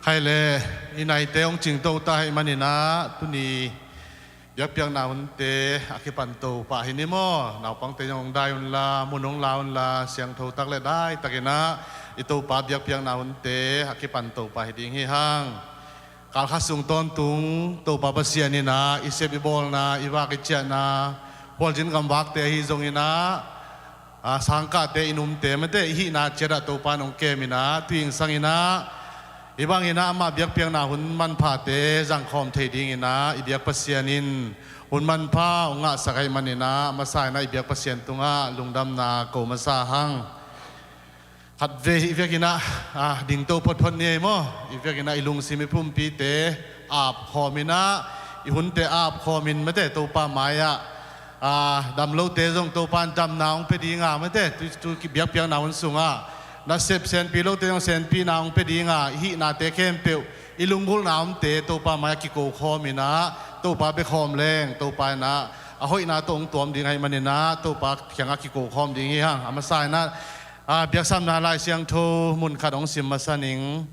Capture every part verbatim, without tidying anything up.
Khaile, i naite hong cingto ta ahih manin ah, tuni biakpiakna hunte a kipan to pah hi ni maw? Naupangte zong hong dai unla, mun hong la unla, siangtho tak le daitakin ah i Topa biakpiakna hunte a kipan to pah hi ding hi hang. Kalkhat sung tawntung Topa Pasian in ah i sep i bawlna, i vak i ciahna, khualzin gamvakte ahi zongin ah, a, sangkahte, i numte, mate, i hihna ciat ah Topa in hong kem in ah, tu-in sangin ah, hih bangin ah amah biakpiakna hun manphate zangkhawm thei dingin ah i biak Pasian in hun manpha hong ngahsak ahih manin ah, a masa in ah i biak Pasian tungah lungdamna ko masa hang. Khatvei i vekin ah, a, dingto photphot ni ei maw? I vekin ah i lungsim, i pumpite apkhawm in ah, i hunte apkhawm in, mate, Topa mai-ah, a, dam lote zong Topa in damna hong pia dinga, mate, tu, tu biakpiakna hun sungah nasep senpi lote zong senpihna hong pia dinga, i hihnate khempeuh, i lunggulhna omte Topa mai-ah kikokhawm in ah, Topa bia khawm leng Topa in ah a hoihna tawh hong tuam ding ahih manin ah Topa kiangah kikokhawm ding hi hang. A masa in ah, a, biaksamna Lai Siangtho mun khat hong sim masa ning.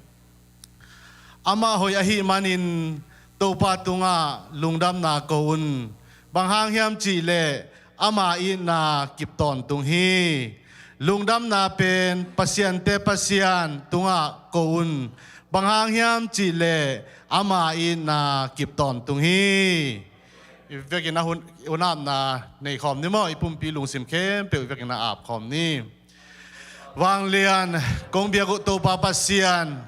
Amah hoih ahih manin Topa tungah lungdamna ko un. Bang hang hiam cih leh ama itna kip tawntung hi. Lungdamna pen pasiante Pasian tungah ko un. Bang hang hiam cih leh ama itna kip tawntung hi. I vekin ah hun, hun apna nei khawm ni maw? I pumpi lungsim khempeuh i vekin ah ap khawm ni. Vanglian, kong biak uh Topa Pasian,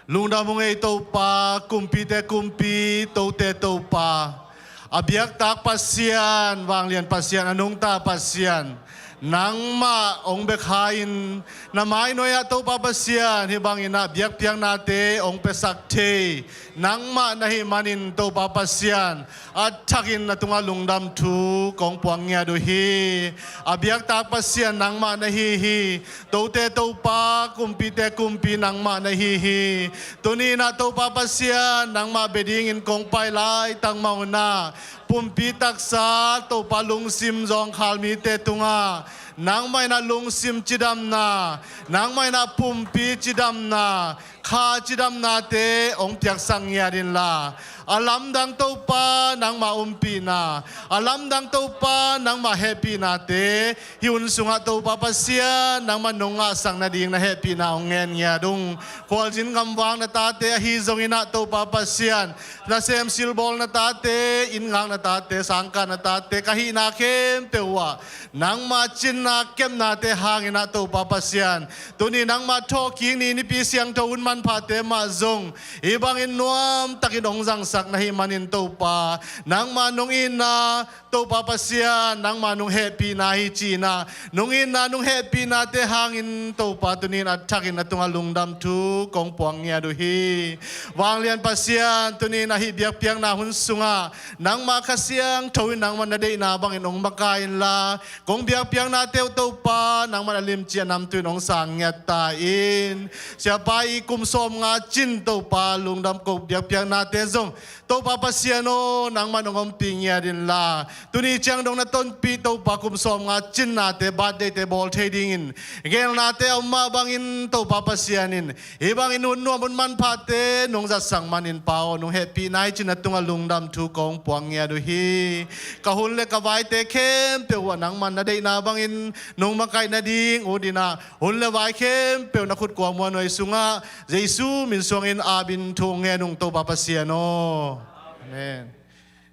lungdam ung ei Topa, kumpite Kumpi, tote Topa, a biaktak Pasian, vanglian Pasian, a nungta Pasian, nangmah hong bia kha-in, na mai nuai-ah Topa Pasian, hih bangin ah biakpiaknate hong piasak thei nangmah na hih manin Topa Pasian, a thakin na tungah lungdam thu kong puang ngiat uh hi. A biaktak Pasian nangmah na hi hi. Tote Topa, kumpite Kumpi nangmah na hi hi. Tuni-in ah Topa Pasian, nangmah bia dingin kong pai laitak mah un ah, pumpi taksa Topa lungsim zawngkhal mite tungah nangmah in ah lungsim cidamna, nangmah in ah pumpi cidamna, kha cidamnate hong piaksak ngiat inla, a lamdang Topa nangmah ompihna, a lamdang Topa nangmah hehpihnate hih hun sungah Topa Pasian nangmah nong ngahsak nading na hehpihna hong ngen ngiat ung. Khualzin gamvak na tate ahi zongin ah Topa Pasian, nasem silbawl na tate, inn ngak na tate, sangkah na tate, ka hihna khempeuh uh ah nangmah cinna kepnate hangin ah Topa Pasian, tuni nangmah thawhkik ni nipi siangtho hun manphate mah zong hih bangin nuamtakin hong zangsak na hih manin Topa, nangmah nong itna, Topa Pasian, nangmah nong hehpihna hi ci-in ah, nong itna nong hehpihnate hangin Topa, tuni-in a thakin na tungah lungdam thu kong puang ngiat uh hi. Vanglian Pasian, tuni-in ah hih biakpiakna hun sungah nangmah Kha Siangtho in nangmah na deihna bangin hong makai inla, kong biakpiaknate uh Topa, nangmah na limci a namtui in hong sang ngiat ta in. Siapa i kum sawmnga cin Topa, lungdam ko biakpiaknate zong Topa Pasian aw, nangmah nong ompih ngiat inla, tuni ciang dong na tonpih Topa kum sawmnga cinnate, birthday-te bawl thei dingin geelnate a om mah bangin Topa Pasian in hih bangin hun nuam hun manphate nong zatsak manin Pa aw, nong hehpihna hi ci-in na tungah lungdam thu kong puang ngiat uh hi. Ka hun le ka vaite khempeuh uh ah nangmah na deihna bangin nong makaih nading ut in ah, hun le vai khempeuh na khut kuamah nuai sungah Jesu min suangin apin thu hong ngen ung Topa Pasian aw. Amen.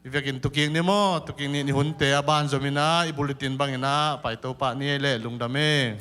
I vekin tukik ni maw, tukik ni, i hunte a ban zom in ah, i bulletin bangin ah pai to pah ni ei leh, lungdam ei.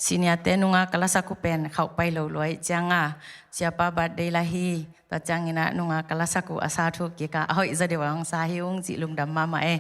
Senior-te nunga ka lasak uh pen khauh pai lo lua ahih cianga, siapa birthday la hi. Tua ciangin ah nunga ka lasak uh a sa thu kikah a hoih zaw deuh a hong sa hi ung cih lungdam mahmah e.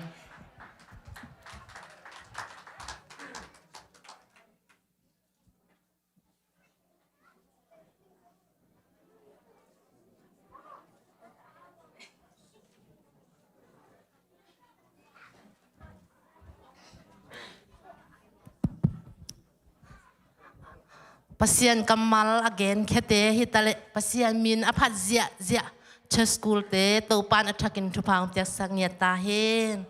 Pasian kammal a genkhiate hi taleh Pasian min a phat ziahziah Church School te Topa'n a thakin thupha hong piaksak ngiat ta hen.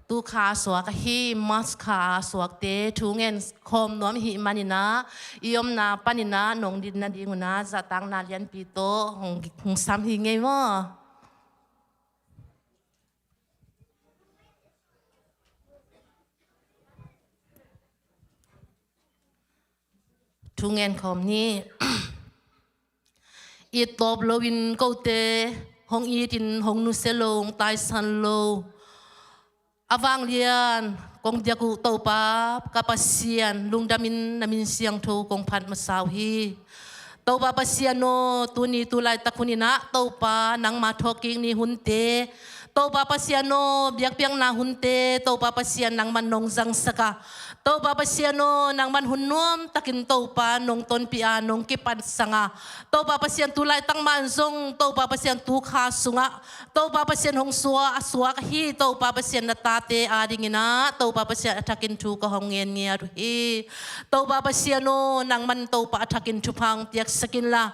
Tu kha a suak ahi, March kha a suakte thu ngen khawm nuam ahih manin ah, i omna panin ah nong din nading un ah zahtakna lianpi tawh hong, hong sam hi ing ei maw. Thu ngen khawm ni. It tawp loin kote hong itin hong nusia lo, hong taisan lo, a vanglian kong diak uh Topa ka Pasian, lungdamin na min siangtho kong phat masa uh hi. Topa Pasian aw, tuni tu laitak hunin ah Topa nangma thawhkik ni hunte, Topa Pasian aw, biakpiakna hunte Topa Pasian nangman nong zangsak a, Topa Pasian aw, nangman hun nuamtakin Topa nong tonpih a, nong kipansang a, Topa Pasian tu laitak mah in zong Topa Pasian tu kha sungah Topa Pasian hong suak a suak ahi Topa Pasian na tate adingin ah Topa Pasian a thakin thu ka hong ngen ngiat uh hi. Topa Pasian aw, nangman Topa a thakin thupha hong piaksak inla,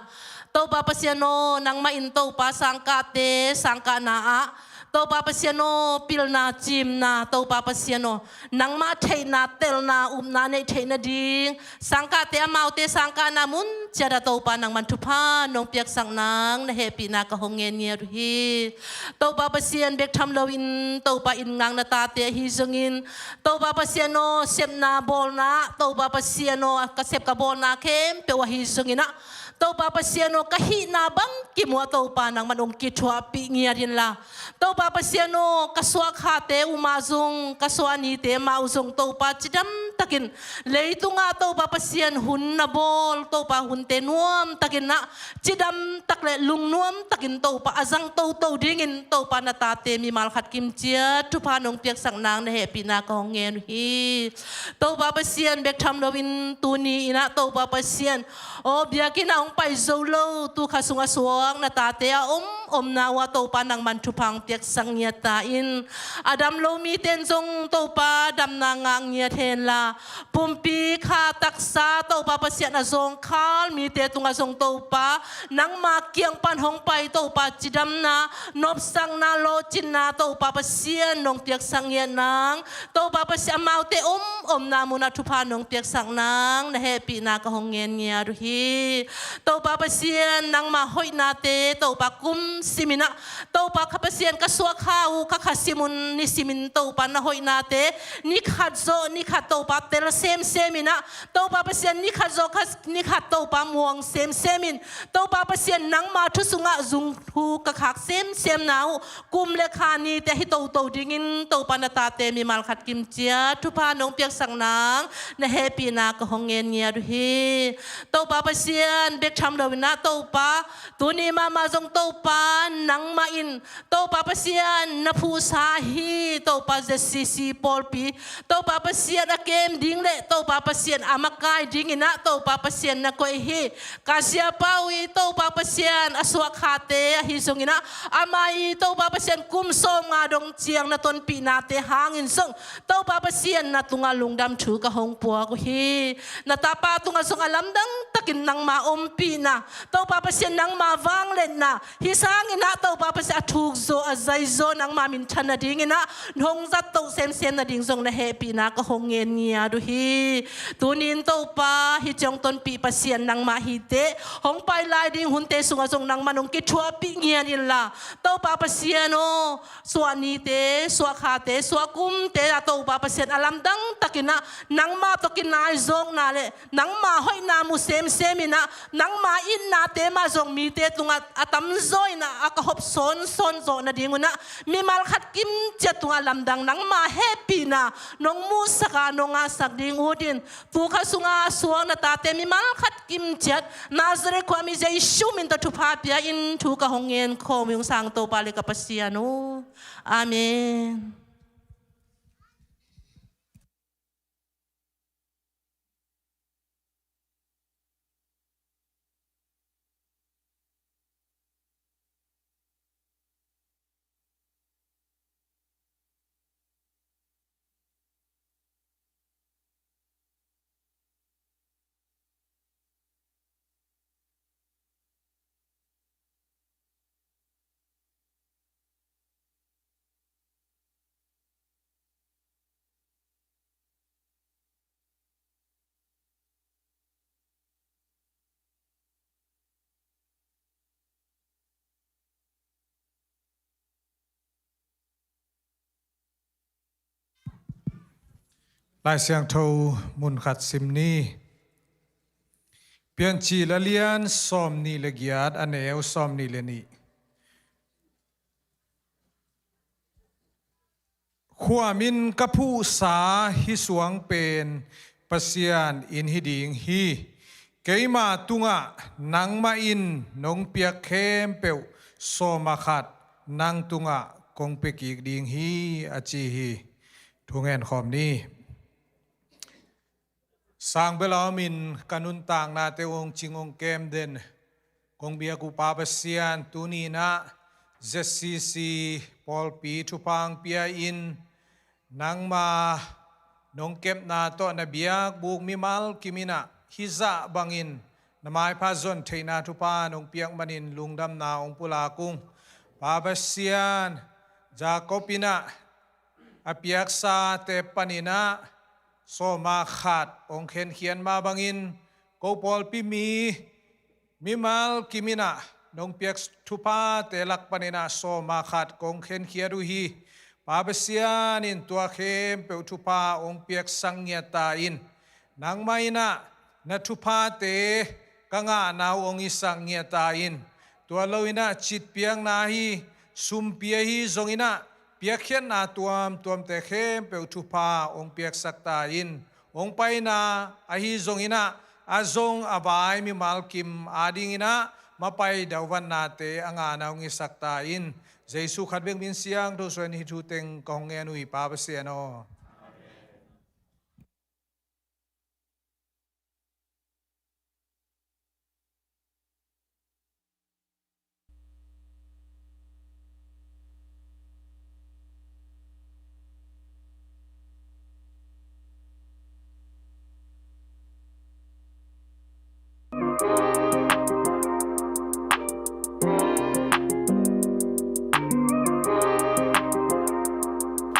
Topa Pasian aw, nangmah in Topa sangkahte sangkahna ah Topa Pasian aw, pilna cimna Topa Pasian aw, nangmah theihna telna upna neih theih nading sangkahte amaute sangkahna mun ciat ah Topa nangman thupha nong piaksak nang na hehpihna ka hong ngen ngiat uh hi. Topa Pasian, bek tham loin Topa inn ngak na tate ahi zongin, Topa Pasian aw, sepna bawlna Topa Pasian aw, ka sep ka bawlna khempeuh ahi zongin ah Topa Pasian aw, ka hihna bang kimuh ah Topa nangman hong kithuahpih ngiat inla, Topa Pasian aw, ka suahkhate uh mah zong, ka suahnite mah uh zong Topa cidamtakin leitungah Topa Pasian hun na bawl Topa hunte nuamtakin ah cidamtak le lungnuamtakin Topa a zang toto dingin Topa na tate mimal khat kim ciat thupha nong piaksak nang na hehpihna ka hong ngen uh hi. Topa Pasian, bek tham loin tuni in ah Topa Pasian aw, biakinn ah hong pai zo lo, tu kha sung a suak na tate a om omna uh ah Topa nangman thupha hong piaksak ngiat ta in, a dam lo mite in zong Topa damna ngah ngiat henla, pumpi kha taksa Topa Pasian a zawngkhal mite tungah zong Topa nangma kiang pan hong pai Topa cidamna, nopsakna, lawhcinna Topa Pasian nong piaksak ngiat nang, Topa Pasian amaute om omna mun ah thupha nong piaksak nang na hehpihna ka hong ngen ngiat uh hi. Topa Pasian, nangma hoihnate Topa kum simin ah, Topa ka Pasian, ka suahkha uh ka kha simun nisimin Topa na hoihnate ni khat zawh ni khat Topa tel semsem in ah, Topa Pasian, ni khat zawh khat, ni khat Topa muang semsem in, Topa Pasian nangma thu sungah zung thu ka khak semsemna uh kum le kha nite ahi toto dingin Topa na tate mimal khat kim ciat thupha nong piaksak nang na hehpihna ka hong ngen ngiat uh hi. Topa Pasian, bek tham loin ah Topa tuni mahmah zong Topa nangmah in Topa Pasian na phuhsa hi Topa Z C C pawlpi Topa Pasian a kem ding le Topa Pasian a makai dingin ah Topa Pasian na koih hi. Ka siapa uh i Topa Pasian a suahkhate ahi zongin ah, ama i Topa Pasian kum sawmnga dong ciang na tonpihnate hangin zong Topa Pasian na tungah lungdam thu ka hong puak uh hi. Na tapa tungah zong a lamdang takin nangma ompihna, Topa Pasian nangma vangliatna, hih sangin ah Topa Pasian a thukzaw a zaizaw nangma minthan nadingin ah hong zattoh semsem nading zong na hehpihna ka hong ngen ngiat uh hi. Tuni in Topa, hih ciang tonpih Pasian nangmah hi teh, hong pai lai ding hunte sungah zong nangman hong kithuahpih ngiat inla, Topa Pasian aw, suah nite, suah khate, suah kumte ah Topa Pasian a lamdang takin ah nangmah tawh kinaizawkna le nangma hoihna mu semsem in ah, nangma itnate mah zong mite tungah a tamzaw in ah a ka hop sawnsawn zawh nadingun ah, mimal khat kim ciat tungah lamdang nangma hehpihna nong muhsak a nong ngahsak ding ut in, tu kha sungah a suak na tate mimal khat kim ciat Nazareth khuami Jesu min tawh thupha pia in thu ka hong ngen khawm ung, Sang Topa le ka Pasian aw. Amen. Lai Siangtho mun khat sim ni. Piancil a lian sawmnih le giat, a neu sawmnih le nih. Khuamin ka phuhsa hih suang pen Pasian inn hi ding hi. Keima tungah nangmah in nong piak khempeuh sawma khat nang tungah kong pia kik ding hi, a ci hi. Thu ngen khawm ni. Sang bel a omin ka nuntaknate uh hong cing hong kem den kong biak uh Pa Pasian, tuni in ah Z C C pawlpi thupha hong pia in, nangma nong kepna tawh na biakbuk mimal kim in ah hih zah bangin na maipha zon theihna thupha nong piak manin lungdamna hong pulak ung. Pa Pasian, Jacob in ah a piaksate panin ah sawma khat hong khenkhiat mah bangin, ko pawlpi mi mimal kim in ah nong piak thuphate lak panin ah sawma khat kong khenkhiat uh hi. Pa Pasian in tua khempeuh thupha hong piaksak ngiat ta in, nangmah in ah na thuphate ka ngahna uh hong hisak ngiat ta in, tua lo in ah citpiakna hi, sumpi ahi zongin ah piakkhiatna tuamtuamte khempeuh thupha hong piaksak ta in, hong paina ahi zongin ah a zong a vai mimal kim adingin ah mapai dauvannate a ngahna hong hisak ta in, Jesu khat bek min siangtho suahin hih thu teng ka hong ngen uh hi, Pa Pasian aw.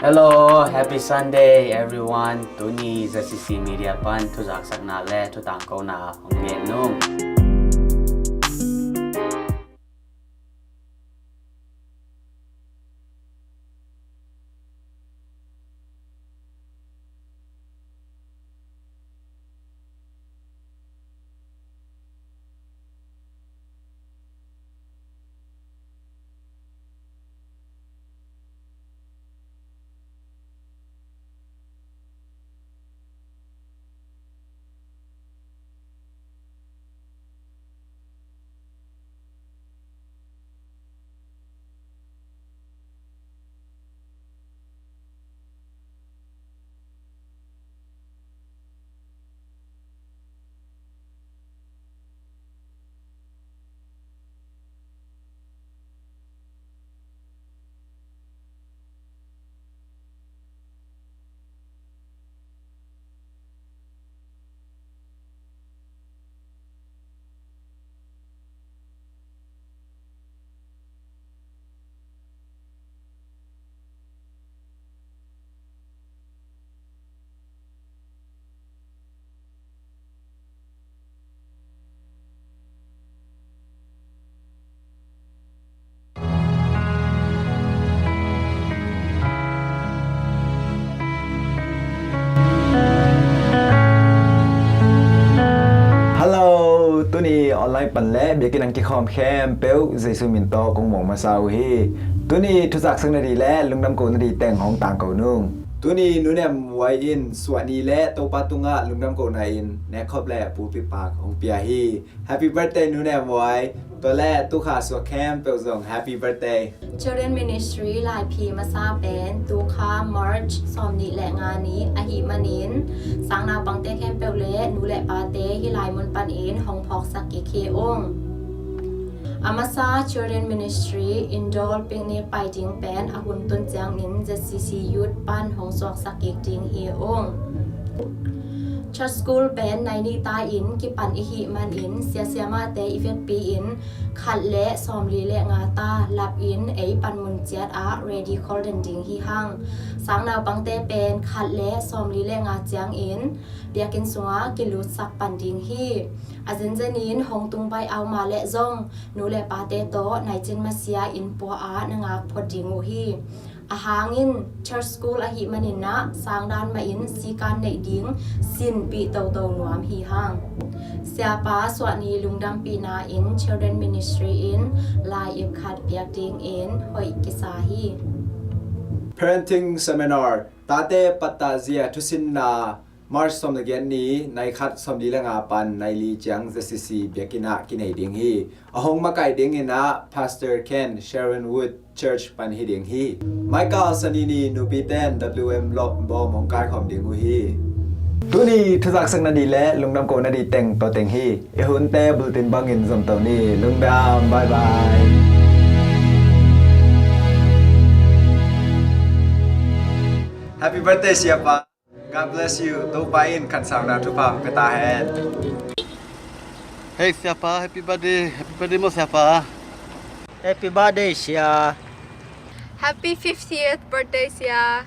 Hello, happy Sunday, everyone. Tuni Z C C Media pan thuzaksakna le thutangkona hong ngen nung. Hello, tuni online pan le biakinn ah kikhawm khempeuh Jesu min tawh kong muang masa uh hi. Tuni thuzaksakna dih le lungdam kohna dih teng hong tangko nung. Tuni Nu Nem Muai in suahni le Topa tungah lungdam kohna in nekkhop le pulpit pak hong pia hi. Happy birthday, Nu Nem Muai. Tua le tukha suak khempeuh zong happy birthday. Children Ministry laiphi masa pen tukha March sawmnih le nga ni ahih manin, sangnaupangte khempeuh le nu le pate hih lai mun panin hong phawksak kik hi ung. A masa Children Ministry indoor picnic pai ding pen a hun tun ciangin Z C C Youth pan hong suaksak kik ding hi ung. Church School pen nai nih ta-in kipan i hih manin, siasia mahte i vekpi-in khat le sawmli le nga ta lapin ei panmun ciat ah ready khol den ding hi hang. Sangnaupangte pen khat le sawmli le nga ciangin biakinn sungah kilutsak pan ding hi. A zenzenin hong tung baih a om a leh zong nu le pate tawh naicin masia in pua ah na ngak phot ding uh hi. A hang in church school ahih manin ah sangdan mahin sikan neih ding sinpih toto nuam hi hang. Siapa Suahni lungdampihna in Children Ministry in lai-ip khat piak dingin hoih kisa hi. Parenting Seminar, tate pattah zia thusinna, March sawm le giat ni, nai khat sawmli le nga pan nai li ciang Z C C biakinn ah kinei ding hi. A hong makaih dingin ah Pastor Ken, Sharon Wood Church pan hi ding hi. Michael, Sani ni nupite in W M Lop bawm hong kaikhawm ding uh hi. Tuni thuzaksakna dih le lungdam kohna dih teng tua teng hi. I hunte bulletin bangin zomto ni. Lungdam, bye bye. Happy birthday, Siapa. God bless you. Topa in khansauna thupha hong pia ta hen. Hey, Siapa, happy birthday. Happy birthday maw, Siapa. Happy birthday, Sia. Happy fiftieth birthday, Sia.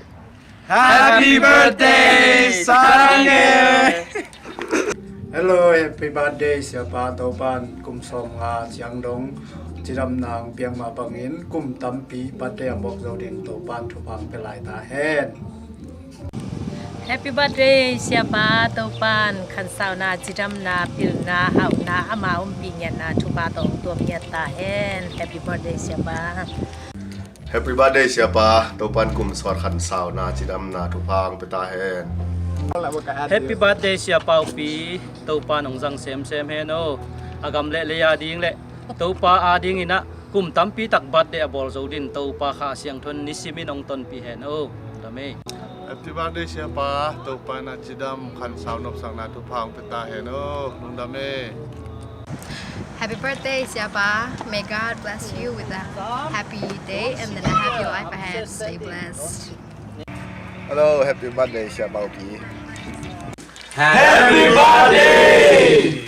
Happy birthday, Sange. Hello, happy birthday, Siapa. Topan kum sawm nga ciang dong cidamna hong piak mah bangin kum tampi birthday a mawk zo ding Topan thupha hong pia lai ta hen. Happy birthday, Siapa. Topan khansauna, cidamna, pilna, hauhna, ama ompih ngiatna thupha tawh hong tuam ngiat ta hen. Happy birthday, Siapa. Happy birthday, Siapa. Topan kum sawt khansauna, cidamna thupha hong pia ta hen. Happy birthday, Siapa Upi. Topan hong zang semsem hen aw. A gam le lei a ding le Topa a dingin ah kum tampi tak birthday a bawl zo dingin Topa Kha Siangtho in nisimin hong tonpih hen aw. Lungdam ei. Happy birthday, Siapa. Topa in a cidam khansau nopsakna thupha hong pia ta hen aw. Lungdam ei. Happy birthday, Siapa. May God bless you with a happy day and then a happy life ahead. Stay blessed. Hello, happy birthday, Siapa Upi. Happy birthday!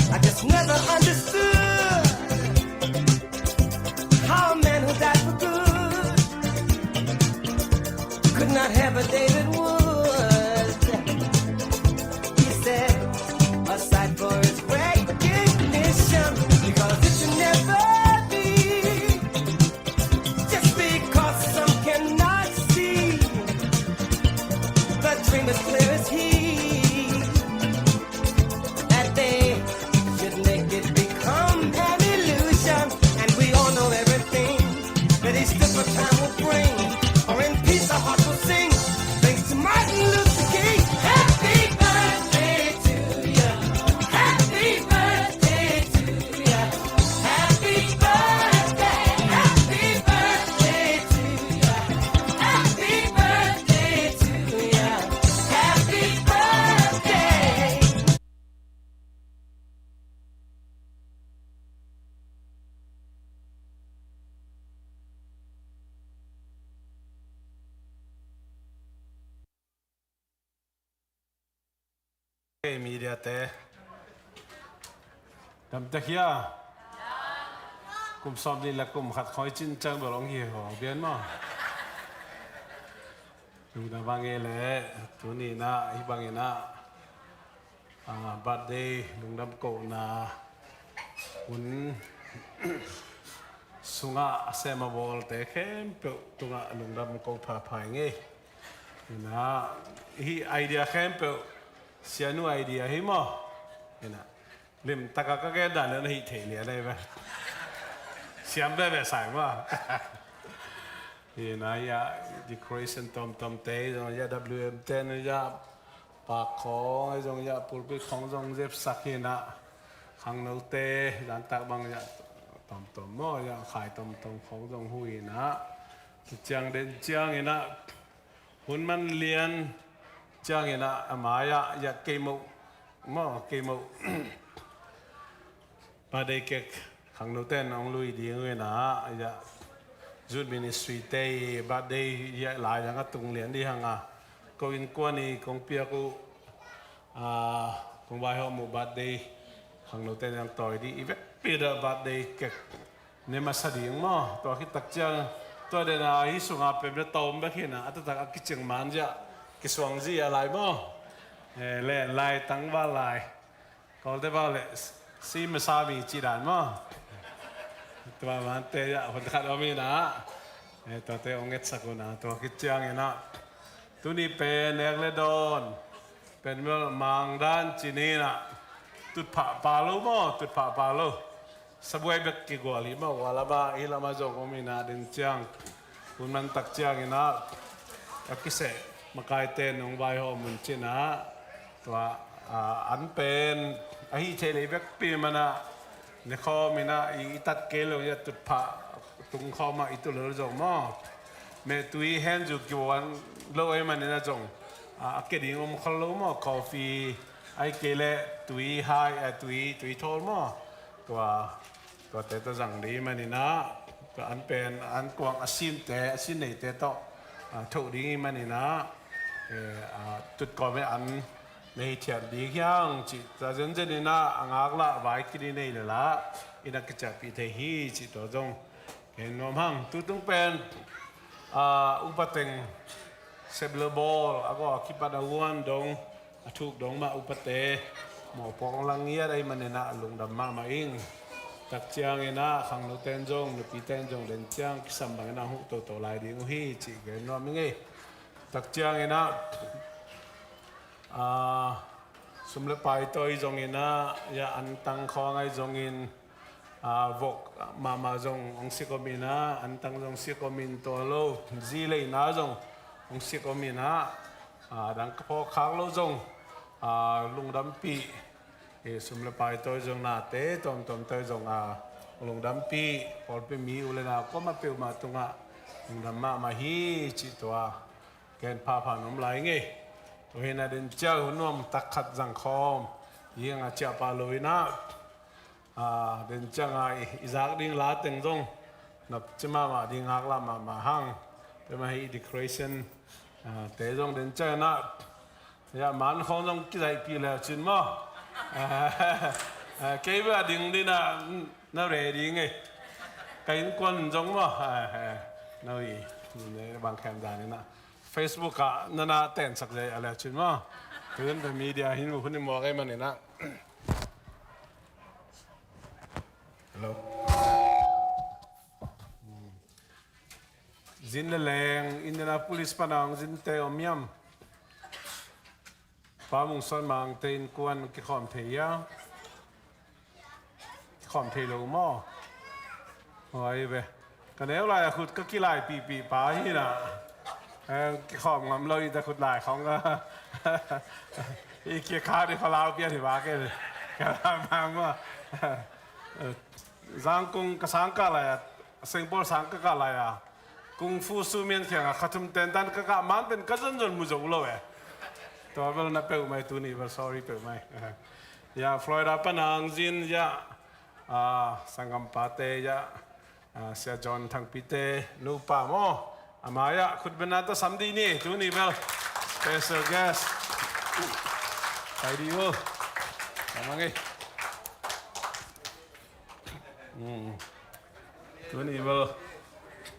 I just never understood how a man who died for good could not have a day that would. He said, a sight for his recognition, because it should never be. Just because some cannot see the dream as clear as he, that they should make it become an illusion. And we all know everything that he stood for time will bring, or in peace our hearts will sing. Thanks to Martin Luther King. Happy birthday to you. Happy birthday to you. Happy birthday, happy birthday to you. Happy birthday to you. Happy birthday. Hey, media te. Dam tek hia? Kum sawm nih le kum khat khoi cin ciang bel hong hi haw bian maw? Lungdam vang e le, tuni in ah, hih bangin ah, ah, birthday lungdam kohna hun sungah a sem a bawlte khempeuh tungah lungdam ko phaphai ngei. Ina, hih idea khempeuh sianu idea hi maw? Ina, limtaka ka gen dan na hih thei lian ahi ve. Siam veve sai maw? Ina, ya decoration tomtom te zong, ya W M te na ya pak khong zong, ya pulpit khong zong zepsak hi na. Khangnote zantak bang ya tomtom maw, ya khai tomtom khong zong hui na. Ciang den ciang ina, hun man lian ciang ina, ama ya, ya keimo maw, keimo. Birthday cake khangnote in hong lui ding uh ina, ya, youth ministry te i birthday ya lai zang a tung lian di hang a, ko innkuan i kong piak uh, ah, kong vaihawm uh birthday khangnote in hong tawi di, i vekpi da birthday cake Ne masa ding maw, tua khit tak ciang, tua den a hih sungah pem le tawm bek hi na, a taktak a kiciang man ziah, kisuang ziah lai maw. Eh, le lai tangval lai. Kawlte bang le si masa mi ci dan maw. Tua mante ziah, hun khat om hi na. Eh, tuate hong etsak uh na, tua khit ciangin ah. Tuni pen nek le dawn. Pen bel mang dan ci ni na. Tutphah pa lo maw, tutphah pa lo. Sabuai bek kigual hi mah, ua lamah, hih lamah zong om hi na den ciang. Hun man tak ciangin ah, a kiseh makaite nong vaihawm un ci na. Tua, ah, an pen, ahi thei lei bekpi man ah, ne khawm in ah, i, i tat kei lo, i a tutphah tung khawm ah, i tu lo zong maw. Meh tui hen zu kiwan lo ei man in ah zong, ah, a ke ding om khol lo maw, coffee, ai kei le tui hai, ah, tui, tui thawl maw. Tua, tuate tawh zang ding hi manin ah, tua an pen, an kuang a simte, a sin neite tawh, ah, thoh ding hi manin ah, eh, ah, tutkawm eh an nei thiat ding hi hang cih, tua zenzen in ah, a ngaklah vai kini nei le lah, in a kiciahpih thei hi cih tua zong. Ken nuam hang, tutung pen, ah, upa teng, sep le bawl, a gaw a kipat a huan dong, a thuk dong mah upate, mawhpuak hong lang ngiat ahih manin ah lungdam mahmah ing. Tak ciangin ah khangno ten zong, nupi ten zong den ciang kisam bangin ah huh toto lai ding uh hi cih gen nuam ing ei. Tak ciangin ah, ah, sum le pai tawi zongin ah, ya an tang khawng ahi zongin, ah, vok mahmah zong hong sik om in ah, an tang zong sik om in tua lo, zi leina zong hong sik om in ah, ah, dang ka phawk khak lo zong, ah, lungdampih, eh, sum le pai tawi zong nate tuamtuam tawi zong, ah, lungdampih, pawlpi mi u le nau kuamah peuhmah tungah lungdam mahmah hi cih tua. Ken phapha nuam lai ngei. Tua hi na den ciang hun nuam tak khat zang khawm. Hi hang a ciah pah lo in ah. Ah, den ciang a i, i zak ding la teng zong. Nop ci mahmah ding ngaklah mahmah hang. Tua mah hi decoration, ah, te zong den ciang in ah. Ya, man khawng zong kizaihpih le cin maw. Ah, kei bek a ding ding ah, na ready ngei. Ka innkuan zong maw. Ah, ah, na wi, bang khem dan in ah. Facebook ah na na tensak zai a le cin maw. Tun the media hin hun i muak ei manin ah. Hello. Zin le leng, Indianapolis pan a hong zinte om hiam? Pa Mung Suan Mang te innkuan kikhawm thei hia? Kikhawm thei lo maw? Huai ve. Ka neu lai a khut ka kilaipihpih pa hi na. Eh, kikhawm ngam lo i ta khut lai khawng ka. I kia kha di khalau pian hi ba ke. Ka la mang maw. Zangkung ka sang ka lai a. Sengpol sang ka ka lai a. Kung fu su mian khiang a kha thum ten tan ka ka man ten ka zon zon mu zo lo e. Tua bel na peuh mai tuni bel sorry peuh mai. Ya, Florida pan a hong zin ya, ah, sanggampate ya, ah, Sia John Thangpite nupa maw. Ama ya, khut beng na ta sam dih ni, tuni bel. Special guest. Pai dih uh. Sama ngei. Hmm. Tuni bel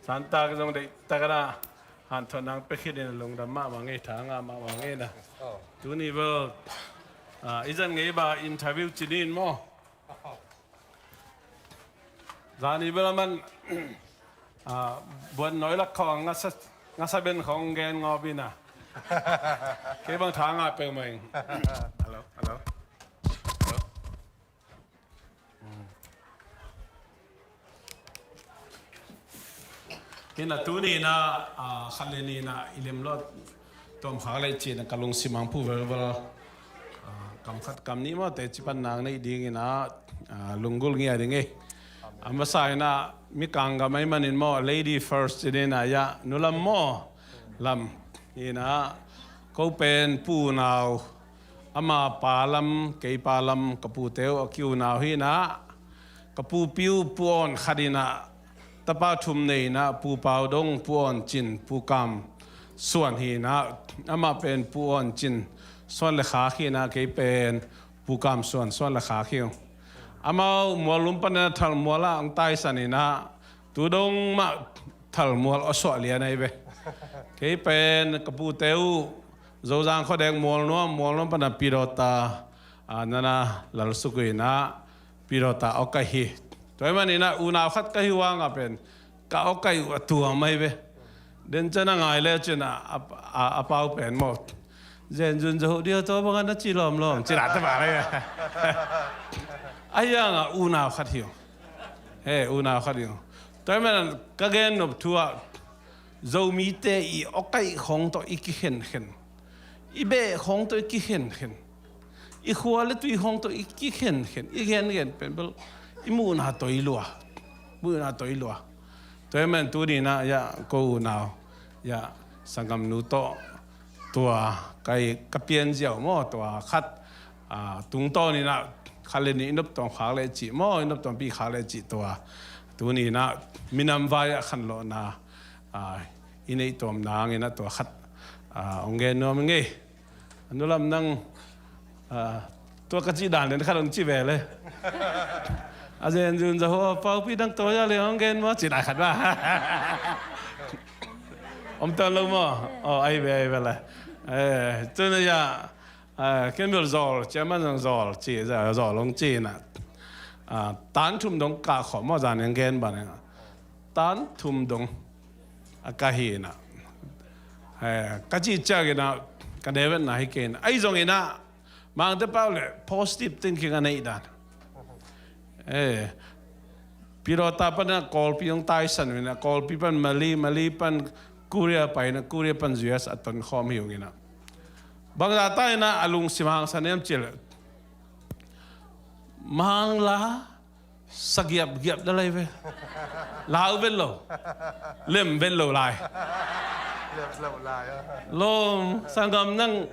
Santa ka zong deih tak a na hanthawn nang pia khit in lungdam mahmah ngei, tha ngah mahmah ngei na. Tuni bel, ah, i zan ngei ba interview ci ni in maw. Zani bel a man, ah, buan nawi lak khawng ngasa, ngasa ben khawng gen ngawp in a. Kei bang tha ngah peuhmah ing. Hello, hello. Hi na tuni in a, ah, khat le nih in a i lem lawh tawm khak leh cih in a ka lungsim hong phu velvel. Ah, kam khat kam nih maw te ci pan nang neih ding in a, ah, lunggulh ngiat ding e. A masa in a mi kang gam ahih manin maw, lady first ci in a, ya, nu lam maw, lam in a, ko pen pu nau. Ama pa lam, kei pa lam, ka pute uh a ki-unau hi in a, ka pupi uh Pu Awn Khat in a, tapa thum nei in a, Pu Pau Dong, Pu Awn Cin, Pu Kam Suan hi in a, amah pen Pu Awn Cin Suan le Khak hi in a, kei pen Pu Kam Suan Suan le Khak hi ung. Amau Muallum panin a Thalmual ah hong taisan in ah, tu dong mah Thalmual aw suah lian ahi ve. Kei pen ka pute uh Zozang khuadek Mualnuam, Mualnuam pan a Pidawta, a, nana Lalsuk uh in ah Pidawta aw kaih hi. Tua ahih manin ah unau khat ka hih uh hang a pen ka aw kaih uh a tuam ahi ve. Den ciang a ngai le cin a, a, a, a pau pen maw, Zen Zun Za Ho dia tua bang a na ci lawmlawm, ci dah te bang le. Ahi hang a unau khat hi ung. He, unau khat hi ung. Tua ahih manin ka gen nop thu ah Zomite i aw kaih khawng tawh i kikhenkhen, i beh khawng tawh i kikhenkhen, i khua le tui khawng tawh i kikhenkhen, i gengen pen bel i muhna tawi lua, muhna tawi lua. Tua ahih manin tuni in ah, ya, ko unau, ya, sanggamnu tawh tua ka, ka pianziau maw, tua khat, a, tungtawn in ah khat le nih i noptuam khak le cih maw, i noptuampih khak le cih tua. Tuni in ah minam vai ah khanlawhna, a, i neih tuamna hangin ah tua khat, a, hong gen nuam ing ei. A nu lam nang, a, tua ka cih dan le na khat hong ci ve le. A Zen Zun Za Ho a paupi dang tua ya le hong gen maw, ci dan khat ba. Om tuan lo maw. Aw, ahi ve, ahi ve le. Eh, tu na ya, a, ken bel Zawl, chairman zong Zawl ci, Zawl hong ci na. A, tan thum dong kah khawm maw, zan hong gen ba na. Tan thum dong a kah hi na. Eh, ka cih ciangin ah ka devetna hi kei na. Ahi zongin ah Mangte pau le positive thinking a neih dan. Eh, Pidawta pan a Kawlpi hong taisan uh in ah, Kawlpi pan Mali, Mali pan Korea pai in ah, Korea pan U S a tonkhawm hi ung in ah. Bangzah ta in ah a lungsim hangsan hiam cih leh, Mangla sagiap giap da lai ve. Lau vet lo. Lem vet lo lai. Lem lo lai, ah. Lawm, sanggam nang,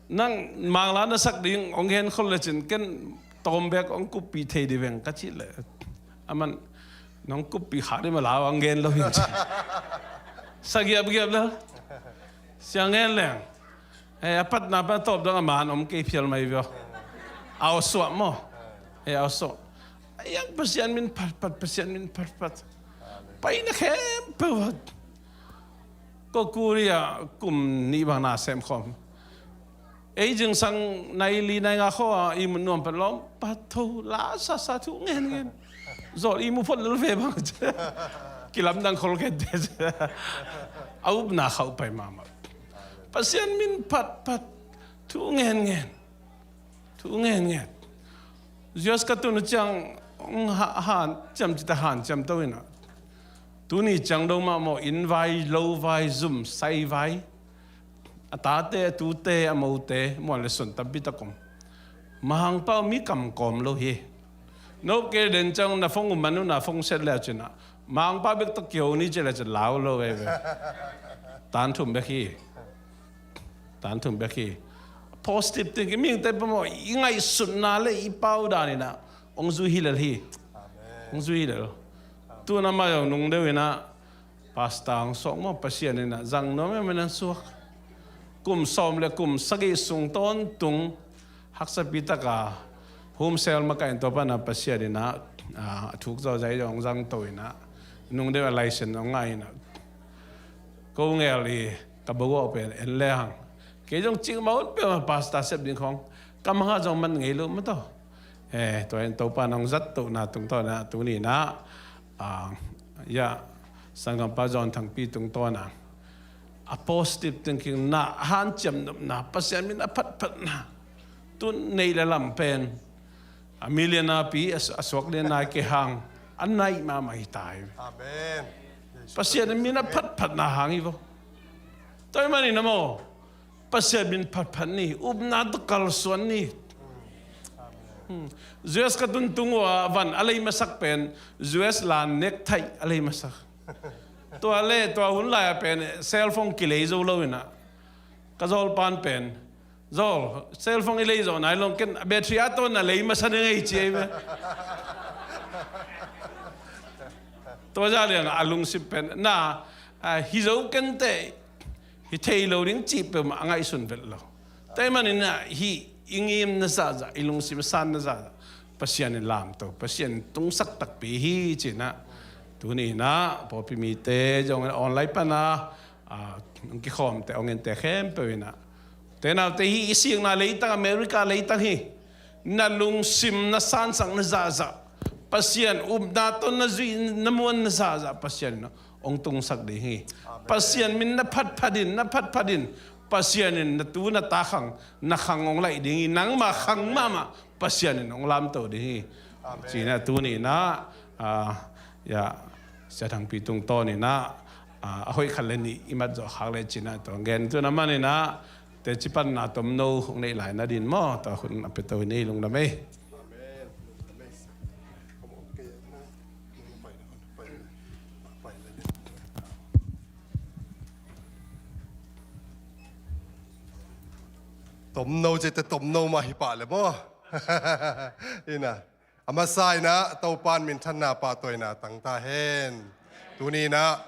nang Mangla na sak ding hong gen khol le cin ken tawm bek hong kuppih thei di veng ka cih le, aman nong kuppih khak di mah lau hong gen lo hi ci. Sagiap giap da. Siang ngen leng. Eh, a patna pan a tawp dong a man om kei phial mai vio. Au suah maw. Eh, au suah. Yang Pasian min phat phat, Pasian min phat phat. Pai na khempeuh hat. Ko Korea kum nih bang na sem khawm. Ei zingsang nai li nai nga khaw a ihmut nuam pan lawm, pat tho la sa sa thu ngen ngen. Zawl ihmu phot lel ve bang. Kilamdang khol kei te. A upna khauh pai mahmah. Pasian min phat phat, thu ngen ngen. Thu ngen ngen. U S ka tun uh ciang, hong ha, hanciam cita hanciam to in ah. Tuni ciang do mah maw, inn vai, lo vai, zum sai vai. A tate, a tute, a mote, mual le sun tampi tak om. Mangpau mi kam kawm lo hi. No ke den ciang na phone um man uh na phone set le a cin ah. Mangpau bek tawh kiho ni ci le cin lau lo ve ve. Tan thum bek hi. Tan thum bek hi. Positive thinking, mihingte peuhmah i ngaihsutna le i pau dan in ah hong zui hi lel hi. Amen. Hong zui hi lel. Tu na mai hong nung deuh in ah pastor hong suak maw, Pasian in ah zang nuam em in ah suak. Kum sawm le kum sagih sung tawntung haksapi taka home cell makaih in tua pan ah Pasian in ah, ah, a thuk zawzai hong zang to in ah nung deuh a license hong ngah in ah. Ko ngel hi, ka bo pen en le hang. Kei zong cikmah ut peuhmah pastor sep ding khawng. Ka mangah zong man ngei lo mah tawh. Eh, tua in Topa nong zat tohna tungtawn ah, tuni in ah, ah, ya, sanggampa John Thangpi tungtawn ah. A positive thinking na, hanciam nopna, Pasian min a phatphatna. Tun neih le lam pen. A million a pi, a, a suak lian nai kei hang. A naih mahmah hi ta hi. Amen. Pasian min a phatphatna hang hi vo. Tua ahih manin ah maw, Pasian min phatphat ni, upna tawh kalsuan ni. Hmm. U S ka tuntung uh a van a lei masak pen, U S lan necktie a lei masak. Tua le, tua hun lai a pen, cell phone kilei zo lo in ah. Ka zawlpan pen, Zawl, cell phone i lei zawh nai lo ing, ken a battery a tawn a lei masa ning ei ci ei ve. Tua zah liang a lungsim pen na, a, hi zo kei inteh, hi thei lo ding cih peuhmah a ngaihsun vet lo. Tua ahih manin ah hih i ngimna zahzah, i lungsim a sanna zahzah, Pasian in lamto, Pasian in tungsak takpi hi ci-in ah, tuni-in ah pawlpi mite zong online pan a, a, hong kikhawmte, hong ente khempeuh in ah, te naute, hih i sikna leitang, America leitang hi. Na lungsim na sansak na zahzah, Pasian upna tawh na zuih na muan na zahzah Pasian in hong tungsak ding hi. Amen. Pasian min na phatphat in, na phatphat in, Pasian in na tu na ta khang, na khang hong laih ding hi. Nangma khang mahmah Pasian in hong lamto ding hi. Amen. Ci-in ah tuni-in ah, a, ya, Sia Thangpi tungtawn in ah, a, a hoih khat le nih i mat zawh khak le ci-in ah, tua gen tu na man in ah, teci panna tomno hong neih lai na ding maw, tua hun a pia to hi ni, lungdam ei. Tomno cite tomno mah hi pah le maw. Ina, a masa in ah Topa'n minthanna pahtawina tang ta hen. Tuni-in ah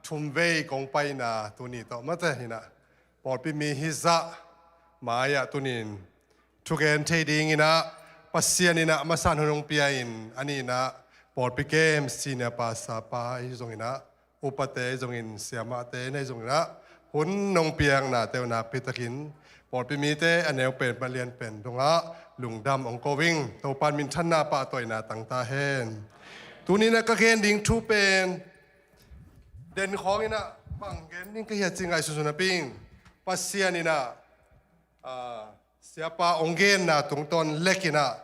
thumvei kong paina tuni tawh mate in ah, pawlpi mi hizah mai-ah tuni-in thugen thei dingin ah Pasian in ah a masa-in hun hong pia in, a ni-in ah pawlpi kem senior pastor pa ahi zongin ah, upate zongin, siamahte na hi zongin ah, hun nong piaknate uh nakpitakin pawlpi mite a neu pen pan a lian pen dongah lungdam hong ko ing. Topa'n minthanna pahtawina tang ta hen. Tuni-in ah ka gen ding thu pen den khawngin ah bang gen ding ka hia ci ngaihsunsun a ping. Pasian in ah, a, siapa hong genna tungtawn lekin ah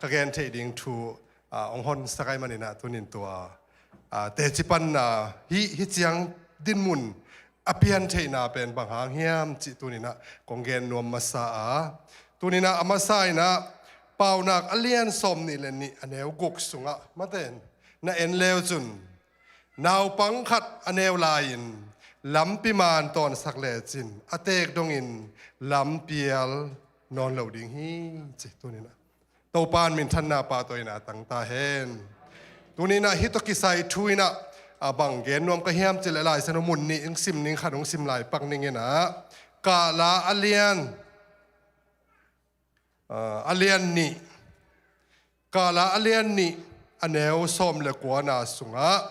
ka gen theih ding thu, a, hong honsak ahih manin ah tuni-in tua, a, teci panna hih, hih ciang dinmun a pian theihna pen bang hang hiam cih tuni-in ah kong gen nuam masa a. Tuni-in ah a masa in ah Paunak a lian sawmnih le nih a neu guk sungah mate in na en le uh cun, naupang khat a neu lai-in lampi man tawnsak lecin a teek dongin lam pial nawn lo ding hi, ci tuni-in ah. Topa'n minthanna pahtawina tang ta hen. Tuni-in ah hih tawh kisai thu-in ah, a, bang gen nuam ka hiam cih leh Lai Siangtho mun nih hong sim ning, khat hong sim lai pak ning in ah, Kahla a lian, a, a lian nih, Kahla a lian nih a neu sawm le kuana sungah,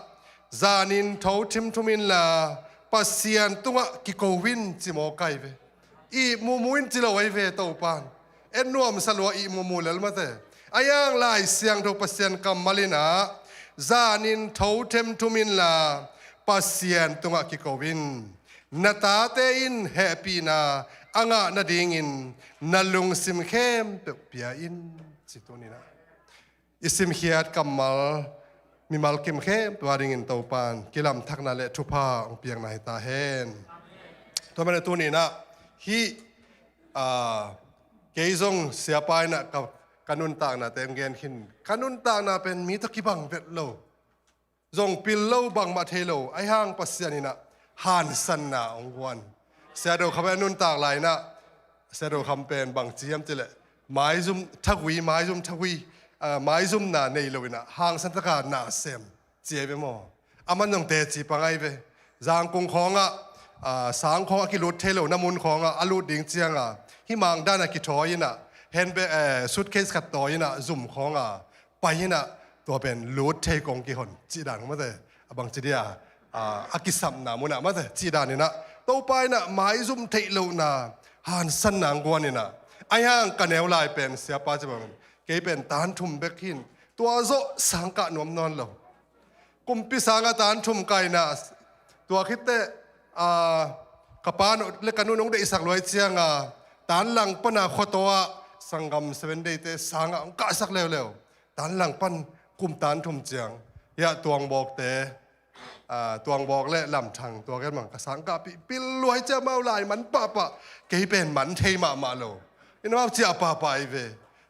zanin tho thimthum inla Pasian tungah kiko in ci mawk hi ve. Ih mumu in ci lo ahi ve Topa'n. En nuamsa lua ih mumu lel mate. Ahi hang Lai Siangtho Pasian kammal in ah, zanin tho thimthum inla Pasian tungah kiko in. Na tate in hehpihna a ngah nadingin na lungsim khempeuh pia in, ci tuni-in ah. I simkhiat kammal mimal kim khempeuh a dingin Topa'n kilamthakna le thupha hong piakna hi ta hen. Tua manin tuni-in ah hih, a, kei zong siapa in ah ka, ka nuntaknate hong gen khin. Ka nuntakna pen mi tawh kibang vet lo. Zong pil lo, bangmah thei lo, ahi hang Pasian in ah hansanna hong guan. Sia Do Kham a nuntak lai-in ah, Sia Do Kham pen bang ci hiam cih leh, maizum thagui, maizum thagui, a, maizumna nei lo-in ah hangsan taka na sem ci ahi ve maw. Aman zong teci pang ahi ve. Zangkung khawngah, a, sang khawngah kilut thei lo na mun khawngah a lut ding ciangah, hih mang dan a kithawi-in ah, handbag, eh, suitcase khat tawi-in ah zum khawngah pai-in ah, tua pen lut thei kong kihon cih dan mate. A bangci dia, a, a kisapna munah mate cih dan in ah, Topa in ah maizum theih lohna hansanna hong guan in ah, ahi hang ka neu lai pen siapa ci bang, kei pen tan thum bek hi-in, tua zawh sang kah nuam nawn lo. Kumpi sangah tan thum kah in ah, tua khit teh, a, ka pa le ka nu in hong deihsak luai ciangah, tan lang pan a khuataw ah sanggam Seven Day-te sangah hong kahsak leuleu. Tan lang pan kum tan thum ciang, hiah tuangbawkte, a, tuangbawk le lamthang, tua gen bang ka sang kahpih pil luai ciah, amau lai man pahpah, kei pen man thei mahmah lo. Inn amau ciah pahpah ahi ve.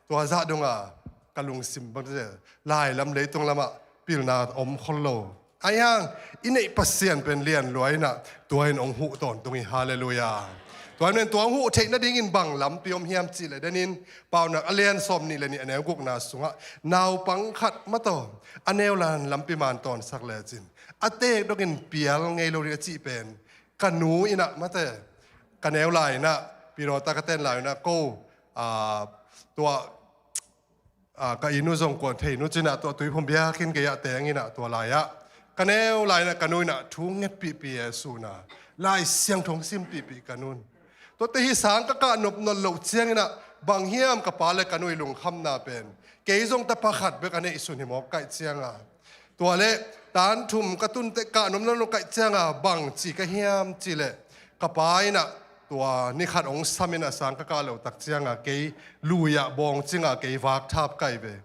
Tua zah dongah ka lungsim bang, lai lam leitung lamah pilna om khol lo. Ahi hang i neih Pasian pen lian luai in ah, tua in hong huh tawntung hi. Halleluiah. Tua in tua hong huh theih nadingin bang lampi om hiam cih leh, denin Paunak a lian sawmnih le nih a neu gukna sungah, naupang khat mataw a neu lai-in lampi man tawnsak lecin a teek dongin pial ngei lo ding a cih pen, ka nu in ah mate, ka neu lai in ah, Pinawta ka ten lai in ah, ko, a, tua, ah, ka inn uh zong kuan thei nu cinah tua tuiphum biakinn gei-ah teng inah tua lai-ah ka neu lai-inah ka nu inah thu ngetpihpih e suhna, Lai Siangtho hong simpihpih ka nun. Tuate hi sang ka kah nopnop loh cianginah bang hiam ka pa le ka nu i lungkhamna pen kei zong tapa khat bek a neihsun hi mawk kaih cianga. Tua le tan thum ka tunteh kah nopnop loh kaih cianga bang ci ka hiam cih leh ka pa inah tua ni khat hong sam inah sang ka kah loh tak cianga kei lui-ah bawng cinga kei vakthap kai ve.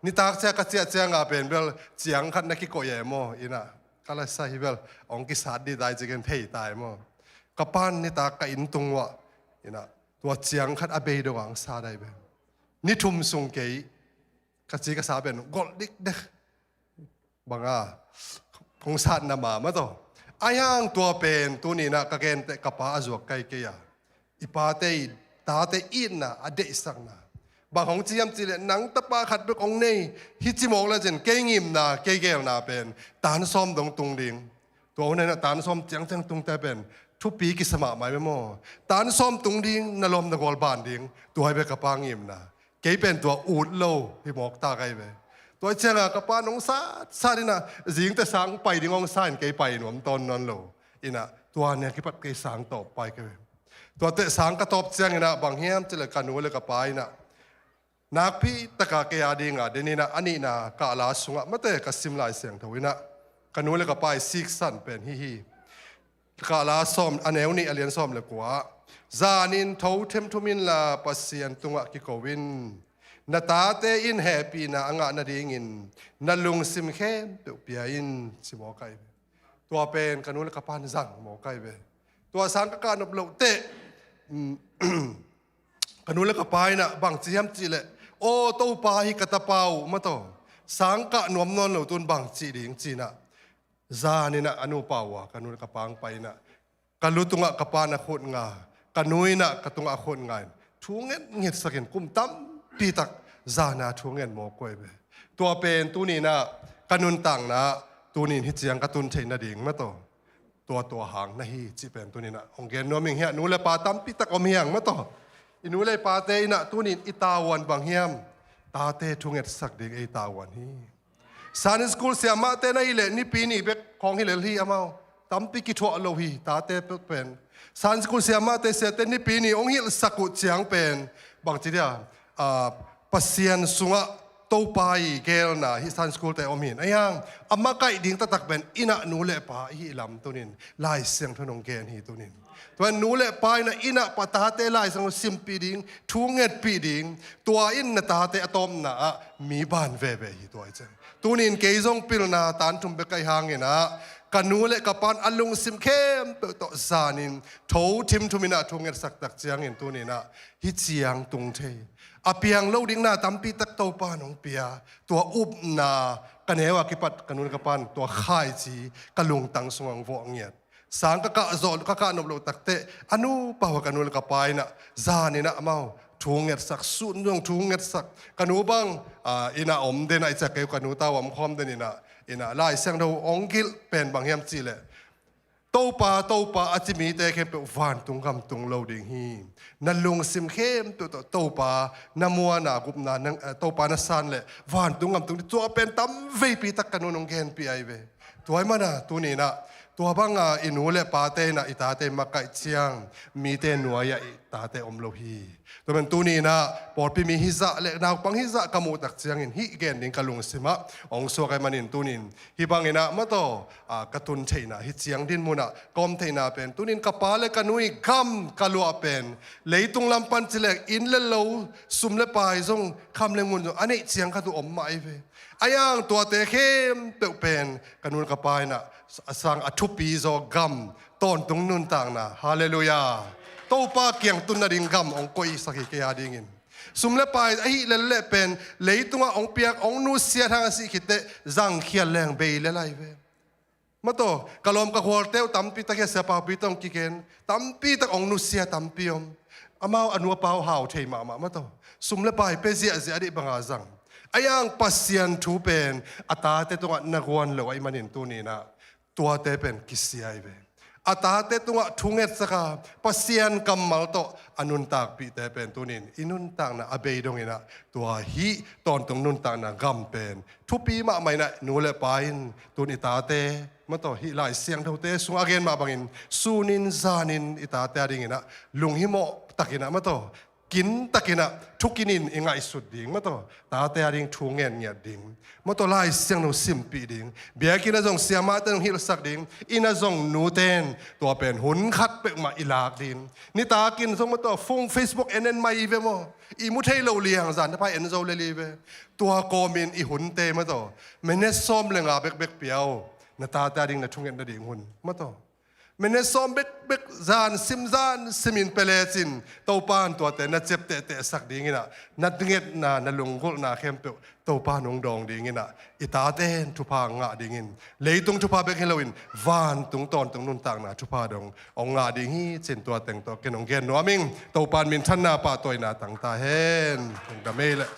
Nitak cia ka ciah cianga pen bel ciang khat na kikoih e maw inah ka la sa hi bel hong kisat dih tai ci ken thei tai maw. Ka pan nitak ka inn tung uah inah tua ciang khat a bei deuh ang sa dai ve. Ni thum sung kei ka ci ka sa pen golh dikdek banga kong satna mama tawh. Ahi hang tua pen tuninah ka genteh ka pa a zuak kai kei a, i pate i tate itna a deihsakna. Bang hong ci hiam cih leh nang tapa khat bek hong nei hi ci mawk le cin kei ngimna kei gelna pen tan sawm dong tung ding. Tua hun inah tan sawm ciangciang tungte pen thupi kisa mahmah i ve maw? Tan sawm tung ding, na lawm na gual ban ding, tua hi ve ka pa ngimna. Kei pen tua ut lo hi mawk ta kai ve. Tua cianga ka pa nong satsat inah zingte sang pai ding hong sa in kei pai nuam tawn nawn lo. Inah tua nia kipat kei sang tawp pai kai ve. Tuateh sang ka tawp cianginah bang hiam cih leh ka nu le ka pa inah nakpi taka kei a dinga den inah a nihna kahla sungah mate ka sim Lai Siangtho inah ka nu le ka pa i siksan pen hi hi. Kahla sawm a neu nih a lian sawm le kua ah, zanin tho themthum inla Pasian tungah kiko in, na tate in hehpihna a ngah nadingin na lungsim khempeuh pia in ci mawk ai ve. Tua pen ka nu le ka pan zang mawk ai ve. Tua sang ka kah nop loh teh ka nu le ka pa inah bang ci hiam cih leh aw Topa hi ka tapa uh mataw, sang kah nuam nawn lo tun bang cih ding cinah zaninah a nupa uh a ka nu le ka pa ang pai inah ka lu tungah ka pa na khut nga, ka nu inah ka tungah a khut nga in thu ngetngetsakin kum tampitak zana thu nget mawk kuai ve. Tua pen tuninah ka nuntakna tunin hi ciang ka tun theih nading mataw. Tua tua hang na hi cih pen tuninah hong gen nuam ing hiah nu le pa tampitak om hiang mataw. I nu le pate inah tunin i tavuan bang hiam? Tate thu ngetsak ding ei tavuan hi. Sunday school siamahte na hi leh nipi ni bek khawng hi lel hi amau. Tampi kithuah lo hi tate pen. Sunday school siamahte siate nipi ni hong hilhsak uh ciang pen bangci dia, ah, Pasian sungah Topa i gelna hi Sunday school te om hin. Ahi hang a makaih ding taktak pen inah nu le pa i hih lam tunin Lai Siangtho in hong gen hi tunin. Tua nu le pa inah inah pa tate Lai Siangtho simpih ding, thu ngetpih ding, tua in na tate a tawpna ah mi ban veve hi tua i ciang. Tunin kei zong pilna tan thum bek kai hanginah ka nu le ka pan a lungsim khempeuh tawh zanin tho thimthum inah thu ngetsak tak ciangin tuninah hi ciang tung thei. A piang lo ding na tampi tak Topa nong pia. Tua upna ka neu a kipat ka nu le ka pan tua khaici ka lungtang sungah hong vuah ngiat. Sang ka kah zawh, ka kah nop loh takteh a nupa uh a ka nu le ka pa inah zaninah amau thu ngetsak, sun zong thu ngetsak. Ka nu bang, ah, inah om den a i ciah kei uh ka nu tau om khawm den inah, inah Lai Siangtho hong gilh pen bang hiam cih leh Topa, Topa a ci mite khempeuh vantung gam tung lo ding hi. Na lungsim khempeuh tawh Topa na muanna gupna, eh, Topa na san leh vantung gam tung ding. Tua pen tam veipi tak ka nu in hong genpih ai ve. Tua i mana tuninah tua banga i nu le pate inah i tate makaih ciang mite nuai-ah i tate om lo hi. Tua man tuninah pawlpi mi hizah le naupang hizah ka muh tak ciangin hih gen ding ka lungsimah hong suak ai manin tunin hih banginah mataw, ah, ka tun theihna hi ciang din munah ka om theihna pen tunin ka pa le ka nu i gam ka luah pen leitung lam pan ci le inn le lo, sum le pai zong, kham le ngun zong a neih ciang khat uh om mah ai ve. Ahi hang tuate khempeuh pen ka nu le ka pa inah a sang a thupi zaw gam tawntung nuntakna. Halleluiah. Topa kiang tun nading gam hong koihsak hi kei a dingin. Sum le pai ahih lel leh pen leitungah hong piak hong nusiat hang a sih khitteh zangkhial leng bei lel ai ve. Mataw, ka lawm ka khualte uh tampi tak hi a, siapa pi tawh hong kigen tampi tak hong nusia tampi om. Amau a nu a pa uh hau thei mahmah mataw. Sum le pai pia ziahziah a deih banga zang. Ahi hang Pasian thu pen a tate tungah na guan lo ahih manin tuninah tuate pen kisia ai ve. a tate tungah thungetsak a, Pasian kammal tawh a nuntakpihte pen tunin i nuntakna a bei dongin ah, tua hih tawntung nuntakna gam pen thupi mahmah in ah, nu le pa in tun i tate, maw taw, hih Lai Siangthote sungah a gen mah bangin sunin zanin i tate a dingin ah lunghimawh takin ah, maw taw, kintakin ah, thukinin i ngaihsut ding, maw taw, tate a ding thu ngen ngiat ding, maw taw, Lai Siangtho simpih ding, biakinn ah zong siamahte in hong hilhsak ding, inn ah zong nute in tua pen hun khat peuhmah i lak ding. Nitakin zong, maw taw, phone, Facebook en en mai ve maw, i mu thei lo liang zan tapa en zo lel hi ve. Tua kawmin i hunte, maw taw, minute sawm le nga bekbek pia aw, na tate a ding na thungetna ding hun, maw taw. Minute sawm bekbek zan sim zan simin pia lecin, Topa in tuate na ciaptehsak dingin ah, na ngetna, na lunggulhna khempeuh Topa in hong dawng dingin ah, i tate in thupha ngah dingin, leitung thupha bek hi loin vantung tawntung nuntakna thupha dong hong ngah ding hi, ci-in tua teng tawh ken hong gen nuam ing. Topa in minthanna, pahtawina tang ta hen. Hong dam ei leh.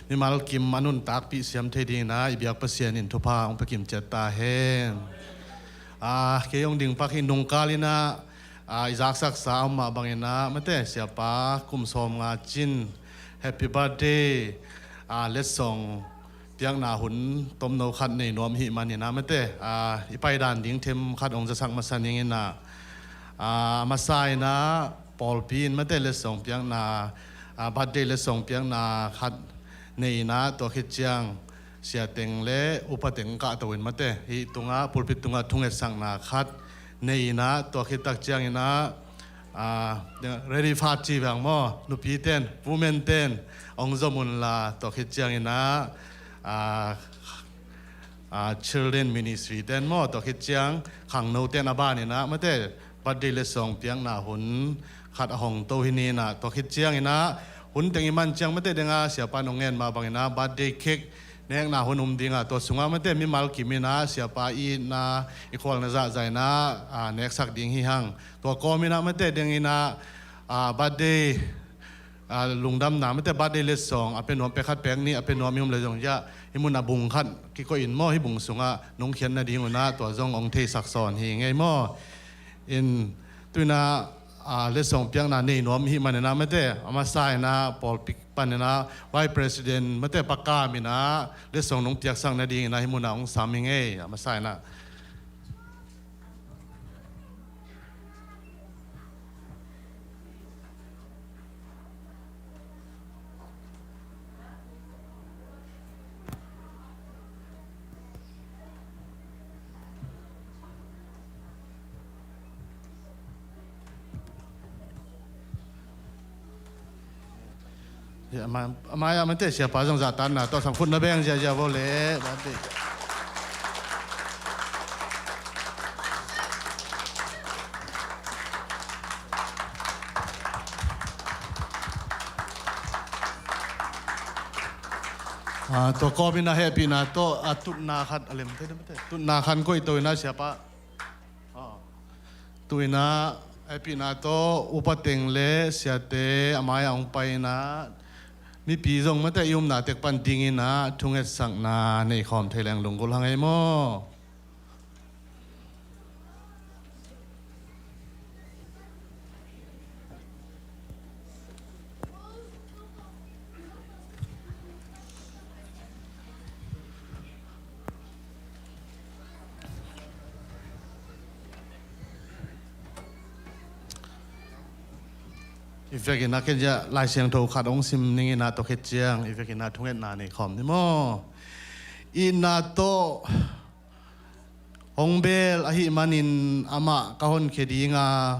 Mimal kim a nuntakpih siam thei dingin ah i biak Pasian in thupha hong pia kim ciat ta hen. Ah, kei hong ding pak hi. Nungkal in ah, ah, i zaksaksa a om mah bangin ah, mate, siapa kum sawmnga cin, happy birthday, ah, letsong piakna hun tomno khat nei nuam ahih manin ah, mate, ah, i paidan ding them khat hong zasak masa ning in ah, ah, a masa in ah pawlpi in, mate, letsong piakna, ah, birthday letsong piakna khat nei in ah, tua khit ciang sia teng le upa teng kahto in, mate, hih tungah, pulpit tungah thungetsakna khat nei in ah, tua khit tak ciangin ah, ah, ready fat ci vang maw, nupite in, women-te in hong zom unla, tua khit ciangin ah, ah, ah, children ministry-te in maw, tua khit ciang khangnote in a ban in ah, mate, birthday letsong piakna hun khat a hong to hi ni in ah, tua khit ciangin ah hun teng i man ciang, mate, deng a siapa in hong ngen mah bangin ah birthday cake nekna hun um ding a, tua sungah, mate, mimal kim in ah siapa i itna, i khualna zahzah in ah, ah, neksak ding hi hang. Tua kawm in ah, mate, deng in ah, ah, birthday, ah, lungdamna, mate, birthday letsong a pia nuam, pia khat pek nih a pia nuam i om le zong, ya, hih mun ah bung khat kikoih in maw, hih bung sungah nong khiat nading un ah tua zong hong theisak sawn hi ing ei maw. In, tu in ah, ah, letsong piakna nei nuam ahih manin ah, mate, a masa in ah pawlpi panin ah Vice President, mate, Pa Kam in ah letsong nong piaksak nadingin ah hih mun ah hong sam ing ei, a masa in ah. Ya, a mai, a mai ah, mate, siapa zong zahtakna tawh sang khut na beng ziahziah vo le, mate. Ah, tua kawm in ah hehpihna tawh, ah, tutna khat a lem thei, mate. Tutna khat koih to in ah siapa. Ah. Tu in ah hehpihna tawh upa teng le siate a mai ah hong pai in ah, mipi zong, mate, i omna tek pan ding in ah thungetsakna nei khawm thei leng lunggulh hang ei maw. I vekin ah ken zia Lai Siangtho khat hong sim ning in ah, tua khit ciang i vekin ah thungetna nei khawm ni maw. Itna tawh hong bel ahih manin amah ka honkhia ding a,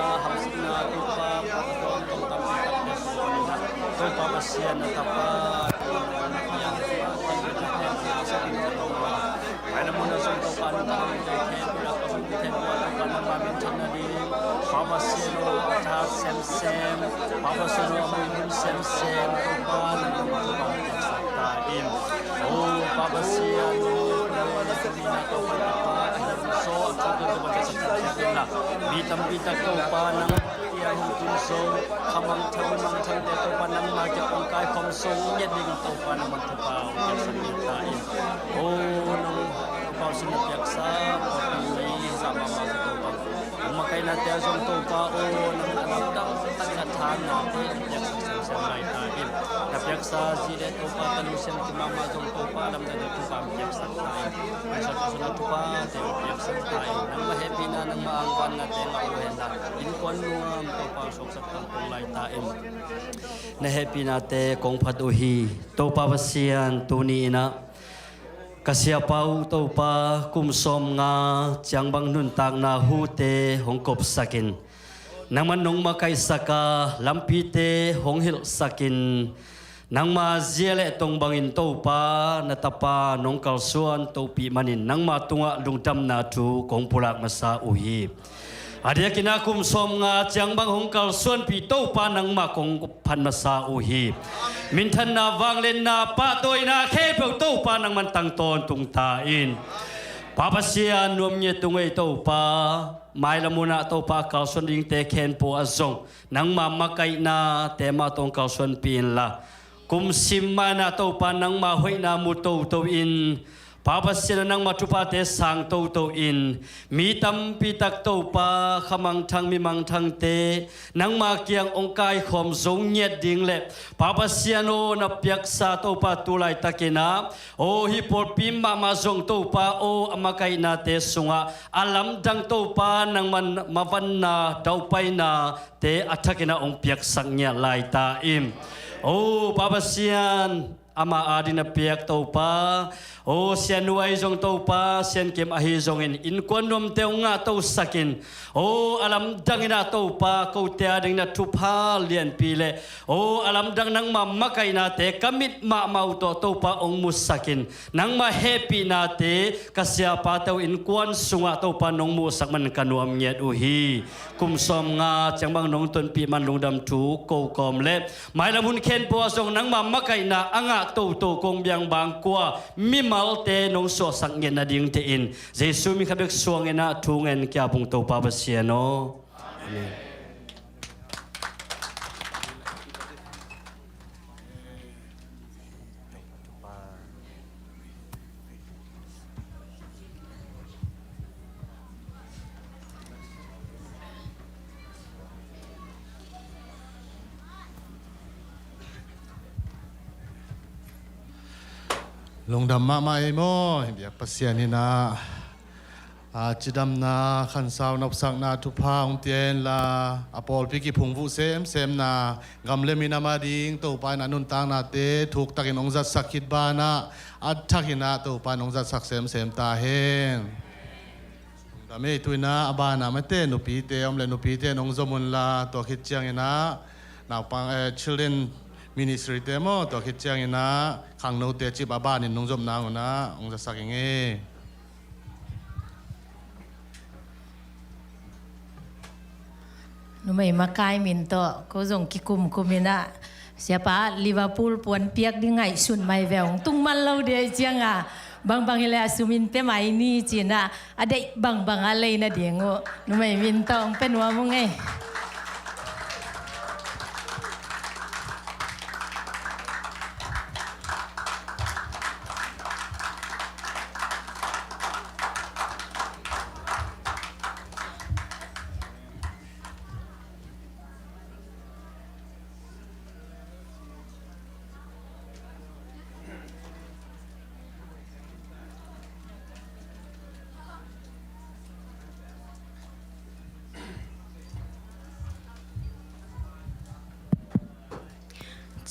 hamsatna Topa, Topa Pasian na tapa, Pai na mun a zong Topa nang tang te khempeuh a ka zong te khempeuh a Topa nangma minthanna ding Pa Pasian aw, a tha semsem Pa Pasian aw, a muihun semsem Topa nang tang Topa piaksak ta in. O Pa Pasian aw, Topa nang tang Topa a him saw a thu tun Topa piaksak ta in la. Mi tampi tak Topa nang kiang hong tun zo, kha mangthang mangthangte Topa nangma kiang hong kaikhawm zo ngiat ding Topa nangman thupha hong piaksak ngiat ta in. O nong Topa sin na piaksa, Topa mi hi sa mama Topa. Nang makaihnate a zong Topa o nang a lamdang tak na thanate piaksak semsem lai ta in. Na piaksa zi le Topa tanu siam ki mama zong Topa a lamdang na thupha piaksak ta in. Nang sa tu sa na thupha te piaksak ta in. Nangma hehpihna nangma angvannate ngah uh hen la. Innkuan nuam Topa suaksak tangtong lai ta in. Na hehpihnate kong phat uh hi. Topa Pasian tuni in ah ka siapa uh Topa kum sawmnga ciang bang nuntakna hute hong kopsak in. Nangman nong makaihsak a lampite hong hilhsak in. Nangma zia le tong bangin Topa na tapa nong kalsuan topih manin nangma tungah lungdamna thu kong pulak masa uh hi. A diakin ah kum sawmnga ciang bang hong kalsuanpih Topa nangmah kong phat masa uh hi. Minthanna, vangliatna, pahtawina khempeuh Topa nangman tang tawntung ta in. Pa Pasian nuam ngiat tung ei Topa, mailam hun ah Topa kalsuan dingte khempeuh ah zong nangma makaihnate mah tawh hong kalsuanpih inla. Kum sim mah in ah Topa nangma hoihna mu toto in, Pa Pasian aw nangma thuphate sang toto in, mi tampi tak Topa kha mangthang mi mangthangte nangma kiang hong kaikhawm zo ngiat ding le Pa Pasian aw na piaksa Topa tu laitakin ah aw hih pawlpi mahmah zong Topa aw a makaihnate sungah a lamdang Topa nangman mavanna daupaina te a thakin ah hong piaksak ngiat lai ta in. O Pa Pasian, ama ading na piak Topa, o sianu ahi zong Topa, siankim ahi zongin innkuan nuamte hong ngahtosak in. O a lamdangin ah Topa kote ading na thupha lianpi le o a lamdang nangma makaihnate ka mit mahmah uh tawh Topa hong musak in. Nangma hehpihnate ka siapate uh innkuan sungah Topa nong muhsak man ka nuam ngiat uh hi. Kum sawmnga ciang bang nong tonpih man lungdam thu ko kawm le mailam hun khempeuh ah zong nangma makaihna a ngah toto kong biang bang kua mimalte nong suahsak ngiat nading te in Jesu min khat bek suangin ah thu ngen kia pung Topa Pasian aw. Amen. Lungdam mahmah ei maw, biak Pasian hi na. A, cidamna, khansau, nopsakna, thupha hong pia inla, a pawlpi kiphungvuh semsemna, gam le minam ading Topa in a nuntaknate thuktakin hong zatsak khit banah a thakin ah Topa in hong zatsak semsem ta hen. Lungdam ei. Tu in ah a banah mate nupite om le nupite in hong zom unla, tua khit ciangin ah naupang, eh, children Ministry te maw, tua khit ciangin ah khangnote cip a banin nungzom nang un ah hong zasak ing ei. Numei makai min tawh ko zong kikumkum in ah, siapa Liverpool puan piak ding ngaihsun mai ve, hong tung man lo ding ahih ciangin ah, bangbang hi leh a sum in pia mai ni ci-in ah, a deih bangbang a lei nading uh numei min tawh hong pia nuam ung ei.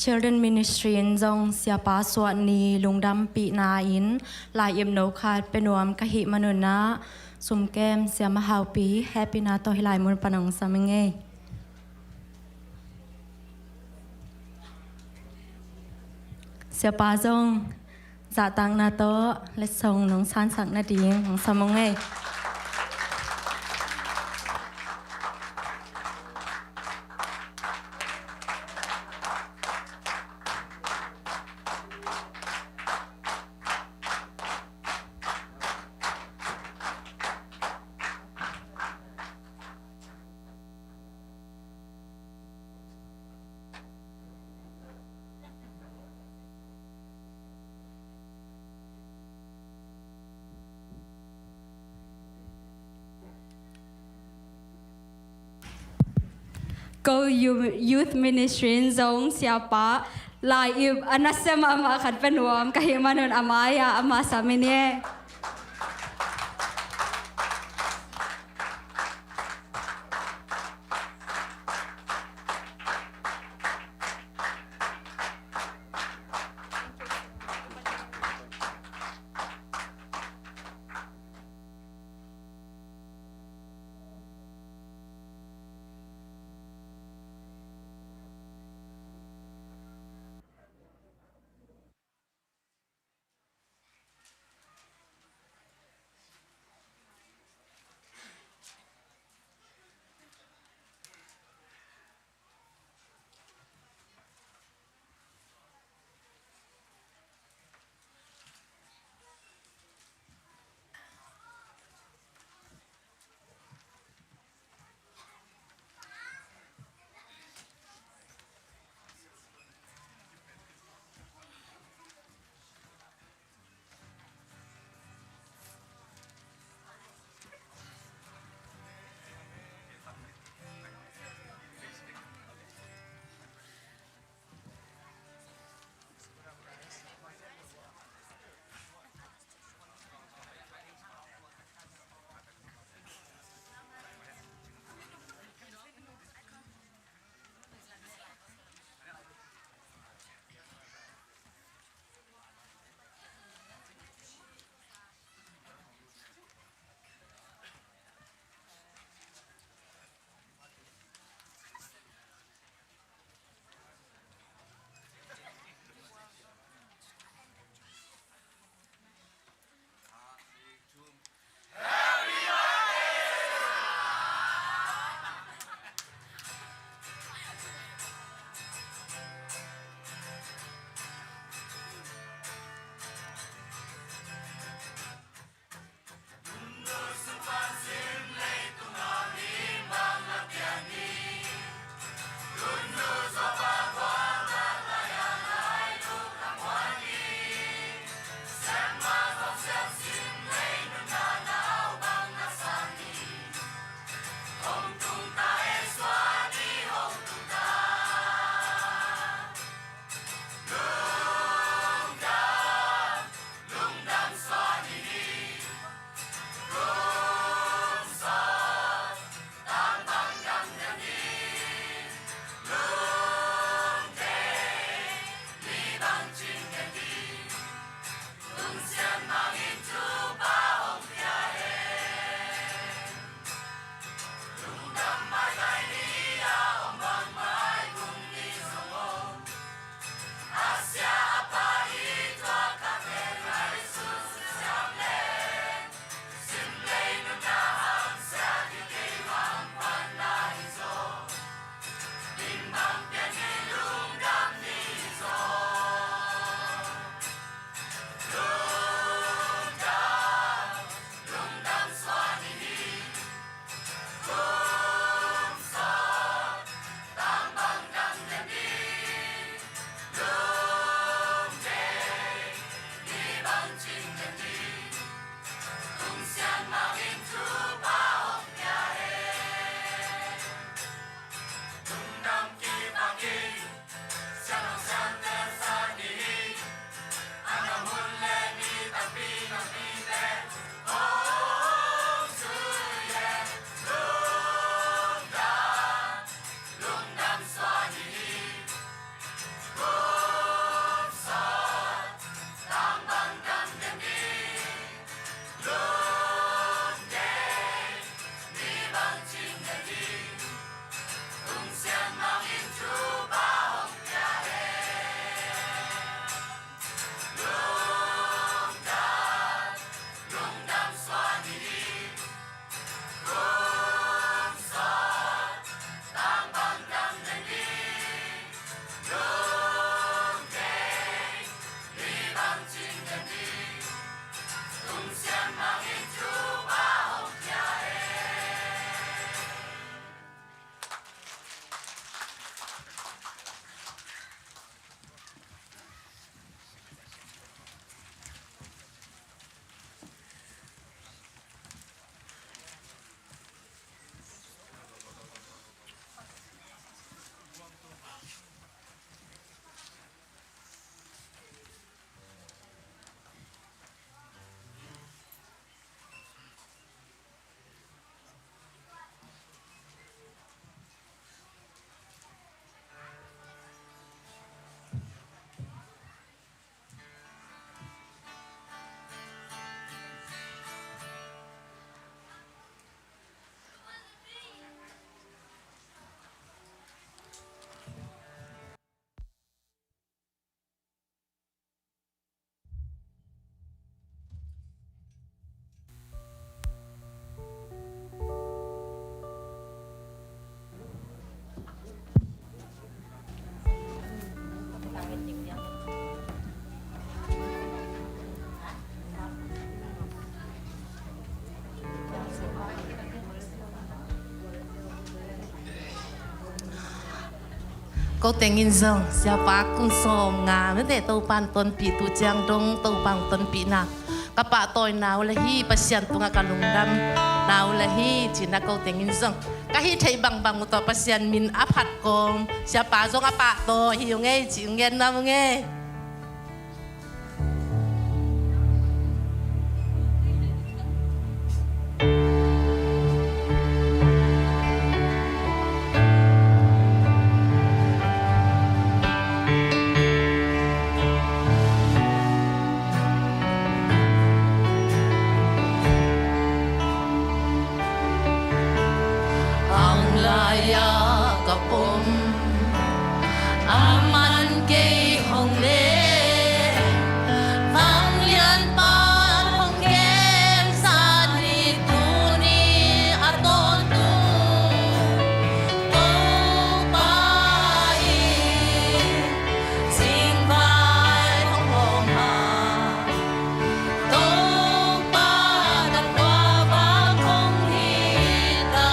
Children Ministry in zong siapa suahni lungdampihna in lai-ip no khat pia nuam ka hih manun ah, sumkem siama Haupi hehpihna tawh hih lai mun pan hong sam ing ei. Siapa zong zahtakna tawh letsong nong sansak nading hong sam ung ei. Ko Youth Ministry in zong siapa lai-ip a nasia mahmah khat pia nuam ka hih manun a mai-ah ama sam in ei. Ko teng in zong siapa kum sawm nga mete Topan tonpih tu ciang dong Topan tonpihna ka pahtawi nau le hi, Pasian tungah ka lungdam nau le hi. Cina ko teng in zong ka hih theih bangbang uh tawh Pasian min a phat kawm siapa zong a pahtawi hi ung ei, ci ung gen na ung ei. Ang lai-ah ka pom, a man kei hong le, vanglianpa hong kemsa ni, tuni a tawntung Topa in singvai hong hawm a, Topa na kua bang hong hi ta.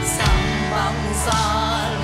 Sam bangzah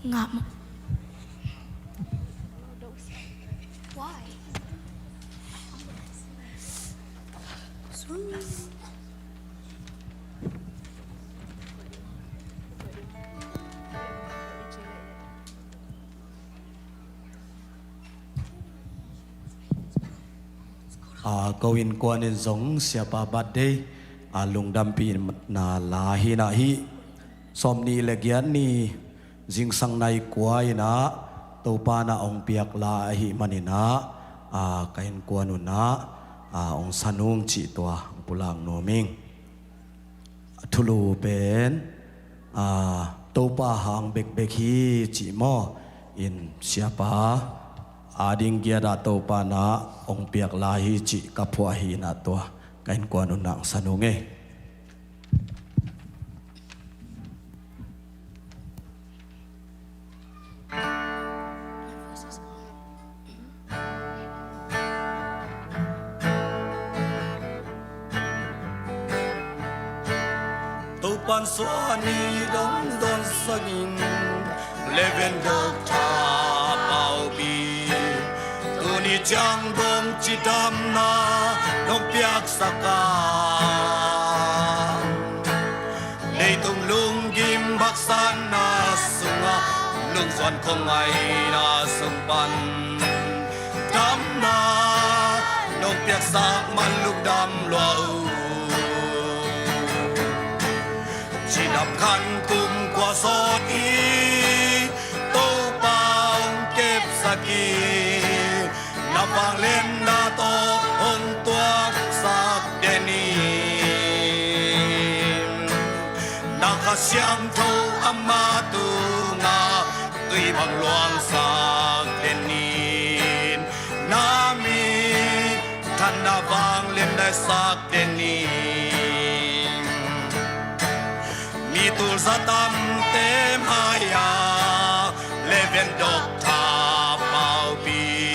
Ngah mah. Why? Sorry. A, ko innkuan in zong siapa birthday a lungdampihna la hi na hi. Sawmnih le giat ni zingsang nai kua in ah Topa in ah hong piak la ahih manin ah, a, ka innkuan un ah, a, hong sa nung cih tua hong pulak nuam ing. A thulu pen, a, Topa hang bekbek hi cih maw? In siapa ading giat ah Topa in ah hong piak la hi cih ka phuah hi in ah tua ka innkuan un ah hong sa nung e. Topa'n suah ni dong dawnsak in, Reverend Doctor Paupi, tuni ciang dong cidamna nong piaksak a, leitung lunggim haksatna sungah lungzuan khuangaihna sung pan damna nong piaksak man lungdam lua uh. Cidam khan kum kua sawt hi, Topa hong kepsak hi. Na vangliatna tawh hong tuaksak den in, na Kha Siangtho ama tungah tui bang luangsak den in, na minthanna vangliatna sak den in. Mi tulzah tamte mai-ah Reverend Doctor Paupi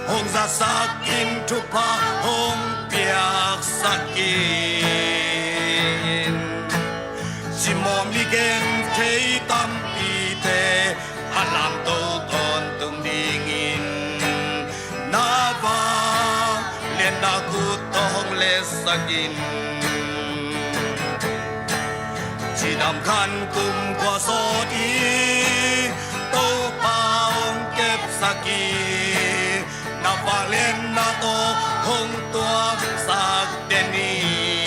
hong zatsak in, thupha hong piaksak in. Cimawh mi genthei tampite a lamto tawntung dingin na vangliatna khut tawh hong letsak in. Cidam khan kum kua sawt hi, Topa hong kepsak hi. Na vangliatna tawh hong tuaksak den in,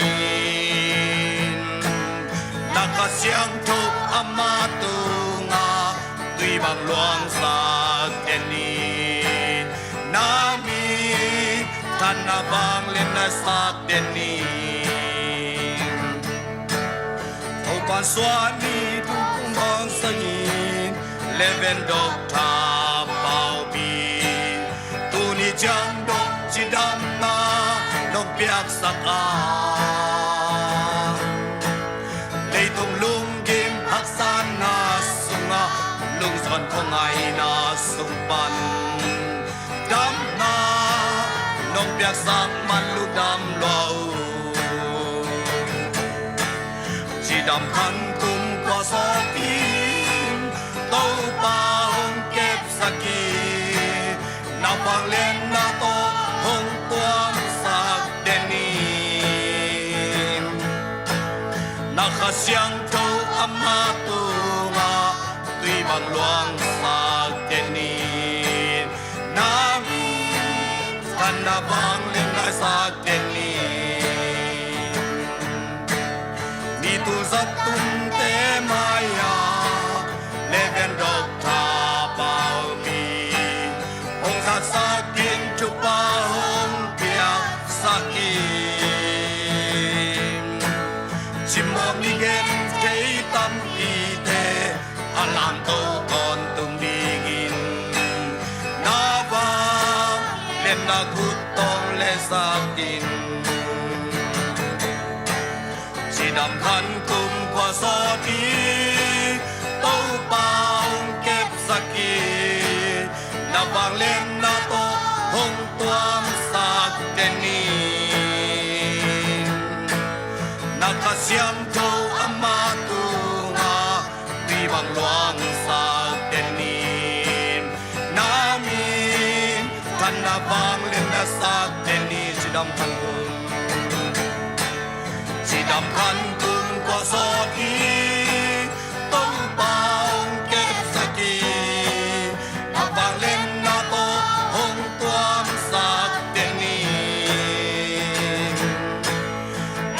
na Kha Siangtho ama tungah tui bang luangsak den in, na minthanna vangliatna sak den in. Topa'n suah ni dong dawnsak in, Reverend Doctor Paupi, tuni ciang dong cidamna nong piaksak a, leitung lunggim haksatna sungah lungzuan khuangaihna sung pan damna nong piaksak man lungdam lua uh. Cidam khan kum kua sawt hi, Topa hong kepsak hi. Na vangliatna tawh hong tuaksak den in, na Kha Siangtho ama tungah tui bang luangsak den in, na minthanna vangliatna sak den in. Mi tulzah tumte mai-ah Reverend Doctor Paupi hong zatsak in, thupha hong piaksak in. Cimawh mi genthei tampite a lamto tawntung dingin na vangliatna khut tawh hong letsak in. Cidam khan kum kua sawt hi, Topa hong kepsak hi. Na vangliatna tawh hong tuaksak den in, na Kha Siangtho ama tungah tui bang luangsak Sak teni cidam khan tung, cidam khan tung kua sawt hi. Topa hong kepsak hi. A vangliatna tawh hong tuamsak teni.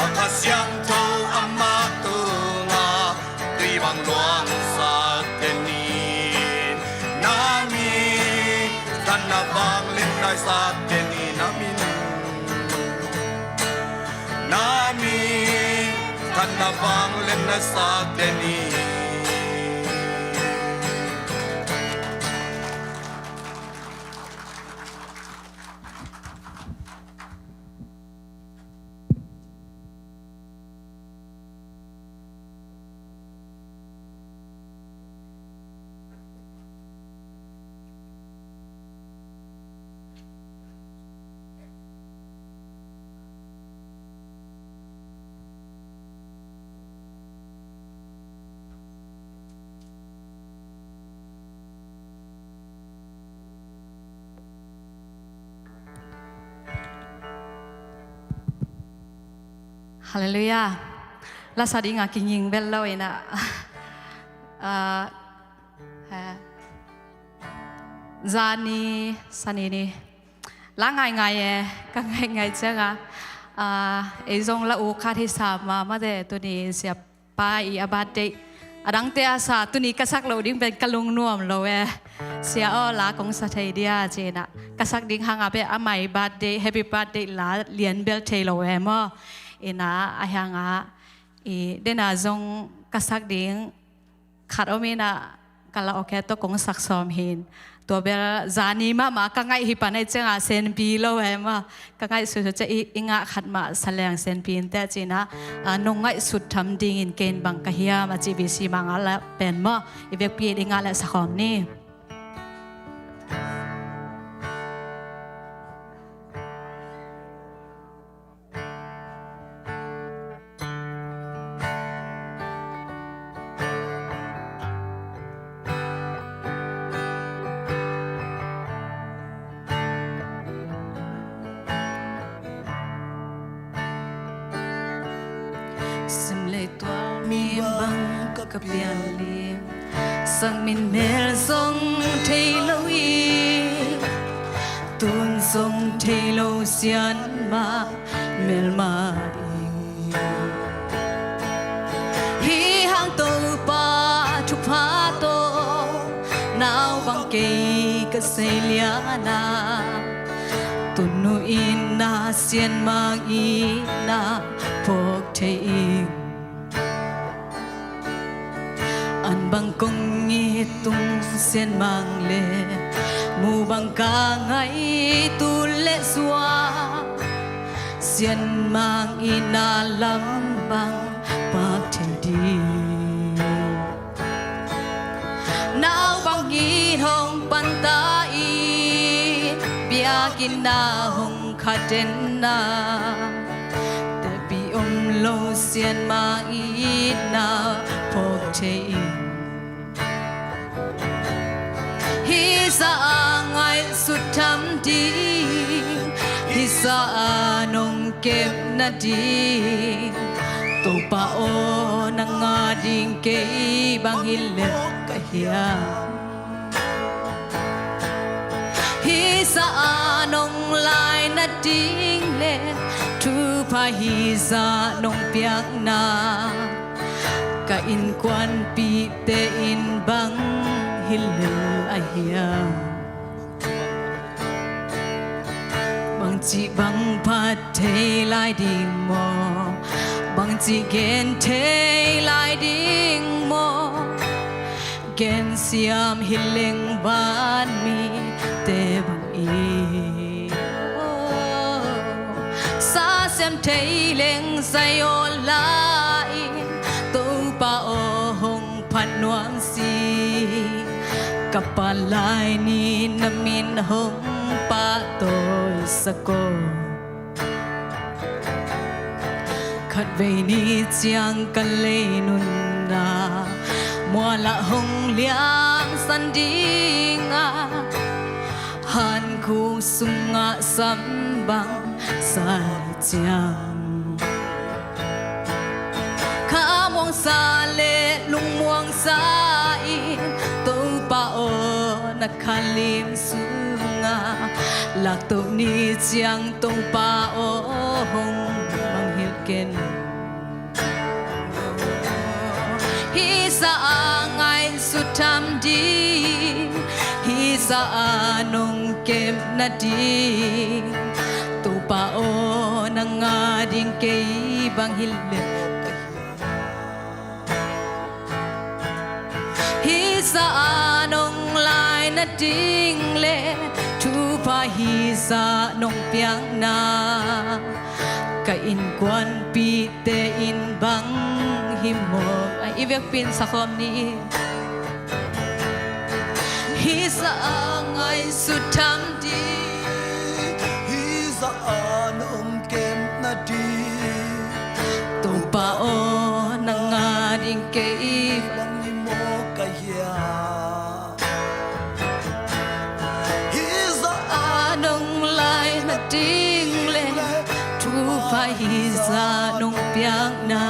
A Kha Siangtho amah tungah tui bang luangsak teni. Na mi khan na vangliatna sak teni na min. Na mi khan na vangliatna sak teni. Halleluiah. Lasa dingah kinging bel lo inah. Ah, eh, zani, sani ni. La ngaingai e, ka ngaingai ciangah. Ah, ei zong la u khat hi sa ma, mate tuni siapa i a birthday. A dangte a sa, tuni ka sak loh ding pen ka lungnuam lo e. Sia aw, la kong sa thei dia, ci inah. Ka sak ding hangah beh amai birthday, happy birthday la lian bel thei lo e maw. Inah, a hiangah, i, dena zong ka sak ding khat om inah, ka la awke tawh kong sak sawm hin. Tua bel zani mahmah ka ngaih hi pan ei ciangah senpi lo e maw. Ka ngaihsut ciah i, i ngah khat mah sa leng senpi in teh ci inah, a, nong ngaihsut tham dingin ken bang ka hiam a ci bisi mah ngah leh pen maw. I vekpi in i ngah leh sa khawm ni. Sim lei tual mi bang ka pial lim, sang min mel zong thei lo i, tun zong thei lo sian mah melmah i. Hih hang Topa thupha tawh nau bang kei ka sei liana, tunu in na sian mang i na phawk thei i. An bang kong i tung sian mang le mu bang ka ngai tu le zua, sian mang i na lam bang pak thei ding. Nau bang i hong panta i, biakinn na hong khaten na, tepi om lo sian mang i na phawk thei i. Hisa a ngaihsut tham ding, hisa a nong kep nading, Topa aw nang a ding kei bang hi lel ka hiam. Hisa a nong lai nading le thupha hisa nong piakna, ka innkuanpihte in bang hi lel a hiam. Bangci bang phat thei lai ding maw? Bangci gen thei lai ding maw? Gen siam hi leng van mite bang i. Sa siam thei leng zai aw la in, Topa aw hong phat nuam si. Ka pa lai ni na min hong pahtawi sak aw. Khatvei ni ciang ka lei nunna mualah hong liangsan dinga, Hankhuk sungah sam bang sa ciang, khamuangsa le lungmuangsa in, Topa aw na khalim sungah laktoh ni ciang, Topa aw hong manghilh ken. Hih zah a ngaihsut tham ding, hih zah a nong kep nading, Topa aw nang ading kei bang hi leh. Hih zah a nong lai nading le thupha hih zah nong piakna, ka innkuanpihte in bang hi mawk. A, i vekpi in sakhawm ni. Hih zah a ngaihsut tham ding, hih zah a nong kep nading, Topa aw nang ading kei bang hi mawk ka hiam. Hih zah a nong lai nading le thupha hih zah nong piakna,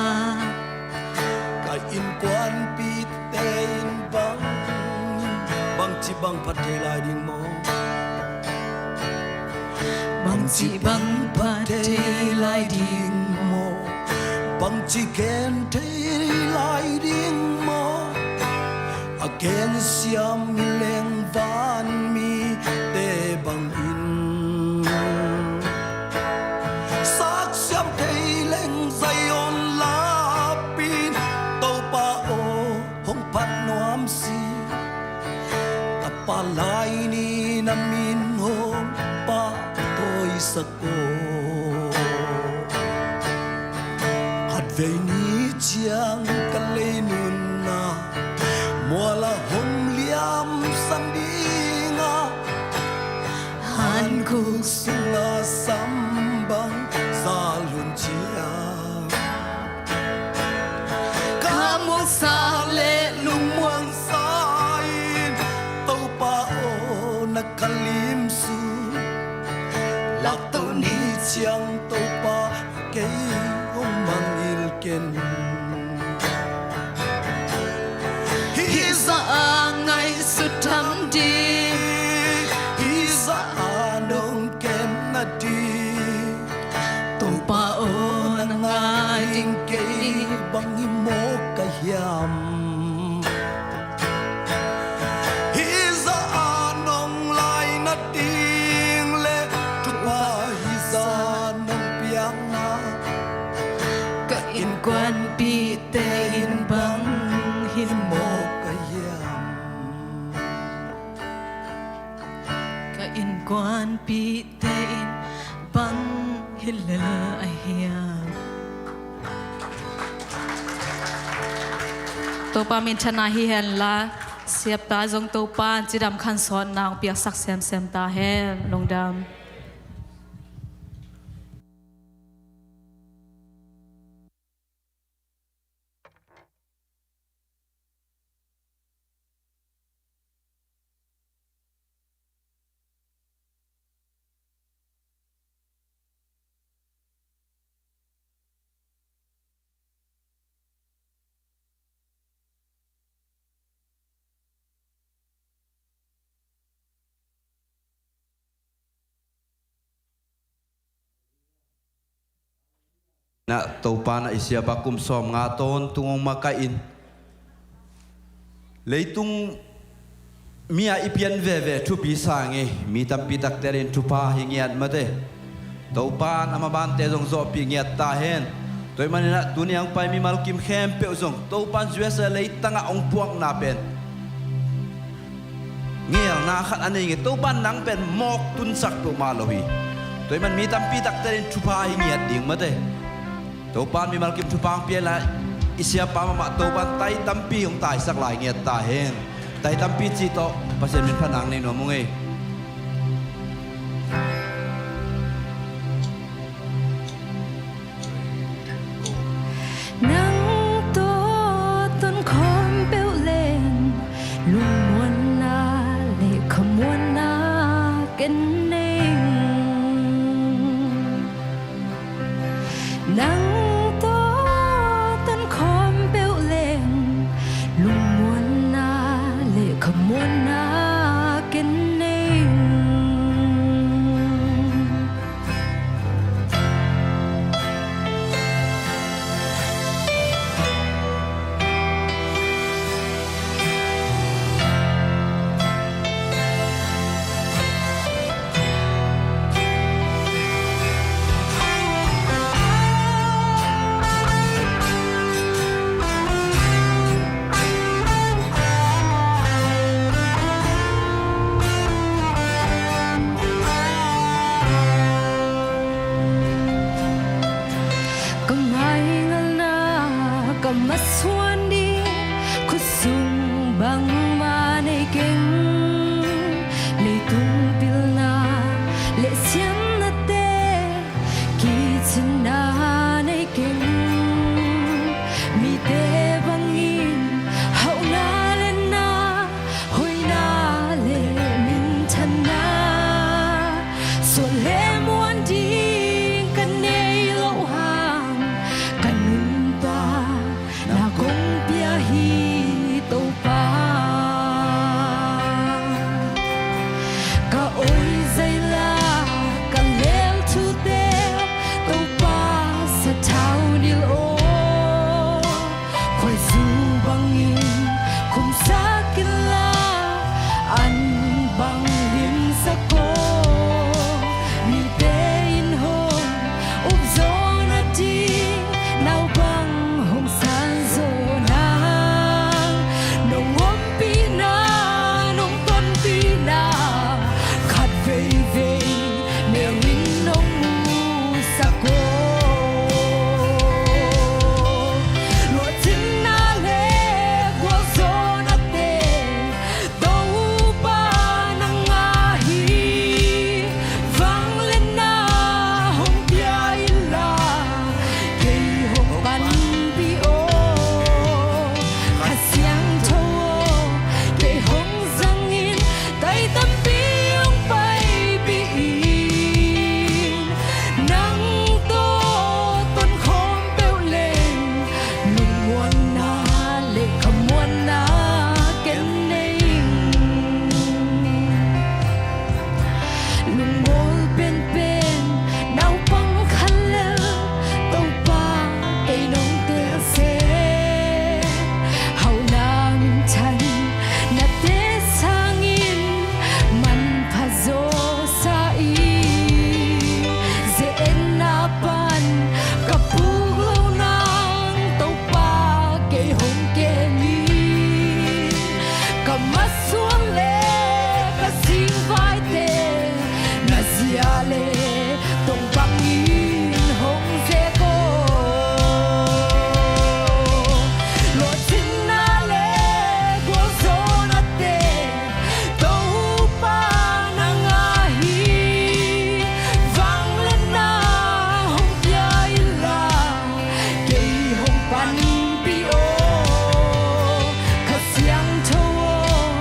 ka innkuanpihte in bang, bangci bang phat thei lai ding maw? Bangci bang phat thei lai ding maw? Bangci gen thei lai ding maw? A gensiam hi leng vanmite bangin saksiam thei leng Zion lapin, Topa aw hong phat nuam si. Ka pa lai ni na min hong pahtawisak aw. Khatvei ni ciang ka lei nunna mual ah hong liamsan ding a, hankhuk sungah sam bang zal hun ciang, khamuangsa le lungmuangsa in, Topa aw na khalim sung, laktoh ni ciang Topa kei hong mangngilh ken. Hih zah a ngaihsut tham ding, hih zah a nong kep nading, Topa aw nang ading kei bang hi mawk ka hiam. Hih zah a nong lai nading le thupha hih zah nong piakna, ka innkuanpihte in bang hi mawk ka hiam. Ka innkuanpihte in bang hi lel a hiam. Topa minthanna hi henla, siapta zong Topa in cidam khansawnna hong piaksak semsem ta hen. Lungdam. Na Topa na i siapa kum sawmnga tawntung hong makaih in, leitung mi a i pian veve thupi sa ngei mi tampi takte in thupha hi ngiat mate. Topa in a mabante zong zawhpih ngiat ta hen. Tua ahih manin ah tuni a hong pai mimal kim khempeuh zong Topa in U S A leitang ah hong puakna pen ngelna khat a nei ngei. Topa in nang pen mawk tunsak peuhmah lo hi. Tua ahih man mi tampi takte in thupha hi ngiat ding mate. Topa in mimal kim thupha hong pia lai, i siapa mahmah Topa in tai tampi hong taisak lai ngiat ta hen. Tai tampi cih tawh Pasian min phatna nei nuam ung ei. Nang tawh tun khawm peuh leng lungmuanna le khamuanna Muanna ken nei. Ka ngaingalna ka masuan ding khutsung bangmah nei keng. Leitung pilna le siamnate kicina nei keng. Mite bangin hauhna le na, hoihna le minthanna, sual le muan ding ka nei loh hang, ka nuntakna kong pia hi Topa. Ka oi zaila ka lel thute, Topa sathau nil aw. Khuaizu bangin khumsak inla, an bang limsak aw. Mite in hong upzawh nading naupang hong sanzawh nang. Nong ompihna, nong tonpihna khat veivei neu in nong musak aw. Luahcinna le gualzawhnate Topa nang a hi. Vangliatna hong pia inla, kei hong panpih aw. Kha Siangtho aw, kei hong zangin, tai tampi hong paipih in. Nang tawh tonkhawm peuh leng, lungmuanna le khamuanna ken nei ing. Lungmual penpen naupang khat lel, Topa kei nong tel seh. Hauhna minthan nate sangin manpha zawsa ing. Ze-etna pan ka puk loh nang, Topa kei hong kem in. Ka masuan le ka singvaite, na zia le tong bangin hong zek aw. Luahcinna le gualzawhnate Topa nang a hi. Vangliatna hong pia inla, kei hong panpih aw. Kha Siangtho aw,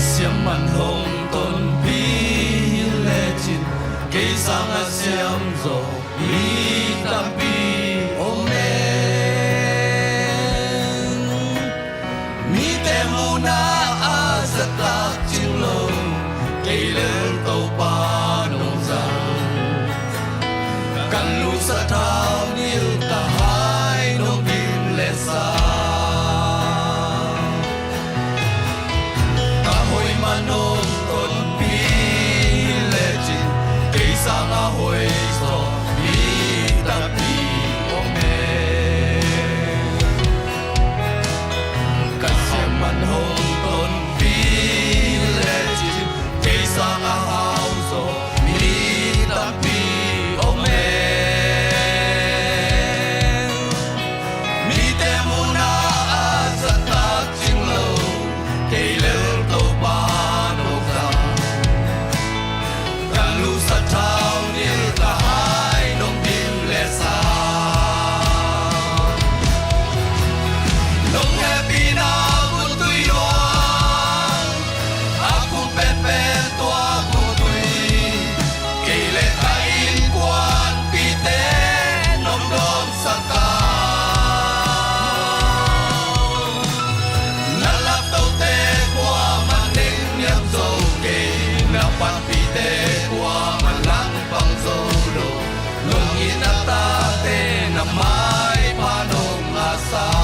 Siam man hong tonpi hi lecin, kei sangah siam zaw mi tampi om e. Mite muhna a zahtak cing lo, kei lel Topa nong zang. Ka lu sathau nil, ka hai nong dim le sa. Ka hoih man hong tonpi hi lecin, kei sangah hoih zaw mi tampi om e. Ka siam man hong tonpi hi lecin, kei sangah hau zaw mi tampi om e. Mite muhna a zahtak cing lo, kei lel Topa nong zang. Ka lu sathau nil, ka hai nong dim le sa. Nong hehpihna gun tui luang, a kum penpen tua gun tui, kei le ka innkuanpihte nong dawnsak a. Na laptote kuamah nengniam zo kei, na panpihte kuamah langpang zo lo. Nong it na tate na maipha nong ngahsak.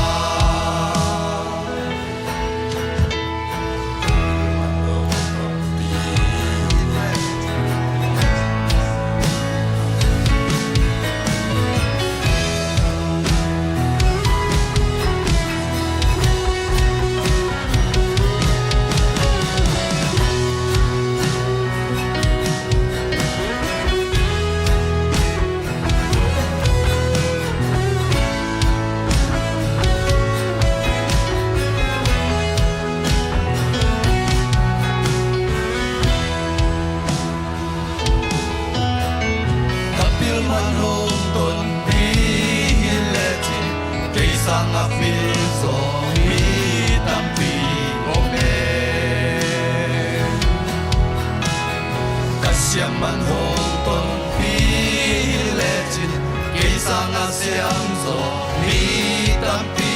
Ka pil man hong tonpi hi lecin, kei sangah pil zaw mi tampi om e. Ka siam man hong tonpi hi lecin, kei sangah siam zaw mi tampi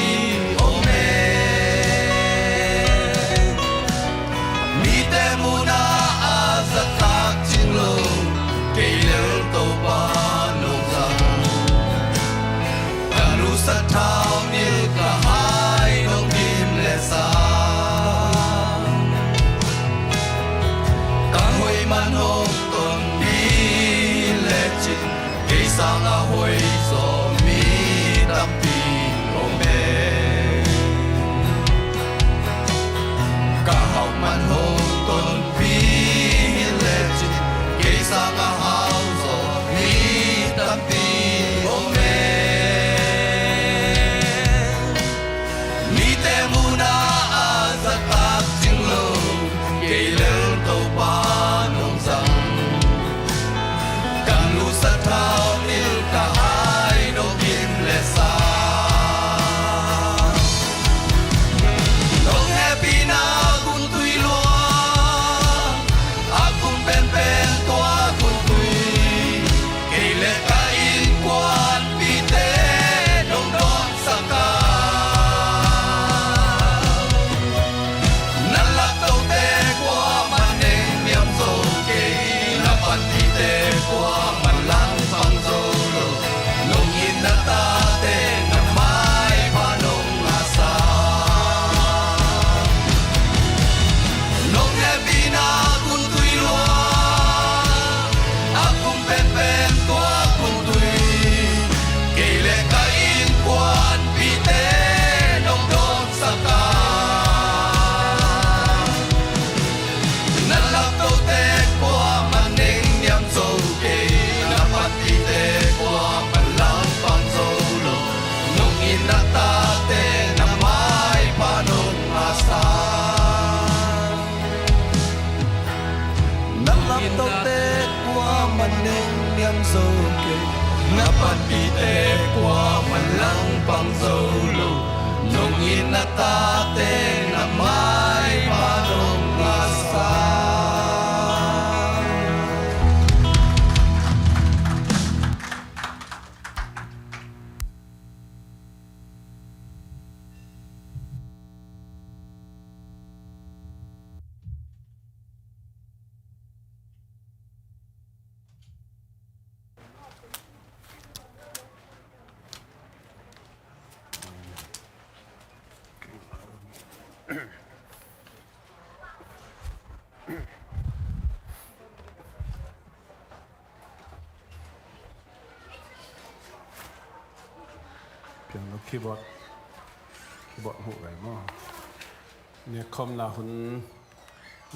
om e. Mite muhna a zahtak cing lo, kei lel Topa nong zang. Ka lu sathau nil, ka hai nong dim le sa. Ka hoih man hong tonpi hi lecin, kei sangah hoih zaw mi tampi om e. Ka hau man hong tonpi hi lecin, kei sangah hau zaw mi tampi om e. Mite muhna a zahtak cing lo, kei lel Topa nong zang. Ka lu sathau nil, ka hai nong dim le sa. Nong hehpihna gun tui luang, a kum penpen tua gun tui, kei le ka innkuanpihte nong dawnsak a. Na laptote kuamah nengniam zo kei, na panpihte kuamah langpang zo lo. Nong it na tate na maipha nong ngahsak. Nong hehpihna gun tui luang, a kum penpen tua gun tui, kei le ka innkuanpihte nong dawnsak a. Na laptote kuamah nengniam zo kei, na panpihte kuamah langpang zo lo. Nong it na tate na maipha nong ngahsak. Na laptote kuamah nengniam zo kei, na panpihte kuamah langpang zo lo. Nong it na tate na maipha nong ngahsak. Keyboard, keyboard hmuh gai maw? Nekhawmna hun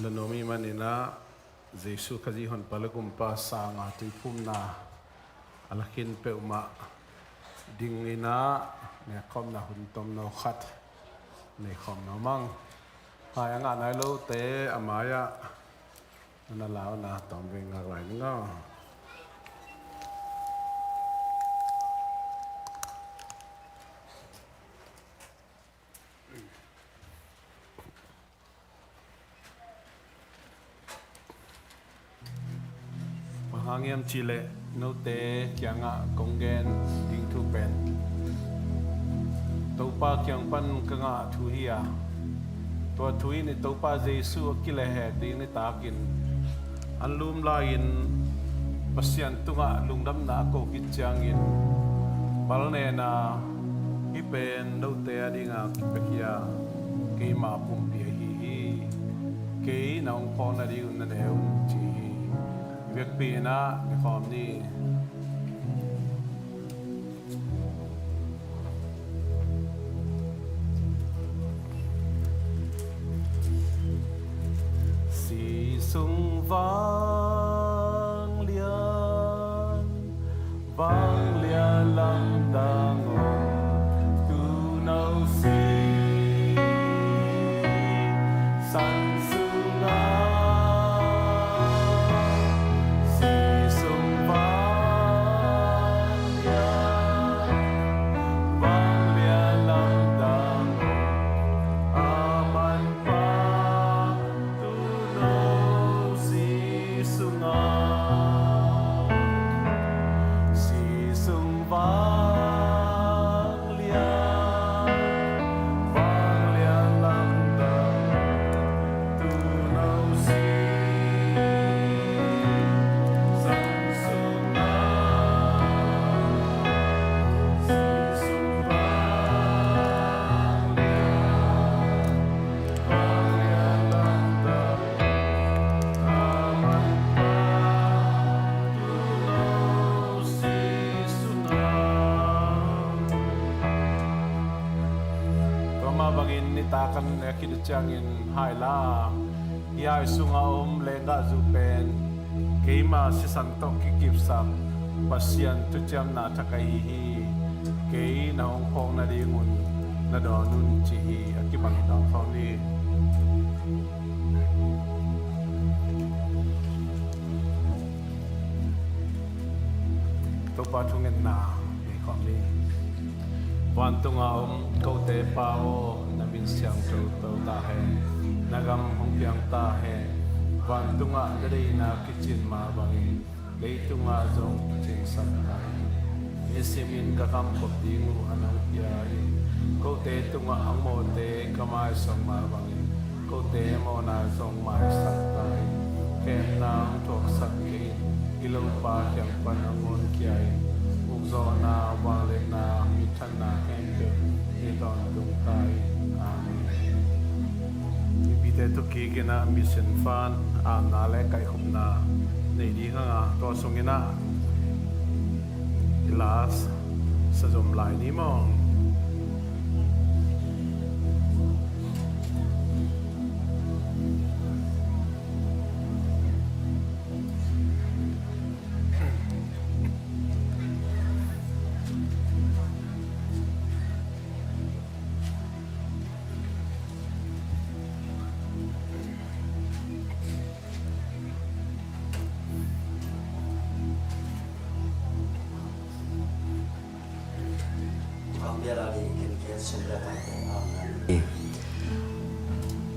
la nuam i hih manin ah Jesu Khazih honpa le gumpa sanga tuiphumna a la khin peuhmah dingin ah nekhawmna hun tomno khat nei khawm nuam ing. Hai a ngah nai lote a mai-ah na la un, a tawm vei ngak lai ning aw. Bang hang hiam cih leh note kiangah kong gen ding thu pen Topa kiang pan ka ngah thu hi a, tua thu in i Topa Jesu a kilehhek ding nitakin an lum lai-in Pasian tungah lungdamna a ko khit ciangin palnena hih pen note a dinga kipia hi a, keima pumpi ahi hi. Kei na hong phawk nadingun na ne un ci hi. I vekpi-in ah ne khawm ni. Si sung vanglian, vanglian lamdang om, tuuno si san sungah, si sung vanglian, vanglian lamdang om, a manpa tuuno si sungah, si sung vanglian, vanglian lamdang om, tuuno si san sungah, si sung vanglian, vanglian lamdang om, a manpa tuuno si sungah. Tua mah bangin nitak an nek khit uh ciangin hai la, hih hai sungah om lenggahzu pen keima sisan tawh kikipsak Pasian thuciamna thak ahi hi. Kei na hong phawk nadingun na dawn un ci hi. A kiman dawn khawm ni. Topa thungetna nei khawm ni. Vantunga om kote Pa aw, na min siangtho to ta hen. Na gam hong piang ta hen. Vantungah na deihna kicin mah bangin leitungah zong kicingsak ta hen. Nisimin ka kamkop ding uh an hong pia in. Kote tungah hong mawhte ka maisawng mah bangin kote mawhna zong maisak ta in. Khemna hong thuaksak kei in. I lopa kiang pan hong honkhia in. Ukzawhna, vangliatna, minthanna khempeuh i tawntung ta in. Amen. Mipite thukikin ah mission fund apna le kaihkhopna nei ding hang a, tua sungin ah i last sa zom lai ni maw?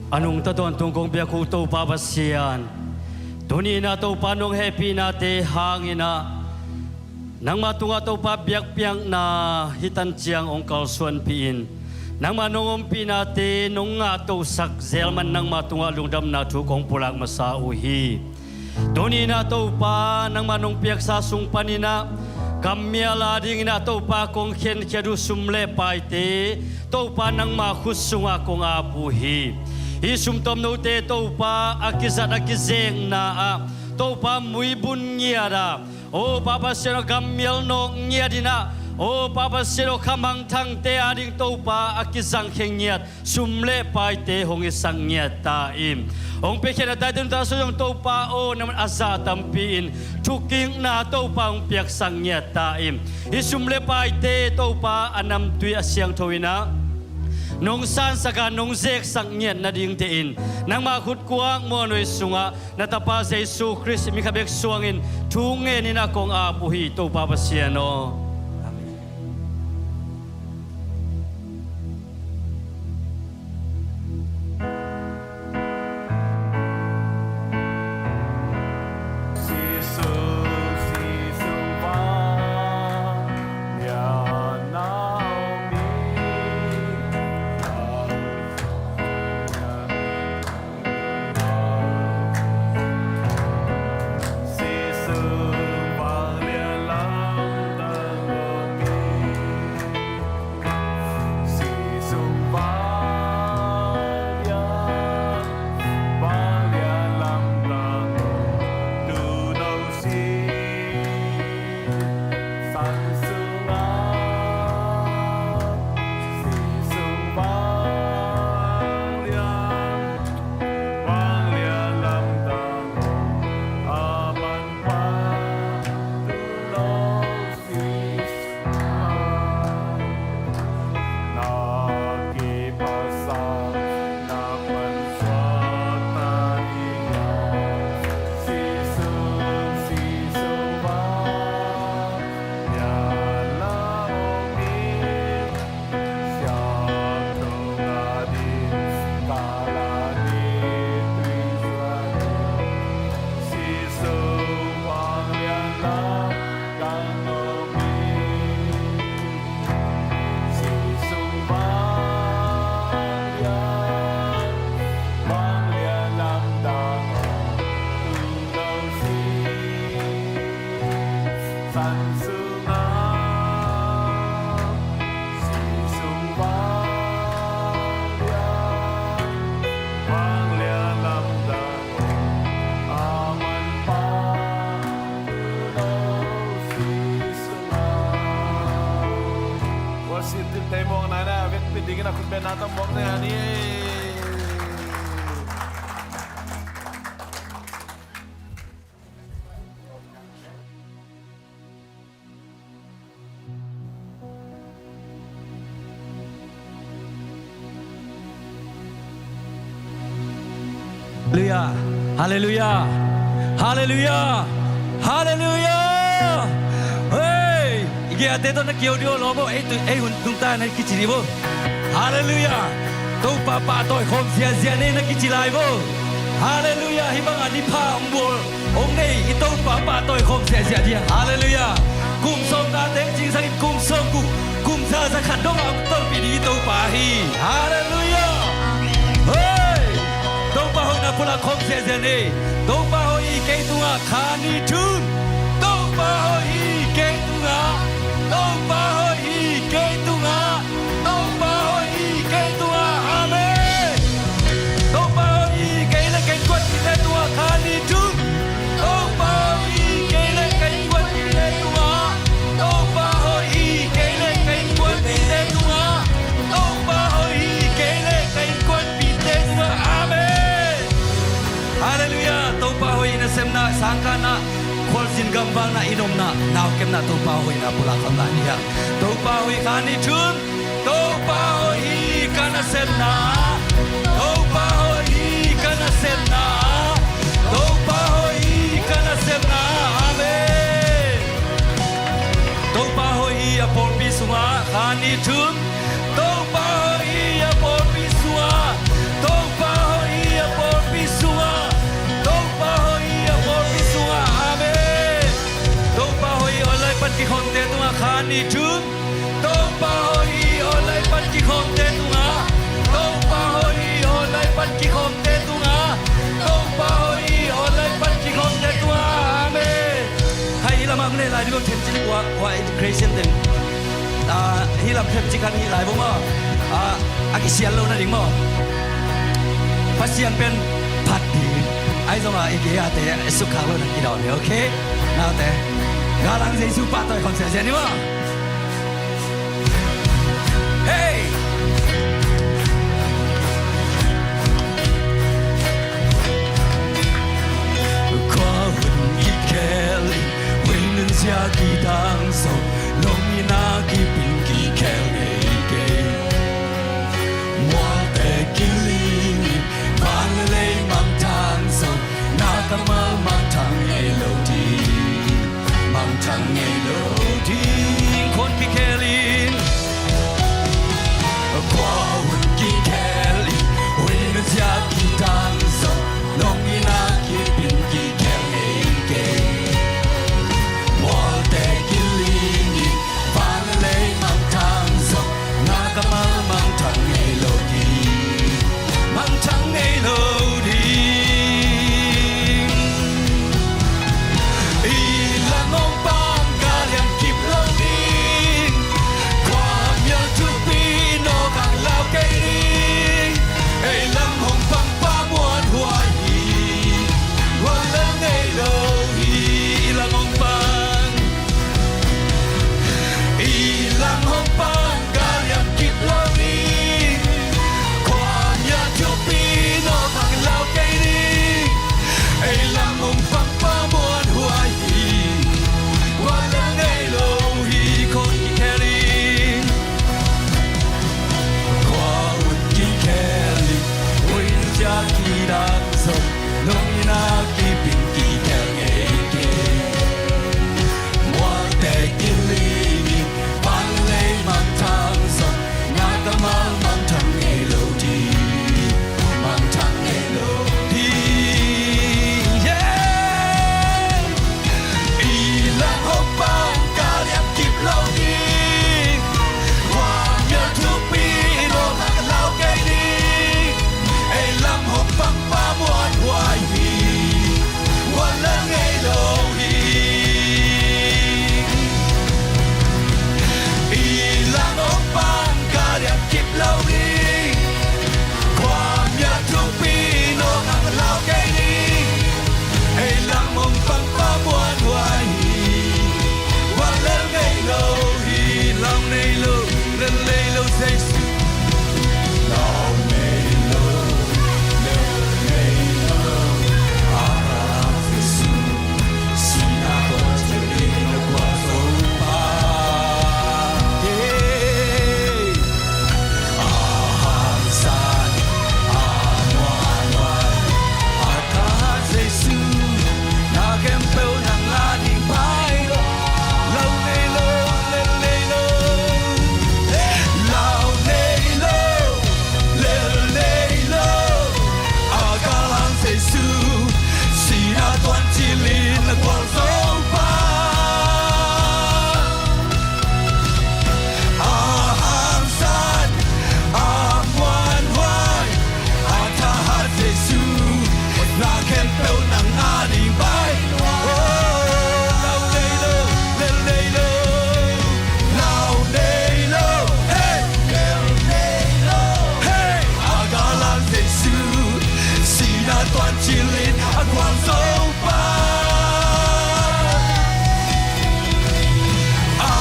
A nungta tawntung kong biak uh Topa Pasian, tuni-in ah Topa nong hehpihnate hangin ah nangmah tungah Topa biakpiakna hih tan ciang hong kalsuanpih in, nangmah nong ompihnate nong ngahtohsak zel man nangmah tungah lungdamna thu kong pulak masa uh hi. Tuni-in ah Topa nangmah nong piaksa sung panin ah kammial adingin ah Topa kong khenkhiat uh sum le paite Topa nangmah khut sungah kong ap uh hi. Hih sum tomnote Topa a kizat a kizekna ah Topa muibun ngiat ah, o Pa Pasian aw, kammial nawk ngiat in ah Aw Pa Pasian aw, khamangthangte ading Topa a kizangkhia ngiat sum le paite hong hisak ngiat ta in. Hong piakhia na taitu nungta sung zong Topa aw, na man a zah tampi in thukikna Topa hong piaksak ngiat ta in. Hih sum le paite Topa a namtui a siangtho in ah nong sansak a nong zeksak ngiat nadingte in nangmah khut kuak muanhuai sungah na Tapa Jesu Khrist min khat bek suangin thu ngenin ah kong ap uh hi, Topa Pasian aw. Amen. Worship team te mawk nai na, vekpi dingin a khut bengna tawh mawk nai a ni. Halleluia. Halleluia. Halleluia. Halleluia. Hei, i gei-ate tawh na keu dih aw lawm aw, ei tu, ei hun nungta na kici dih aw. Halleluia. Topa pahtawi khawm ziahziah ni na kici lai aw. Halleluia. Hih bangah ni pha hong bawl, hong nei i Topa pahtawi khawm ziahziah dih. Halleluia. Kum sawmnga teng cingsangin kum sawmguk, kum za, za khat dongah hong tonpih ding i Topa hi. Halleluia. Hei! Topa hoihna pulak khawm ziahziah ni. Topa hoih hi kei tungah kha ni thum. Topa hoih hi kei tungah. Topa hoih hi kei tungah. Topa hoih hi kei tungah. Amen. Topa hoih hi kei le kei kuanpihte tungah kha ni thum. Topa hoih hi kei le kei kuanpihte tungah. Topa hoih hi kei le kei kuanpihte tungah. Topa hoih hi kei le kei kuanpihte tungah. Amen. Halleluia. Topa hoih nasepna, sangkahna, khualzin gamvakna, i nopna, naukepna, Topa hoihna pulak khawm lai ni hang. Topa hoih kha ni thum. Topa hoih hi ka nasepna. Topa hoih hi ka nasepna. Topa hoih hi ka nasepna. Amen. Topa hoih hi a pawlpi sungah kha ni thum. Topa hoih hi a pawlpi sungah. Topa hoih hi a pawlpi sungah. Topa hoih hi a pawlpi sungah. Amen. Topa hoih hi online pan kikhawmte tungah kha ni thum. Topa hoih hi online pan kikhawmte tungah. Topa hoih hi online pan kikhawmte tungah. Topa hoih hi online pan kikhawmte tungah. Amen. Hai, hih lamah hong leh lai ding aw, themcik ua, ua Christian ten. Ah, hih lam themcik khat hih lai aw maw. Ah, a kisial lo nading maw. Pasian pen phat ding. Ahi zongah i gei-ate sukkhak lo na kidawn hi, okay? Naute. Galang Jesu pahtawi khawm ziahziah ni maw. Hey! Khua hun kikhel in, hui nunzia kidang zong, nong in a kip in kikhel ngei kei. Mualte kiling in, van le lei mangthang zong, na kammal mangthang ngei lo ding. Mangthang ngei lo ding. Khua hun kikhel in, khua hun kikhel in, hui nunzia kidang zong, nong in a kip in kikhel ngei kei. Mualte kiling in, van le lei mangthang zong, na kammal mangthang ngei lo ding. Mangthang ngei lo ding. Ei lam hong pang ka liam kip lo ding. Khua mial thupi nawk hak lau kei ding. Ei lam hong pang Pa muanhuai hi. Guallel ngei lo hi. Ei lam hong pang. Ei lam hong pang ka liam kip lo ding. Khua mial thupi nawk hak lau kei ding. Ei lam hong pang Pa muanhuai hi. Guallel ngei lo hi. Khua hun kikhel in, khua hun kikhel in, hui nunzia kidang zong, nong in a kip in kikhel ngei kei. Mualte kiling in, van le lei mangthang zong, na kammal mangthang ngei lo ding. Mangthang ngei lo ding. Yeah! Ei lam hong pang ka liam kip lo ding. Khua mial thupi nawk hak lau kei ding. Ei lam hong pang Pa muanhuai hi. Guallel ngei lo hi. Ei lam hong pang ka liam kip lo ding. Khua mial thupi nawk hak lau kei ding. Ei lam hong pang Pa muanhuai hi. Guallel ngei lo hi. Lau nei lo, lel nei lo Jesu. Lau nei lo, lel nei lo, a ka Jesu. Sihna tawh thilin na gualzo pa. Yeah. A hangsan, a muanhuai, a thahat Jesu, na khempeuh nang a ding pai lo. Lau nei lo, lel nei lo. Lau nei lo, lel nei lo. A galhang Jesu, sihna tuan thilin na gualzo pa. A hangsan, a muanhuai, a thahat Jesu, na khempeuh nang a ding pai. Oh, lau nei lo, lel nei lo, lau nei lo, hey, lel nei lo, hey, a galhang Jesu, sihna tuan thilin a gualzo pa. A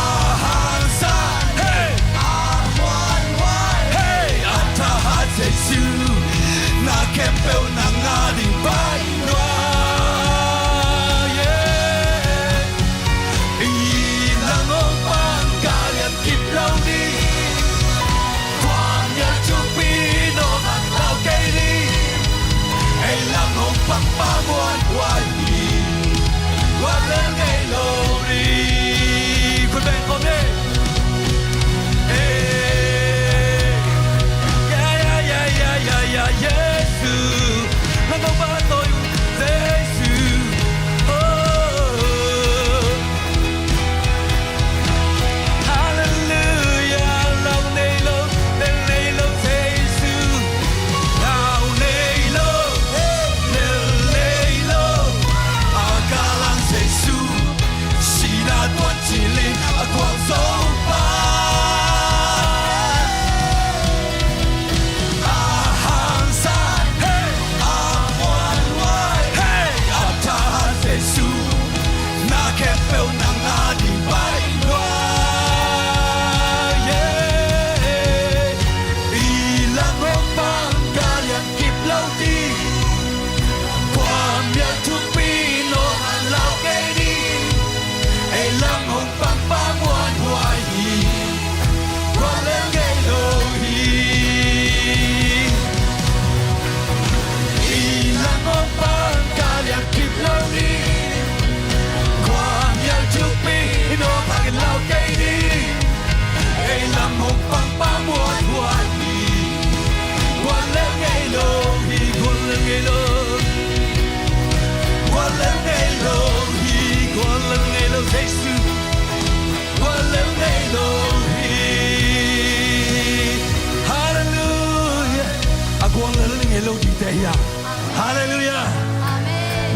hangsan, hey, a muanhuai, hey, a thahat Jesu, na khempeuh nang a ding pai nua. Yeah. Ei lam hong pang ka liam kip lo ding. Khua mial thupi nawk hak lau kei ding. Ei lam hong pang Pa muanhuai hi. Guallel ngei lo ding. Khut beng kawm ni. Eh. Ya, ya, ya, ya, ya, ya, Jesu. Nang hong pang tawi Jesu. Oh. Halleluia, lau nei lo, lel nei lo Jesu. Lau nei lo, lel nei lo, a galhang Jesu.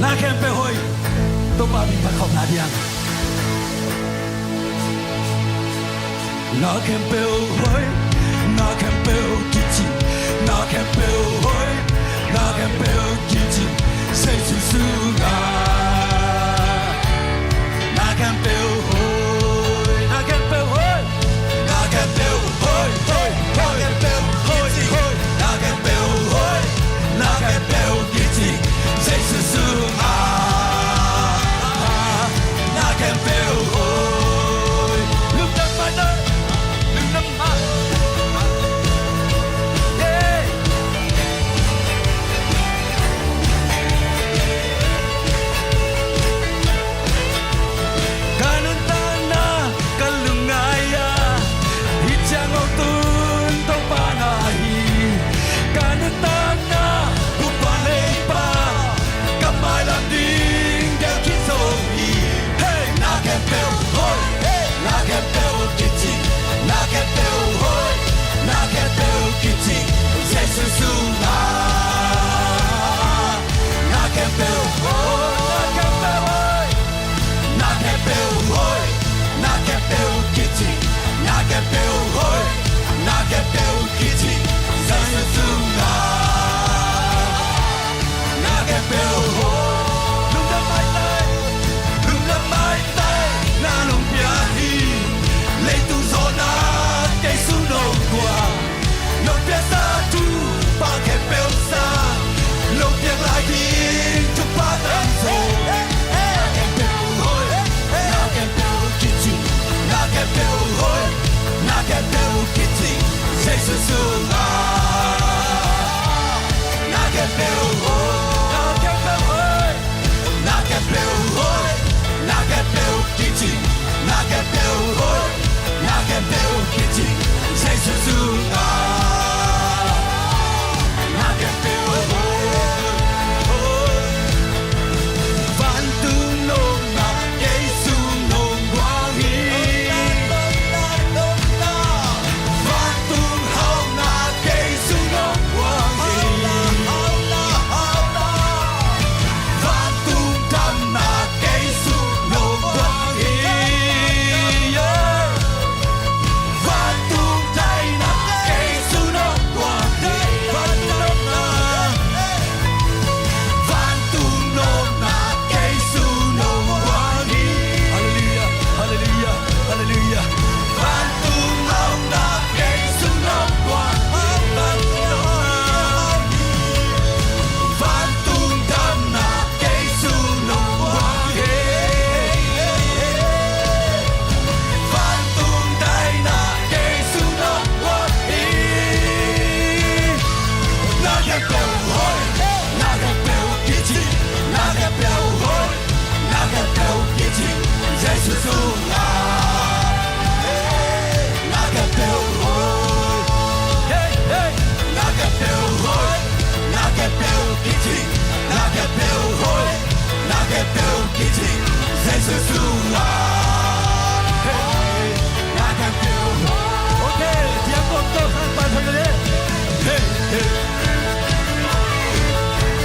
Na khempeuh hoih. Topa min phat khawm na diang. Na khempeuh hoih, na khempeuh kici, na khempeuh hoih, na khempeuh kici, Jesu sungah. Na khempeuh hoih, na khempeuh hoih, na khempeuh hoih, hoih, hoih, hoih, hoih, na khempeuh hoih, na khempeuh kici, Jesu sungah. Na khempeuh hoih. Lungdam mai ta. Lungdam mai. Yeah. Ka nuntakna ka lungngai a, hih ciang hong tun Topa na hi. Ka nuntakna Topa leipa, ka mailam ding gel khit zo hi. Hey, na khempeuh hoih, hey, na khempeuh kici, na khempeuh hoih, na khempeuh kici, Jesu sungah. Na khempeuh hoih, na khempeuh hoih, na khempeuh hoih, na khempeuh kici, na khempeuh hoih, na khempeuh kici, Jesu sungah. Na khempeuh hoih. Lungdam mai ta, lungdam mai ta, na nong piak hi. Leitung zawhna kei sung nong guan. Nong piaksa thupha khempeuh sang, nong piak lai ding thupha tamzaw. Na khempeuh hoih, na khempeuh kici, na khempeuh hoih, na khempeuh kici, Jesu sungah. Na khempeuh hoih, na khempeuh hoih. Na khempeuh hoih, na khempeuh kici, na khempeuh hoih, na khempeuh kici, Jesu sungah. Na khempeuh hoih, hoih. Vantung nopna kei sung nong guang hi. Vantung hauhna kei sung nong guang hi. Vantung damna kei sung nong guang hi. Vantung daihna kei sung nong guang hi. Vantung nopna, vantung nopna kei sung nong guang hi. Halleluijah, halleluijah, halleluijah. Vantung hauhna kei sung nong guang hi. Vantung hauhna, vantung damna kei sung nong guang hi. Vantung daihna kei sung nong guang hi. Na khempeuh hoih, na khempeuh kici, na khempeuh hoih, na khempeuh kici, Jesu sungah. Na khempeuh hoih. Hey, hey. Na khempeuh hoih, na khempeuh kici, na khempeuh hoih, na khempeuh kici, Jesu sungah. Hey, na khempeuh hoih. Okay, diakon tawh khang pan thei le. Hey, hey.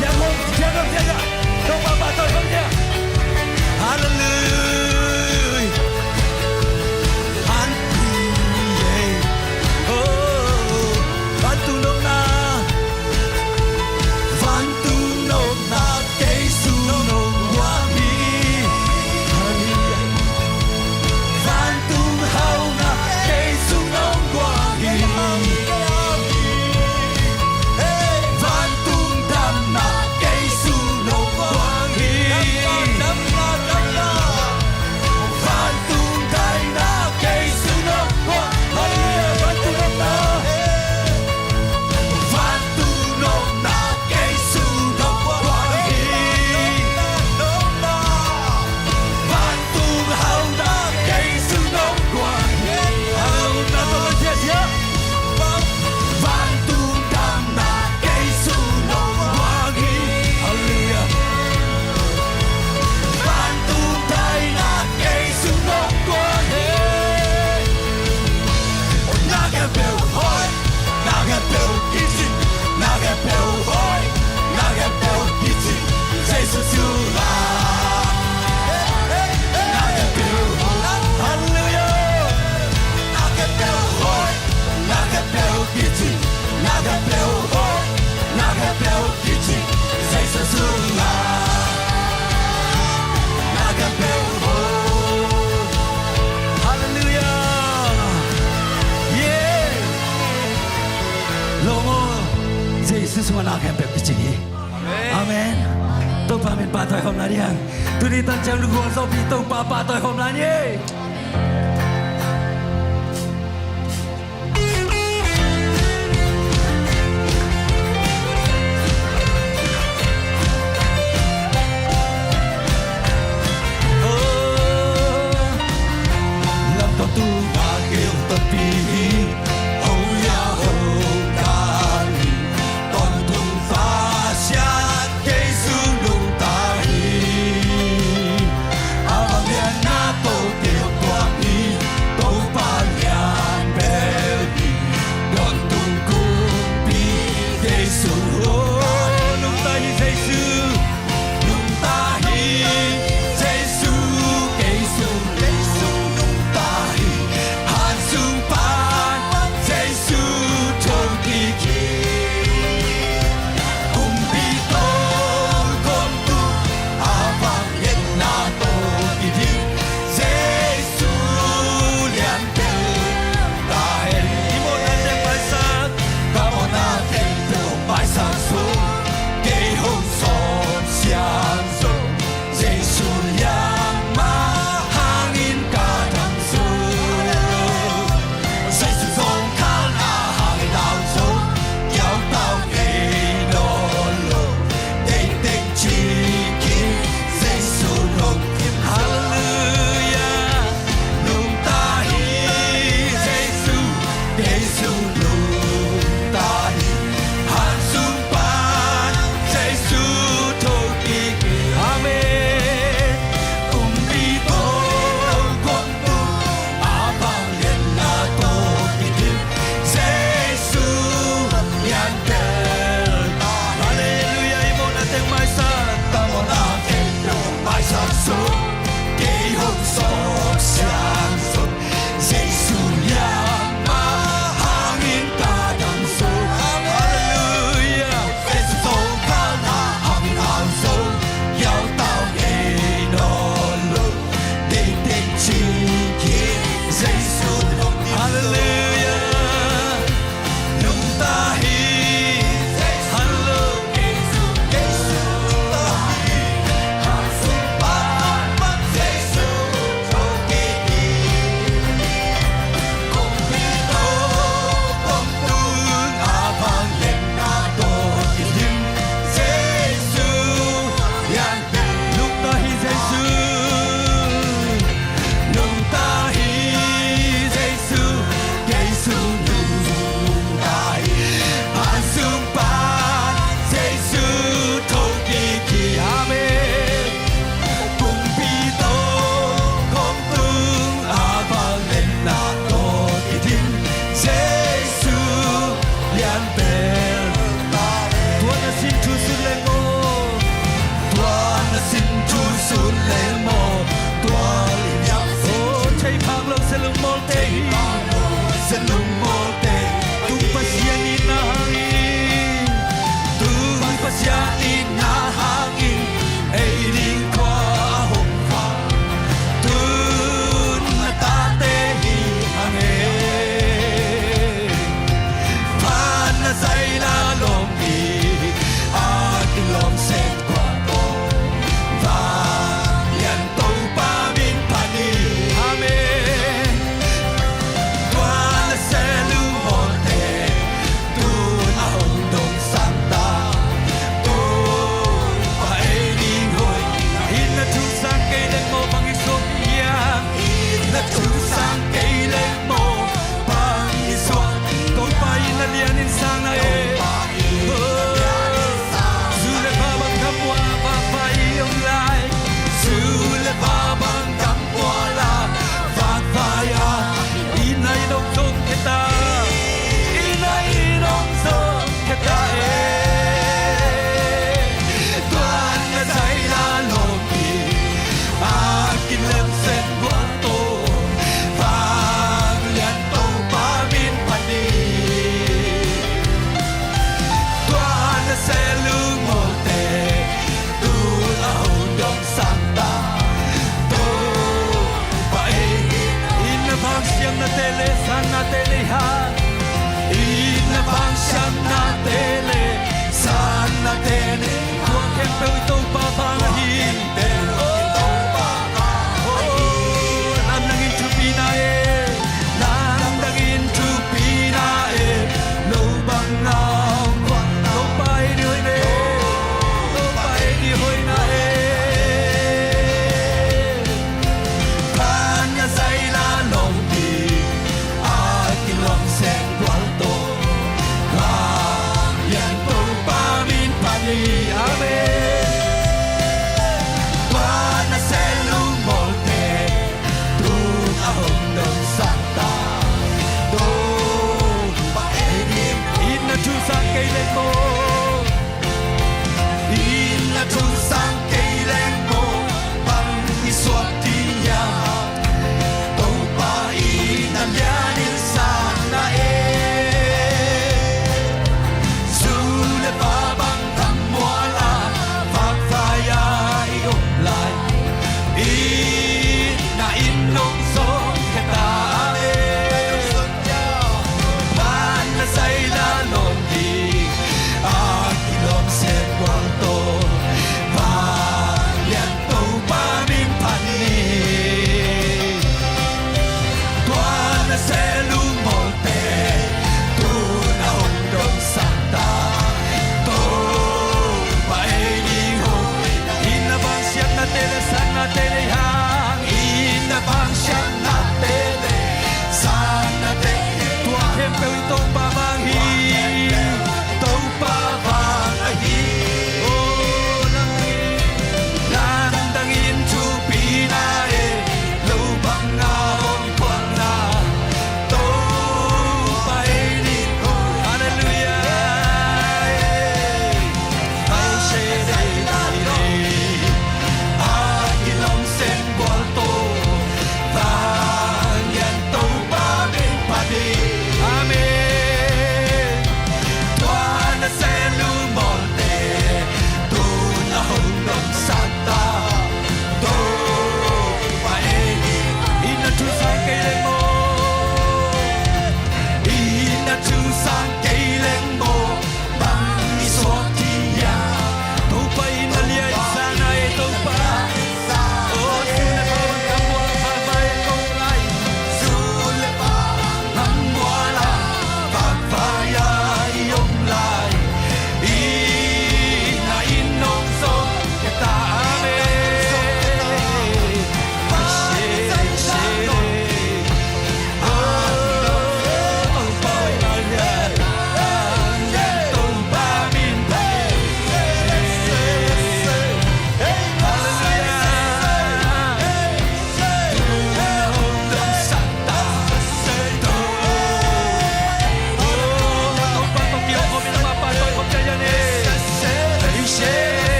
Diakon, diakon, diakon. Tawh pa pa tawh khang dia. Halleluijah. Amen. Pahtawi khawm lai ni hang. Tuni tan ciang lungmuang zawpi Topa pahtawi khawm lai ni. Lamto tu na keu topi hi, ho ya ho kani, ton tung fa siat kei su nungta hi. A bang lian na to keu tuak hi, Topa lian bel hi, ton tung kumpi kei su lo. Nungta hi Jesu. Nungta hi Jesu, kei sung, kei sung nungta hi. Han sung pan Jesu thokik hi. Kumpi tawlkawm tu a vangliatna tawh kidim Jesu lian bel ta hen. I mawhna teng maisak. Ka mawhna khempeuh maisak sung, kei hong sawm siang sung, Jesu lian mah hangin ka dam sung. Jesu zawngkhal na hangin au sung, kiau tau kei nawn lo, tengteng ci khin, Jesu lungkim. Halleluiah. Nungta hi Jesu, Jesu nungta hi. Han sung pan Jesu thokik hi. Amen. Kumpi tawlkawm tu a vangliatna tawh kidim Jesu lian bel ta hi. Halleluiah. I mawhna teng maisak. Ka mawhna khempeuh maisak sung, kei hong sawm siang sung, Jesu lian mah hangin ka dam sung. Halleluiah. Jesu zawngkhal na hangin au sung, kiau tau kei nawn lo, tengteng ci khin, Jesu lungkim. Halleluiah. Nungta hi Jesu, Jesu, Jesu nungta hi. Han sung pan Jesu,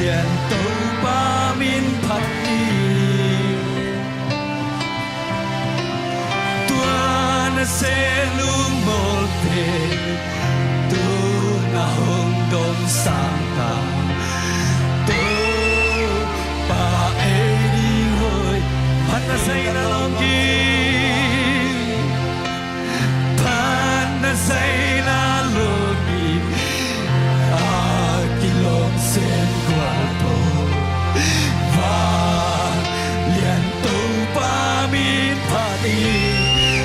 Lian Topa min phat ni. Tua nasem lungmawlte tu na hong dom sangta. Topa ei ding hoih. Phat na saina lawngkim. Phat na saina lawngkim. A kilawm sem gual po. Vanglian Topa min phat ni.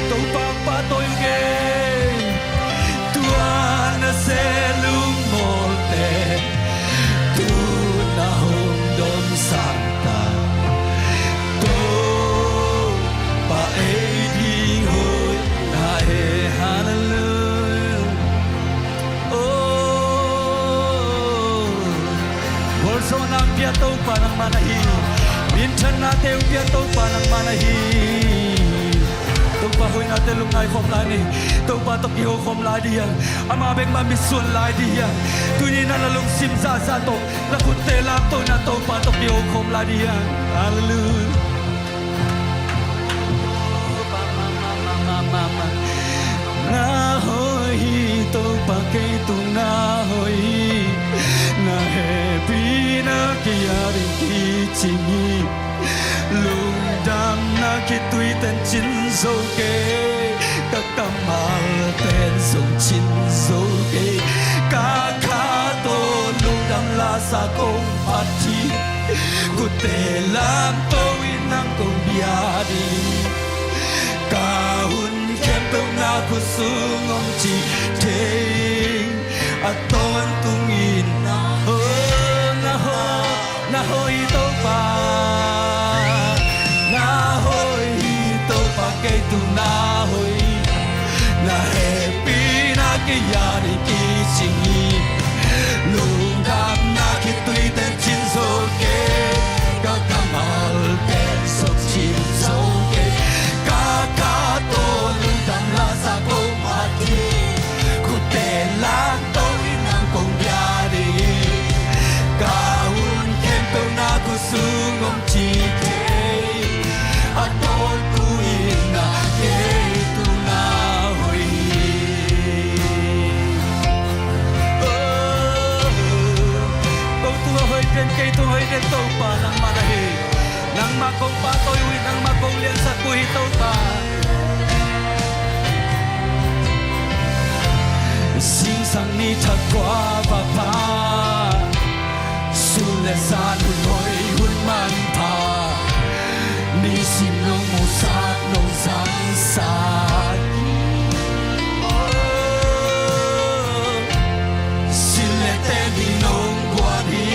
Topa pahtawi ung ei. Tua nasem lungmawlte tu na hong dom sangta. Topa ei ding hoih na e. Hallelujah. Oh. Gualzawhna hong pia Topa nangmah na hi. Minthannate hong pia Topa nangmah na hi. Topa hoihnate lungngai khawm lai ni. Topa tawh kiho khawm lai dih hiam? Ama bek mah mitsuan lai dih hiam? Tuni na na lungsim zahzah tawh na khutte lamto in na Topa tawh kiho khawm lai dih hiam? Hallelujah. Na hoih hi Topa, kei tung na hoih hi. Na hehpihna kei a ding kicing hi. Lungdamna khitui ten cin zo kei, ka kammal ten zong cin zo kei. Ka kha tawh lungdam lasa kong phat hi. Khutte lamto in nang kong bia ding. Ka hun khempeuh na khut sung om ci thei. A tawntung in na hoih, na hoih, na hoih hi Topa. Na hoih hi Topa, kei tung na hoih hi. Na hehpihna kei a ding kicing hi. Lungdamna khitui ten cin zo kei. Ka kammal ten zong cin zo kei. Ka kha tawh lungdam lasa kong phat hi. Khutte lamto in nang kong bia ding. Ka hun khempeuh na khut sung om ci thei. A tawntung in na, kei tung na hoih hi. Oh, ko tung a hoih den, kei tung hoih den Topa nangmah na hi. Nangmah kong pahtawi uh hi, nangmah kong liansak uh hi Topa. Zingsang ni thak kua vapha, sun le zan hun hoih hun manpha, nisim nong musak nong zangsak hi. Sil le ten hi nong guan hi.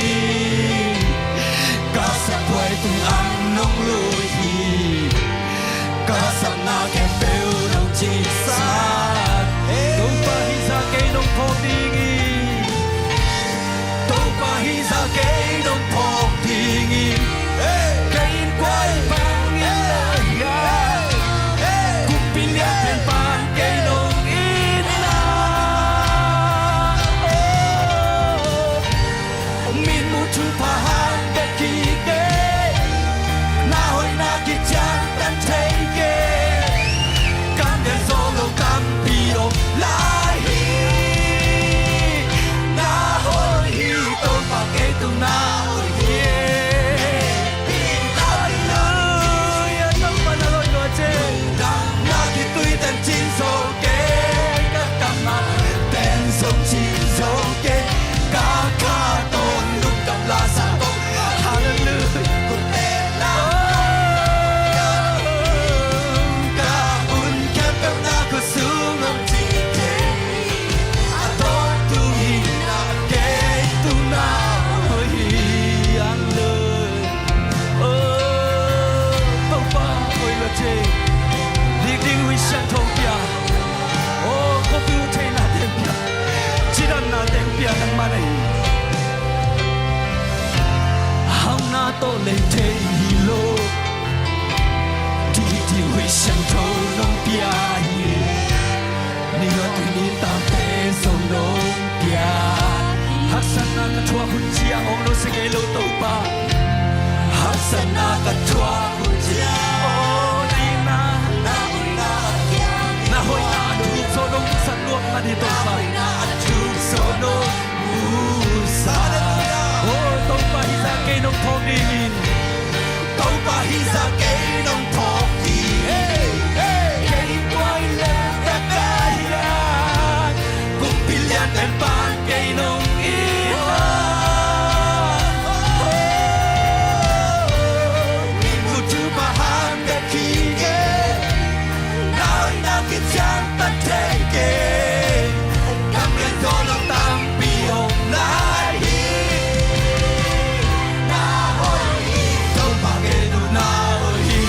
Ka sakhuai tung ang nong lui hi. Ka sapna khempeuh nong cisak. Topa hih zah kei nong phawk ding hi. Topa hih zah kei nong phawk ding hi. Kei innkuan pan in la hi a, kumpi lian pen pan kei nong it in la. Mitmuh thupha hang bek hi kei. Na hoihna kiciangtan thei kei. Kam lian zawh lo tampi om lai hi. Na hoih hi Topa, kei tung na hoih hi. Halleluia, Topa na hoih lua ci. Lungdamna khitui ten cin zo kei. Ka kammal ten zong cin zo kei. Ka kha tawh lungdam lasa kong. Halleluia. Ka hun khempeuh na khut sung om ci thei. A tawntung in na, kei tung na hoih hi. hun ciang hong nusia kei lo Topa. Haksatna ka thuak hun ciang, oh, na itna, na hoihna a thuk zaw nong musak luat ngat hi Topa. Oh, Topa hih zah kei nong phawk dingin. Topa hih zah kei nong phawk ding. Kei tua in leh taka hiang, kumpi lian pen pan kei nong it a. Min mutu pahan ka kik e, na hoihna kician pan thei kei. Ka mial tawh lo tampi om lai hi. Na hoih hi Topa kei tung na hoih hi.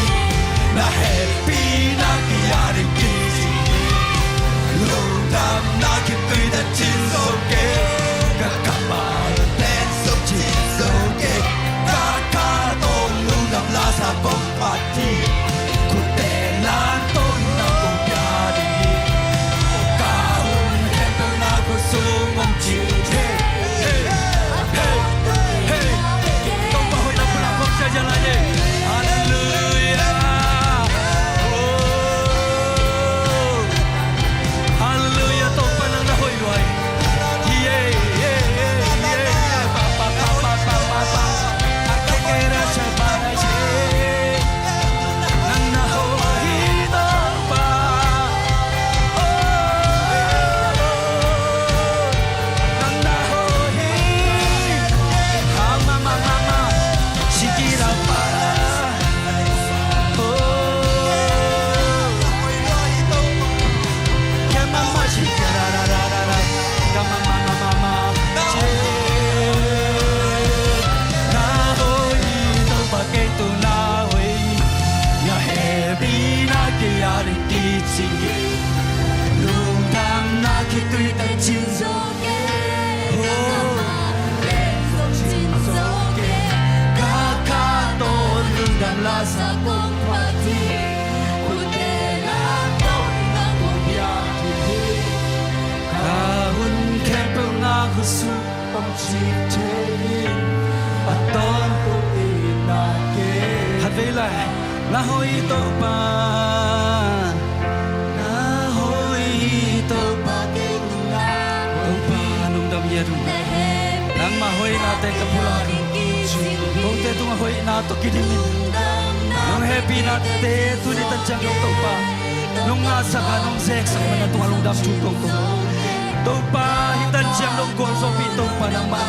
Na hehpihna kiang ding kicing hi. Lungdamna khitui tawh cin zo kei. Ka kammal pen zong cin zo kei. Ka kha tawh lungdam lasa kong phat hi. Khutte lang tawh na kong pia ding hi. Ka hun khempeuh na khutsung om cin thei. Hey, hey, hey. Topa hoihna pulak kong sia sia lai hi. Halleluiah. Oh. Halleluiah, Topa nang na hoih lua hi. Ye, ye, ye, ye. Pa, pa, pa. Nang na hoih hi Topa. Oh, nang na hoih hi. Ha, ma, ma, ma, ma. Sikira para. Lungdamna khitui tawh cin zo. Ka hun khempeuh na khutsung om cin thei in, a tawntung in na kei. Khatvei lai. Na hoih hi Topa. Na hoih hi Topa kei tung na hoih hi. Topa lungdam hi a tung. Nangmah hoihnate ka pulak hi. Kote tungah hoihna tawh kidim in. Nong hehpihnate tuni tanciang dong Topa. Nong ngahsak a nong zeksak man a tungah lungdam thu kong ko. Topa hih tanciang dong gualzawhpih Topa nangmah.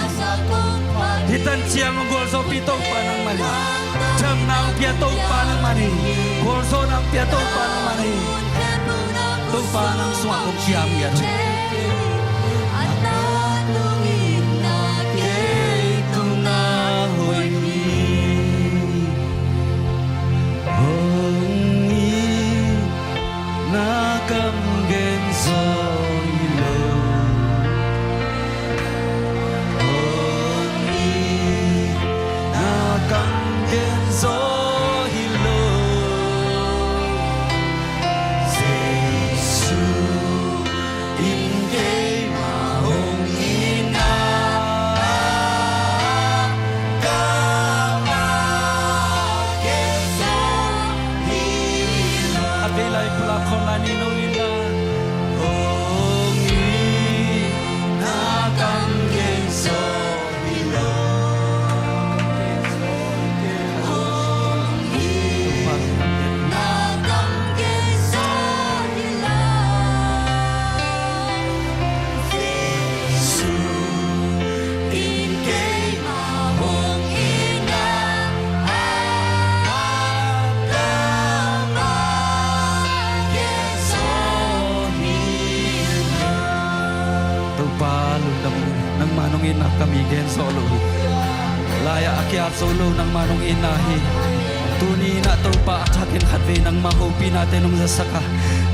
Hih tanciang dong gualzawhpih Topa nangmah hi. Chamna hong pia Topa nangmah hi. Gualzawhna hong pia Topa nangmah hi. Topa nang sungah kong kiam hi a tung. Kei tung na hoih hi. Hong itna kam gen zaw hi lo. Hong itna kam gen zaw hi lo. Jesu in keimah hong itna ka mah gen zaw hi lo. A vei lai pulak khawm lai ni, nong itna. Hong itna kam gen zaw hi lo. Hong itna kam gen zaw hi lo. Jesu in keimah hong itna a ka mah gen zaw hi lo. Topa lungdam, nangmah nong itna ka mi gen zawh lo hi. Lai-ah a kiat zo lo nangmah nong itna hi. Tuni in ah Topa a thakin khatvei nangmah hopihnate nong zasak a,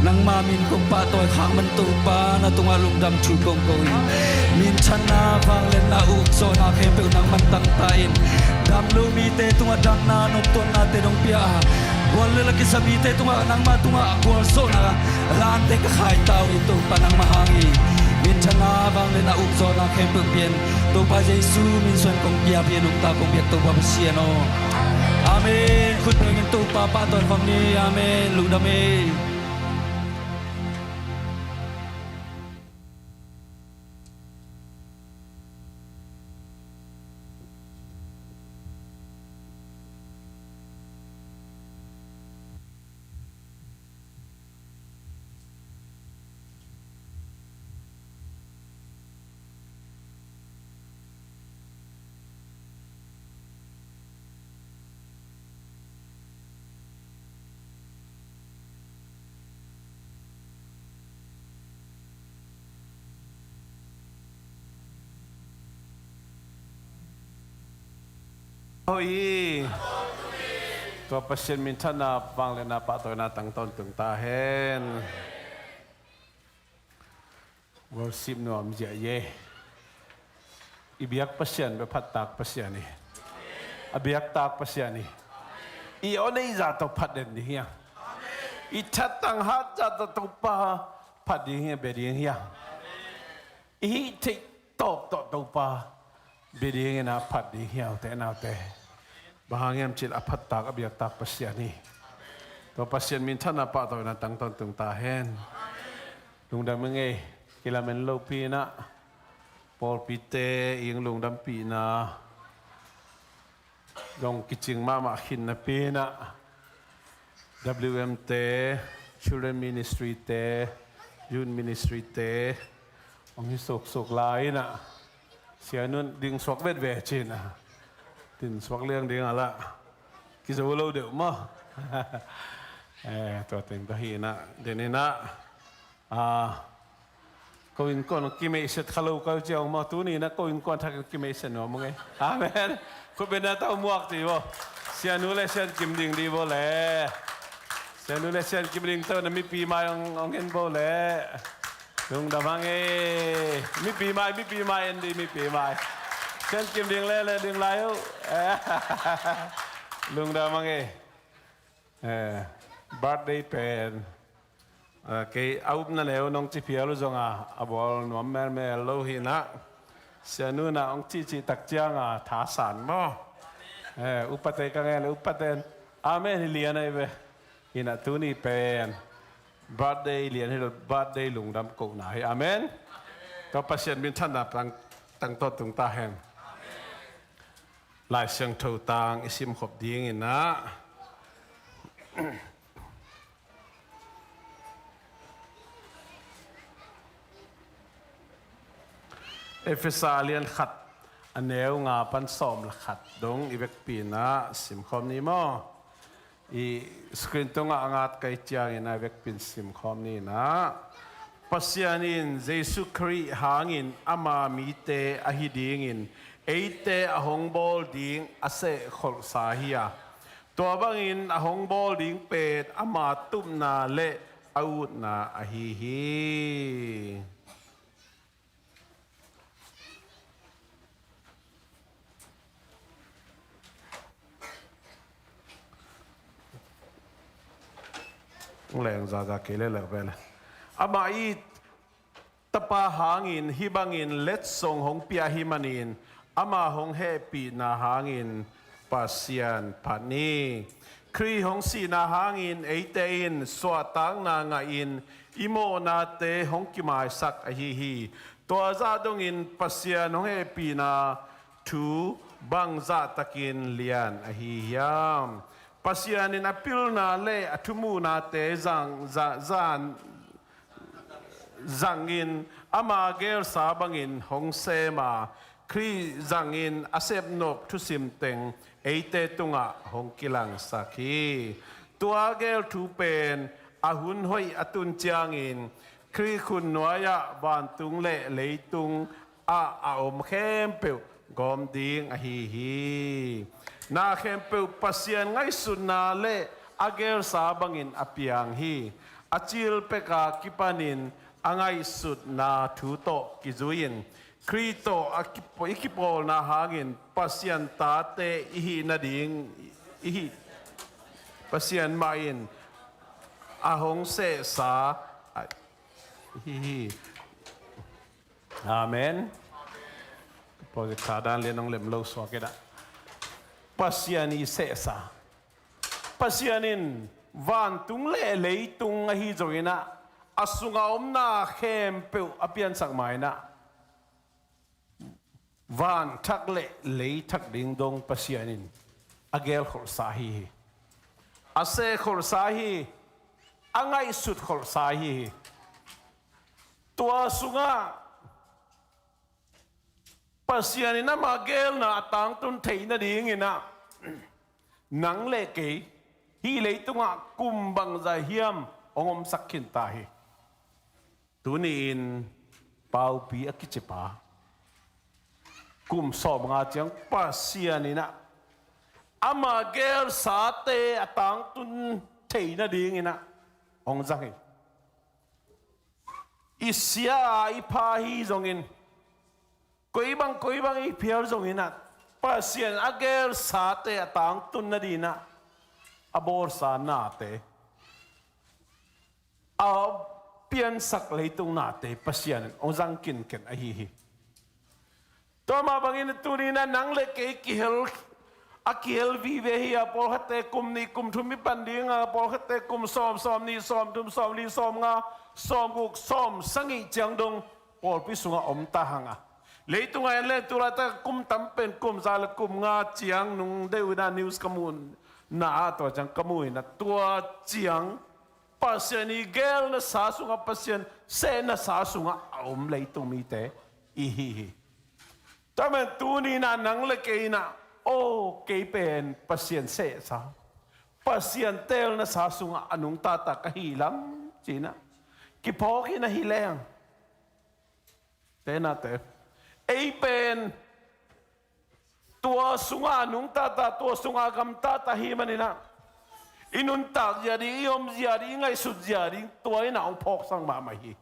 nangmah min kong pahtawi khak man Topa na tungah lungdam thu kong ko hi. Minthanna, vangliatna, ukzawhna khempeuh nangman tangta in, dam lo mite tungah damna, noptuahnate nong pia a, gual le la kisa mite tungah, nangmah tungah gualzawhna lante ka khaita uh hi Topa nangmah hang hi. Minthanna, vangliatna, ukzawhna khempeuh pian Topa Jesu min suang kong pia, pia nungta kong piak Topa Pasian aw. Amen. Khut bengin Topa pahtawi khawm ni. Amen. Lungdam hi. Hoih hi. Tua Pasian minthanna, vangliatna, pahtawina tang tawntung ta hen. Worship nuam ziah ye. I biak Pasian bek phattak Pasian hi. A biaktak Pasian hi. I aw neih zah tawh phat den ding hi a. I thatang hat zah tawh Topa phat ding hi a, bia ding hi a. I hih theih tawp tawh Topa bia dingin a phat ding hi a, ute naute. Bang hang hiam cih leh a phattak, a biaktak Pasian hi. Tua Pasian minthanna, pahtawina tang tawntung ta hen. Lungdam ing ei, kilamen lopi in ah, pawlpite ii lungdampihna zong kicing mahmah khin napi in ah, W M te, Children Ministry te, Youth Ministry te hong hi suksuk lai in ah, Sia Nun ding suak vetve ci in ah, din suak liang ding a lah kizo lo deuh maw. Eh, tua teng tawh hi in ah, den in ah, ah, ko innkuan kimeihset kha lo kau ciang maw, tuni in ah ko innkuan thakin kimeihset nuam ung ei. Amen. Khutbetna tawh muak ci vo. Sia Nu le Sia Kim ding di vo le. Sia Nu le Sia Kim ding tawh na mipi mai hong, hong en vo le. Lungdam hang ei. Mipi mai, mipi mai en di, mipi mai. Sia Kim ding le, le ding lai uh. Lungdam hang ei. Eh, birthday pen, eh, kei a upna neu nong ci phial uh zong a, a bawl nuam melmel lo hi in ah. Sia Nu in ah hong cihcih tak ciang a thasan maw. Eh, upate ka ngen le upate in amen hi lian ahi ve. Hi in ah tuni pen birthday lian hi lo, birthday lungdam kohna hi. Amen. Tua Pasian minthanna tang, tang tawntung ta hen. Lai Siangtho tang i simkhop ding in ah, Efesa a lian khat, a neu nga pan sawm le khat dong i vekpi in ah simkhawm ni maw. I screen tungah a ngat kei ciangin a vekpi in simkhawm ni in ah, Pasian in Jesu Khrih hangin ama mite ahi dingin eite a hong bawl ding a sehkholhsa hi a, tua bangin a hong bawl ding pen ama tupna le a utna ahi hi. Leng zaza kei le leh vele. Amah i Tapa hangin hih bangin letsong hong pia hi manin, ama hong hehpihna hangin Pasian phat ni. Khrih hong sihna hangin eite in suahtakna ngahin i mawhnate hong kimaisak ahi hi. Tua zah dongin Pasian hong hehpihna thu bangzah takin lian ahi hiam? Pasian in a pilna le a thumuhnate zang, za, zan, zangin ama gelsa bangin hong sem a, Khrih zangin a sepnop thusim teng eite tungah hong kilangsak hi. Tua gel thu pen a hun hoih a tun ciangin Khrih khut nuai-ah vantung le leitung ah a om khempeuh gawm ding ahi hi. Na khempeuh Pasian ngaihsutna le a gelsa bangin a piang hi. A cil peka kipanin a ngaihsutna thu tawh kizui-in Khrih tawh a kipa-, i kipawlna hangin Pasian tate i hih nading, i hih, Pasian mah in a hong sehsa ahi hi. Amen. Project kha dan lian hong lem lo suak in ah, Pasian i sehsa. Pasian in vantung le leitung ahi zongin ah, a sunga omna khempeuh a piansak ma in ah, van thak le lei thak ding dong Pasian in a gelkholhsa ahi hi. A sehkholhsa ahi hi. A ngaihsutkholhsa ahi hi. Tua sungah Pasian in ama gelna a tangtun theih nadingin ah, nang le kei hih leitungah kum bangzah hiam hong omsak khinta hi. Tuni-in Paupi a kicipa kum sawmnga ciang Pasian in ah ama gelsate a tangtun theih nadingin ah hong zang hi. I sia a i pha hi zongin, koi bang koi bang i phial zongin ah, Pasian a gelsate a tangtun nadingin ah a bawlsa nate, a piansak leitung nate Pasian in hong zang kinken ahi hi. Tua mah bangin tuni-in ah nang le kei kihel, a kihel vive hi a, pawlkhatte kum nih kum thum i pan ding a, pawlkhatte kum sawm, sawm nih, sawm thum, sawm li, sawm nga, sawm guk, sawm sagih ciang dong pawlpi sungah om ta hang a. Leitungah en leng tu laitak kum tam pen kum za le kum nga ciang nung deuh in ah news ka muh na ah tua ciang ka muh in ah, tua ciang Pasian i gelnasa sungah, Pasian sehnasa sungah a om leitung mite i hi hi. Tua man tuni-in ah nang le kei in ah, aw, kei pen Pasian sehsa, Pasian teelnasa sungah a nungtata ka hi lam ci-in ah kiphawk in ahi leng, tenate, ei pen tua sungah a nungtata, tua sungah a gamtata hi manin ah, i nuntak zia ding, i om zia ding, i ngaihsut zia ding, tua in ah hong phawksak mahmah hi.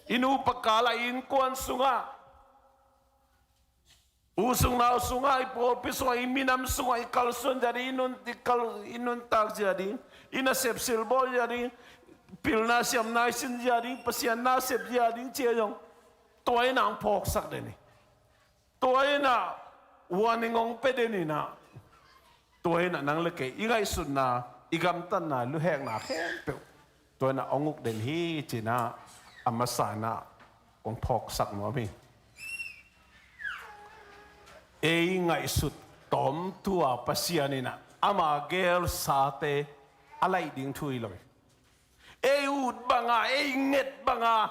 I nupa kal ah, i innkuan sungah, u sung nau sungah, i pawlpi sungah, i minam sungah, i kalsuan zia ding, i nun, i kal, i nuntak zia ding, i nasep silbawl zia ding, pilna siamna i sin zia ding, Pasian nasep zia ding ci-a zong, tua in ah hong phawksak den hi. Tua in ah warning hong pia den in ah, tua in ah nang le kei i ngaihsutna, i gamtatna, luhekna khempeuh tua in ah hong uk den hi ci-in ah a masa in ah kong phawksak nuam hi. Ei ngaihsut tawmtu-a Pasian in ah ama gelsate a laih ding thu hi lo hi. Ei ut banga, ei nget banga,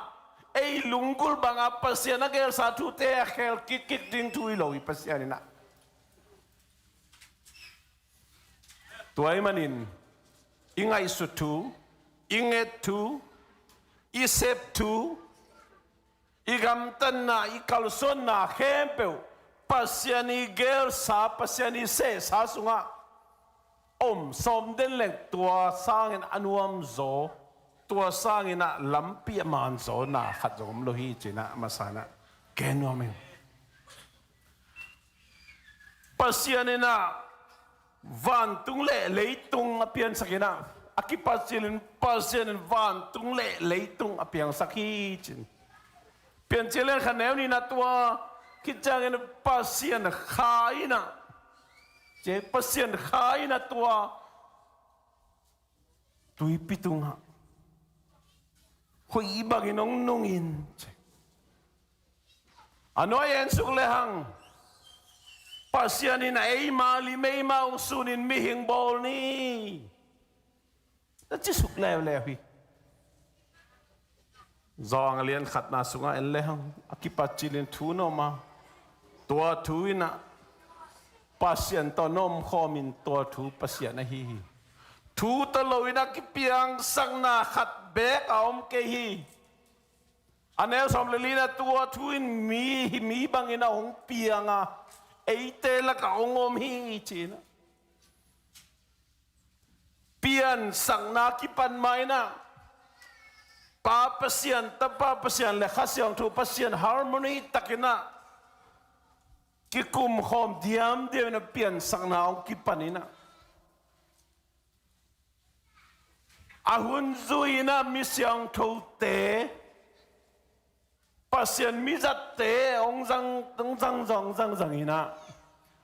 ei lunggulh banga Pasian a gelsa thute a khel kikkik ding thu hi lo hi Pasian in ah. Tua ahih manin i ngaihsut thu, i nget thu, i sep thu, i gamtatna, i kalsuanna khempeuh Pasian i gelsa, Pasian i sehsa sungah om sawm den leng, tua sangin a nuamzaw, tua sangin ah lampi a manzawna khat zong om lo hi ci-in ah a masa in ah gen nuam ing. Pasian in ah vantung le leitung a piansak in ah, a kipat cilin Pasian in vantung le leitung a piangsak hi ci-in. Piancil lian khat neu nihna, tua khit ciangin Pasian Kha in ah, ci, Pasian Kha in ah tua tuipi tungah hoih bangin hong nungin, ci. A nuai en suk lehang Pasian in ah eima lim, eima ung sunin mihing bawl ni na ci suk leuleu hi. Johan lian khatna sungah en lehang a kipat cilin thu na om a, tua thu in ah Pasian tawh na omkhawmin tua thu Pasian ahi hi. Thu tawh lo in a kipiangsakna khat beek a om kei hi. A neu sawm le lina, tua thu in mi, mi bangin a hong piang a, eite lakah hong om hi ci-in ah. Piansakna kipan ma in ah, Pa Pasian, Tapa Pasian le Kha Siangtho Pasian harmony takin ah kikumkhawm diamdiam in ah piansakna hong kipan in ah, a hun zui in ah mi siangthote Pasian mizatte hong zang, hong zang zong zang zang inah,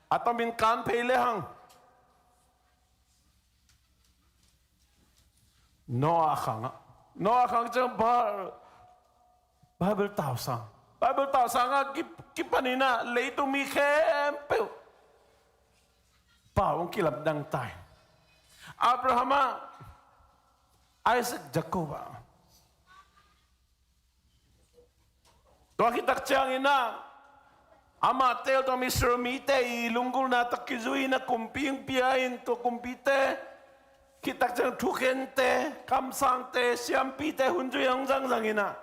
a tomin kan phei le hang. Noah khangah, Noah khang ciang Ba-, Bible tausang, Bible tausangah ki, kipan inah leitung mi khempeuh pau hong kilamdang tai. Abraham ah, Isaac, Jacob ah. Tua khit tak ciangin ah, amah tel tawh Israel mite i lunggulhna tawh kizui in a kumpi hong pia in, tua kumpite khit tak ciang thukhente, kamsangte, siampite hun zui hong zangzang inah,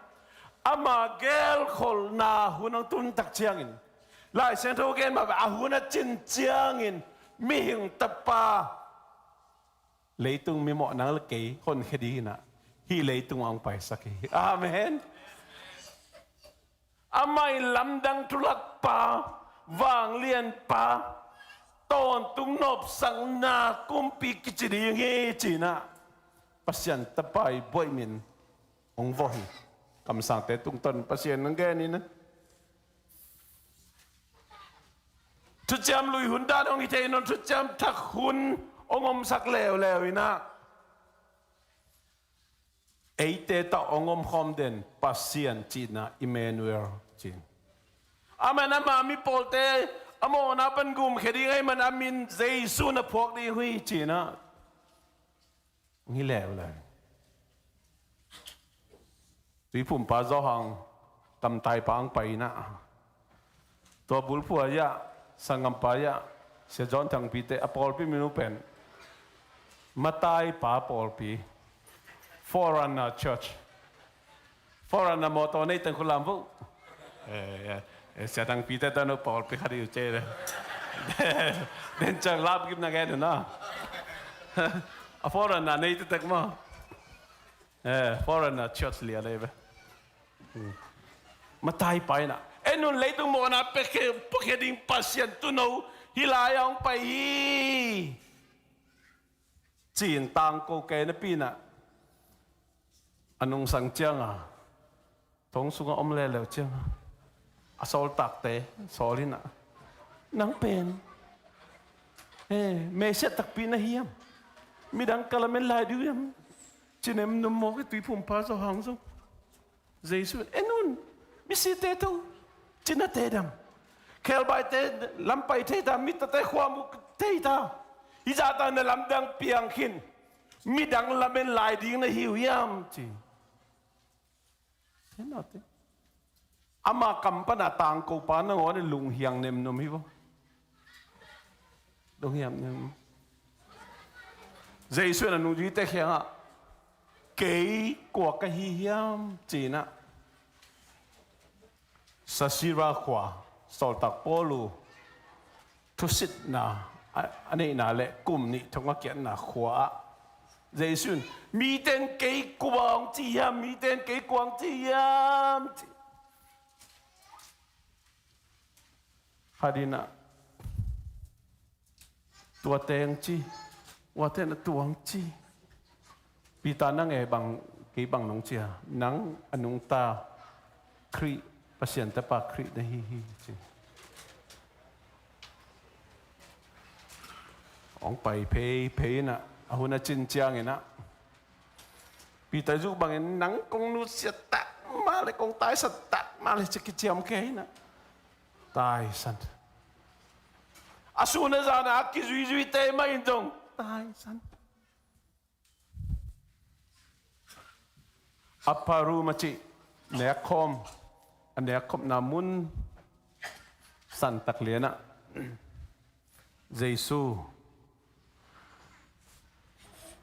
ama gelkholhna hun hong tun tak ciangin, Lai Siangtho gen mah bang a hun a cin ciangin, mihing tapa, leitung mi mawh nang le kei honkhia ding inah hih leitung ah hong paisak hi. Amen. Amah in lamdang thulakpa, vanglianpa, tawntung nopsakna kumpi kici ding hi ci inah Pasian tapa i buaih min hong vawh hi. Kamsangte tungtawn Pasian hong gen inah, Thuciam Lui hun dan hong hi thei nawn, Thuciam Thak hun hong omsak leuleu inah, eite tawh hong omkhawm den Pasian cihna Emmanuel ci-in. Amen. Ama mi pawlte a mawhna pan gumkhia ding ahih man a min Jesu na phuak ding uh hi ci inah hong hi leuleu. Tuiphumpa Zo Hang, kamtaipa hong pai inah, tua bulphuh ah, sanggampa ah, Sia John Thangpite, a pawlpi min uh pen Mataipa pawlpi, Forerunner Church. Forerunner mawtaw nei teng khut lam vo. Eh, eh, eh, Sia Thangpite tawh no pawlpi khat hi uh ci le. Den ciang lap gim na gen uh na. A Forerunner nei tektek maw. Eh, Forerunner Church lia lei ve. Hmm. Mataipa inah, en un, leitung mawhna pia khe, pia khe ding Pasian tuuno hih lai-ah hong pai hi, ci-in tangko kei napi inah, a nungsang ciangah, thong sungah om leuleu ciangah, a sawltakte sawl inah, nang pen, eh, Messiah takpi na hi hiam? Midang ka lamen lai ding uh hiam? Ci nemnum mawk hi Tuiphumpa Zo Hang zong. Jesu in, en un, misite tawh cinate dam, khebaite lam pai thei ta, mitate khua mu thei ta, hih zahta na lamdang piang khin, midang lamen lai ding na hi uh hiam ci. Ama kam pana tangkopa nangawn in lunghiang nemnum hi vo. Lunghiang nemnum. Jesu in a nungzuite kiangah, kei kua ka hi hiam ci inah, Sasira khua, sawltak Paul uh thusitna a, a neihna le kum nih thong a kiatna khua ah Jesu in, mite in kei kua hong ci hiam, mite in kei kua hong ci hiam ci. Khat inah, tuate hong ci, tuate na tuang ci. Peter, nang e bang, kei bang nong ci a? Nang a nungta Khrih, Pasian tapa Khrih na hi hi ci. Hong pai pheiphei inah, a hun a cin ciang inah, Peter zuk bangin, nang kong nusia tak mah le, kong taisan tak mah le ci kiciam kei inah, taisan. A sun a zan a kizuizuite mah in zong taisan. Upper room a cih, nekkhawm, a nekkhopna mun santak lianah Jesu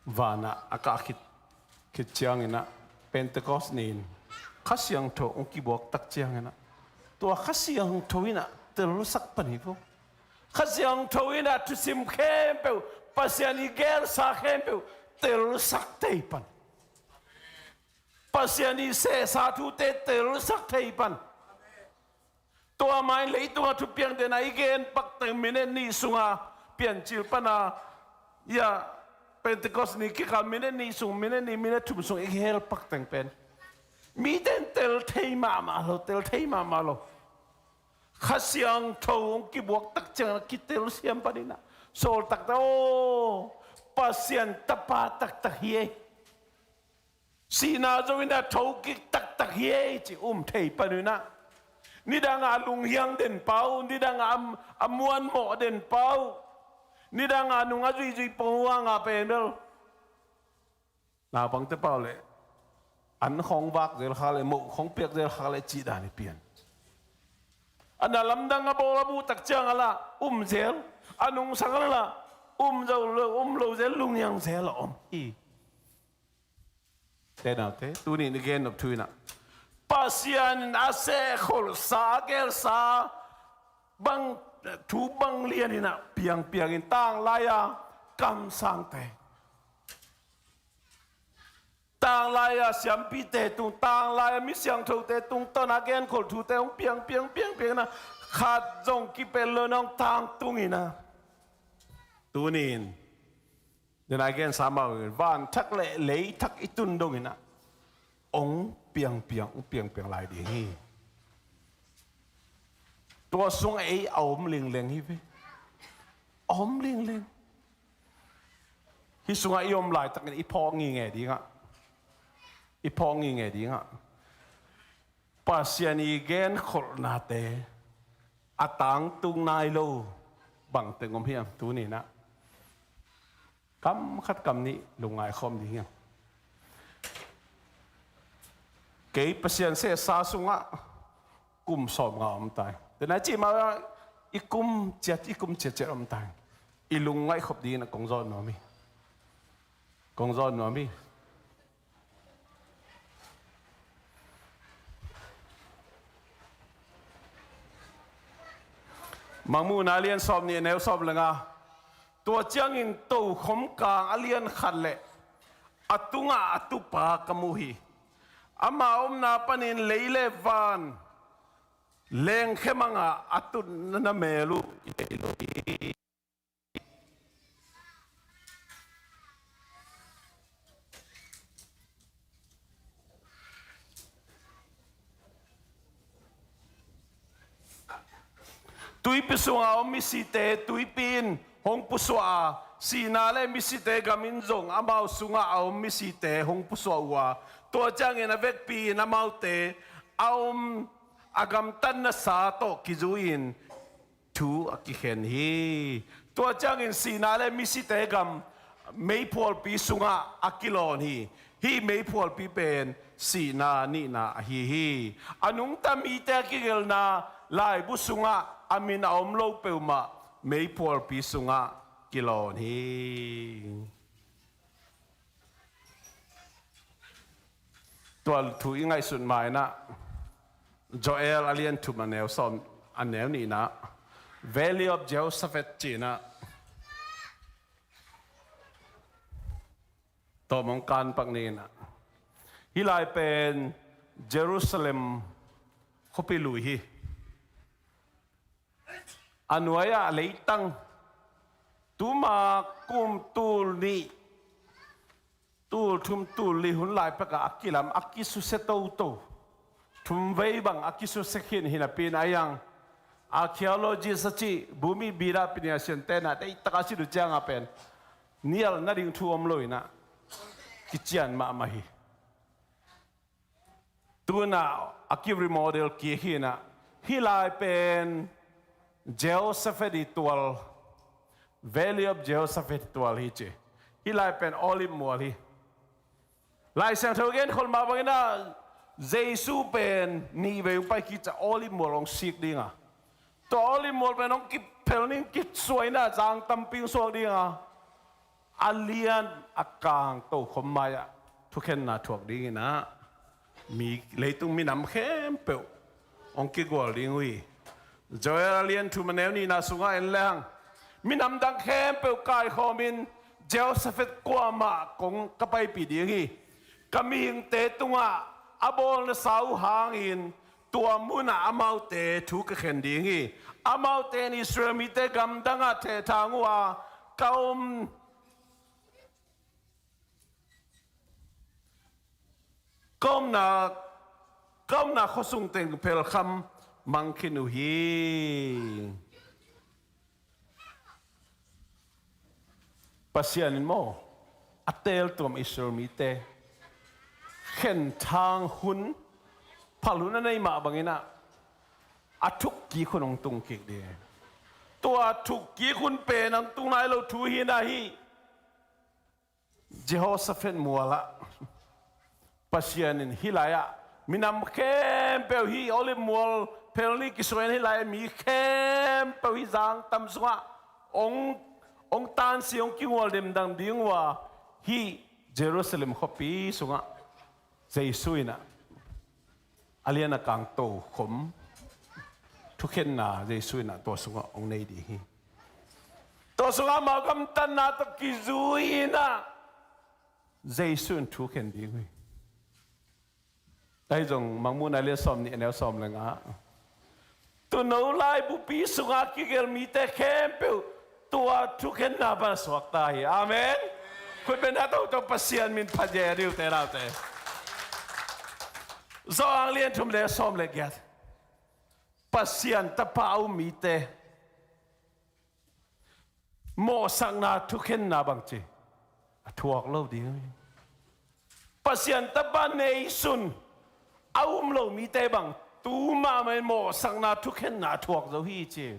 vanah a kah khit, khit ciang inah, Pentecost ni-in Kha Siangtho hong kibuak tak ciang inah, tua Kha Siangtho inah telsak pan hi vo. Kha Siangtho inah thusim khempeuh, Pasian i gelsa khempeuh telsak thei pan. Pasian i sehsa thute telsak thei pan. Tua mah in leitungah thupiang den a i gen pak teng minute nih sunga Piancil pana, ia, Pentecost ni kikal minute nih sung, minute nih, minute thum sung i hel pak teng pen Mite in tel thei mahmah lo, tel thei mahmah lo. Kha Siangtho hong kibuak tak ciangin a kitel siam panin ah, sawl takte aw, Pasian Tapa taktak hi ei. Sihna zo in a thokik taktak hi ei ci um thei panin ah, nidangah a lunghiang den pau, nidangah a, a muanmawh den pau, nidangah a nung a zuihzuih pong uh a ngah pen bel naupangte pau leh an khawng vak zel khak leh, moh khawng piak zel khak leh cih dan hi pian. A na lamdang a bawl a buh tak ciang a lah um zel, a nungsang a lah um zo lo, um lo zel, lunghiang zel a om hi. Te naute, tuni in i gen nop thu in ah, Pasian in a sehkholhsa, a gelsa bang, thu bang lian in ah piangpiang in, tanglai-a kamsangte, tanglai-a siampite tung, tanglai-a mi siangthote tungtawn a genkholh thute hong piangpiang, piangpiang in ah, khat zong kipel lo in ah hong tangtung in ah, tuni in den a i gensa mah bangin vanthak le leithak i tun dongin ah hong piangpiang, hong piangpiang lai ding hi. Tua sungah ei a om lingleng hi ve. A om lingleng. Hih sungah i om laitakin i phawk ngingei dingah, i phawk ngingei dingah Pasian i genkholhnate a tangtung nai lo bangteng om hiam? Tuni in ah kam khat kam nih lungngai khawm ding hiam? Kei Pasian sehsa sungah kum sawmnga om tai. Tena cih mah i kum ciat, i kum ciatciat om tai. I lungngaih khop dingin ah kong zawn nuam hi. Kong zawn nuam hi. Mangmuhna lian sawm nih, a neu sawm le nga. Tua ciangin tokhom kang a lian khat le a tungah a tupa ka mu hi. Ama omna panin lei le van lengkhia mangin a tutna mel uh i thei lo hi. Tuipi sungah a om misite tuipi in hong pusuah a, sihna le misite gam in zong amau sungah a om misite hong pusuah uh a, tua ciangin a vekpi in amaute a om a gamtatnasa tawh kizui-in thu a kikhen hi. Tua ciangin sihna le misite gam meiphualpi sungah a kilawn hi. Hih meiphualpi pen sihna nihna ahi hi. A nungta mite a kigelhna laibu sungah a min a om lo peuhmah meiphualpi sungah kilawn hi. Tua thu i ngaihsut ma-in ah Joel a lian thum a neu sawm, a neu nihna ah Valley of Jehoshaphat ci-in ah tawm hong kan pak ni-in ah, hih lai pen Jerusalem khuapi lui hi. A nuai-ah leitang tuma kum tul nih, tul thum, tul li hun lai pekah a kilam, a kisusia toto. Thumvei bang a kisusia khin hi napi-in a iang archaeologist a cih Bhumi Bida Piniasin te na deihtak a sit uh ciangah pen nial nading thu om lo-in ah kician mahmah hi. Tu-in ah a ki-remodel kik hi-in ah, hih lai pen Jehoshaphat ii tual, Valley of Jehoshaphat ii tual hi ci. Hih lai pen Olive mual hi. Lai Siangtho genkholh mah bangin ah Jesu pen nih vei hong pai khit ciang Olive mual hong sik ding a, tua Olive mual pen hong kiphel ding, kisuai-in ah zang tampi hong suak ding a, a lian a kang tokhom mai-ah thukhenna thuak dingin ah mi, leitung minam khempeuh hong kigual ding uh hi. Joel a lian thum a neu nihna sungah en lehang, minam dang khempeuh kaikhawmin Jehoshaphat kuamah kong ka paipih ding hi. Ka mihingte tungah a bawlnasa uh hangin tua munah amaute thu ka khen ding hi. Amaute in Israel mite gamdangah thehthang uh a, ka om, ka omna ka omna khuasung teng phelkham mang khin uh hi. Pasian in maw, a teeltuam Israel mite khenthang hun, phal hun a nei mah bangin ah, a thukkik hun hong tung kik ding. Tua thukkik hun pen hong tung nai lo thu hi na hi. Jehoshaphat mualah Pasian in hih lai-ah minam khempeuh, hih Olive mual phel nih kisuan hih lai-ah mi khempeuh hih zangtam sungah hong, hong tansi, hong kingual demdang ding uh a, hih Jerusalem khuapi sungah Jesu in ah a lian a kang tokhom thukhenna Jesu in ah tua sungah hong nei ding hi. Tua sungah amau gamtatna tawh kizui in ah Jesu in thukhen ding uh hi. Ahi zong Mangmuhna lian sawm nih, a neu sawm le nga ah, tuuno laibupi sungah kigelh mite khempeuh tua thukhenna pan a suakta hi. Amen. Khutbetna toto Pasian min phat hi a, ute naute. Johan lian thum le sawm le giat. Pasian Tapa a um mite mawhsakna thukhenna bangci a thuak lo ding. Pasian Tapa neisun a um lo mite bang tu mahmah in mawhsakna thukhenna a thuak zo hi ci.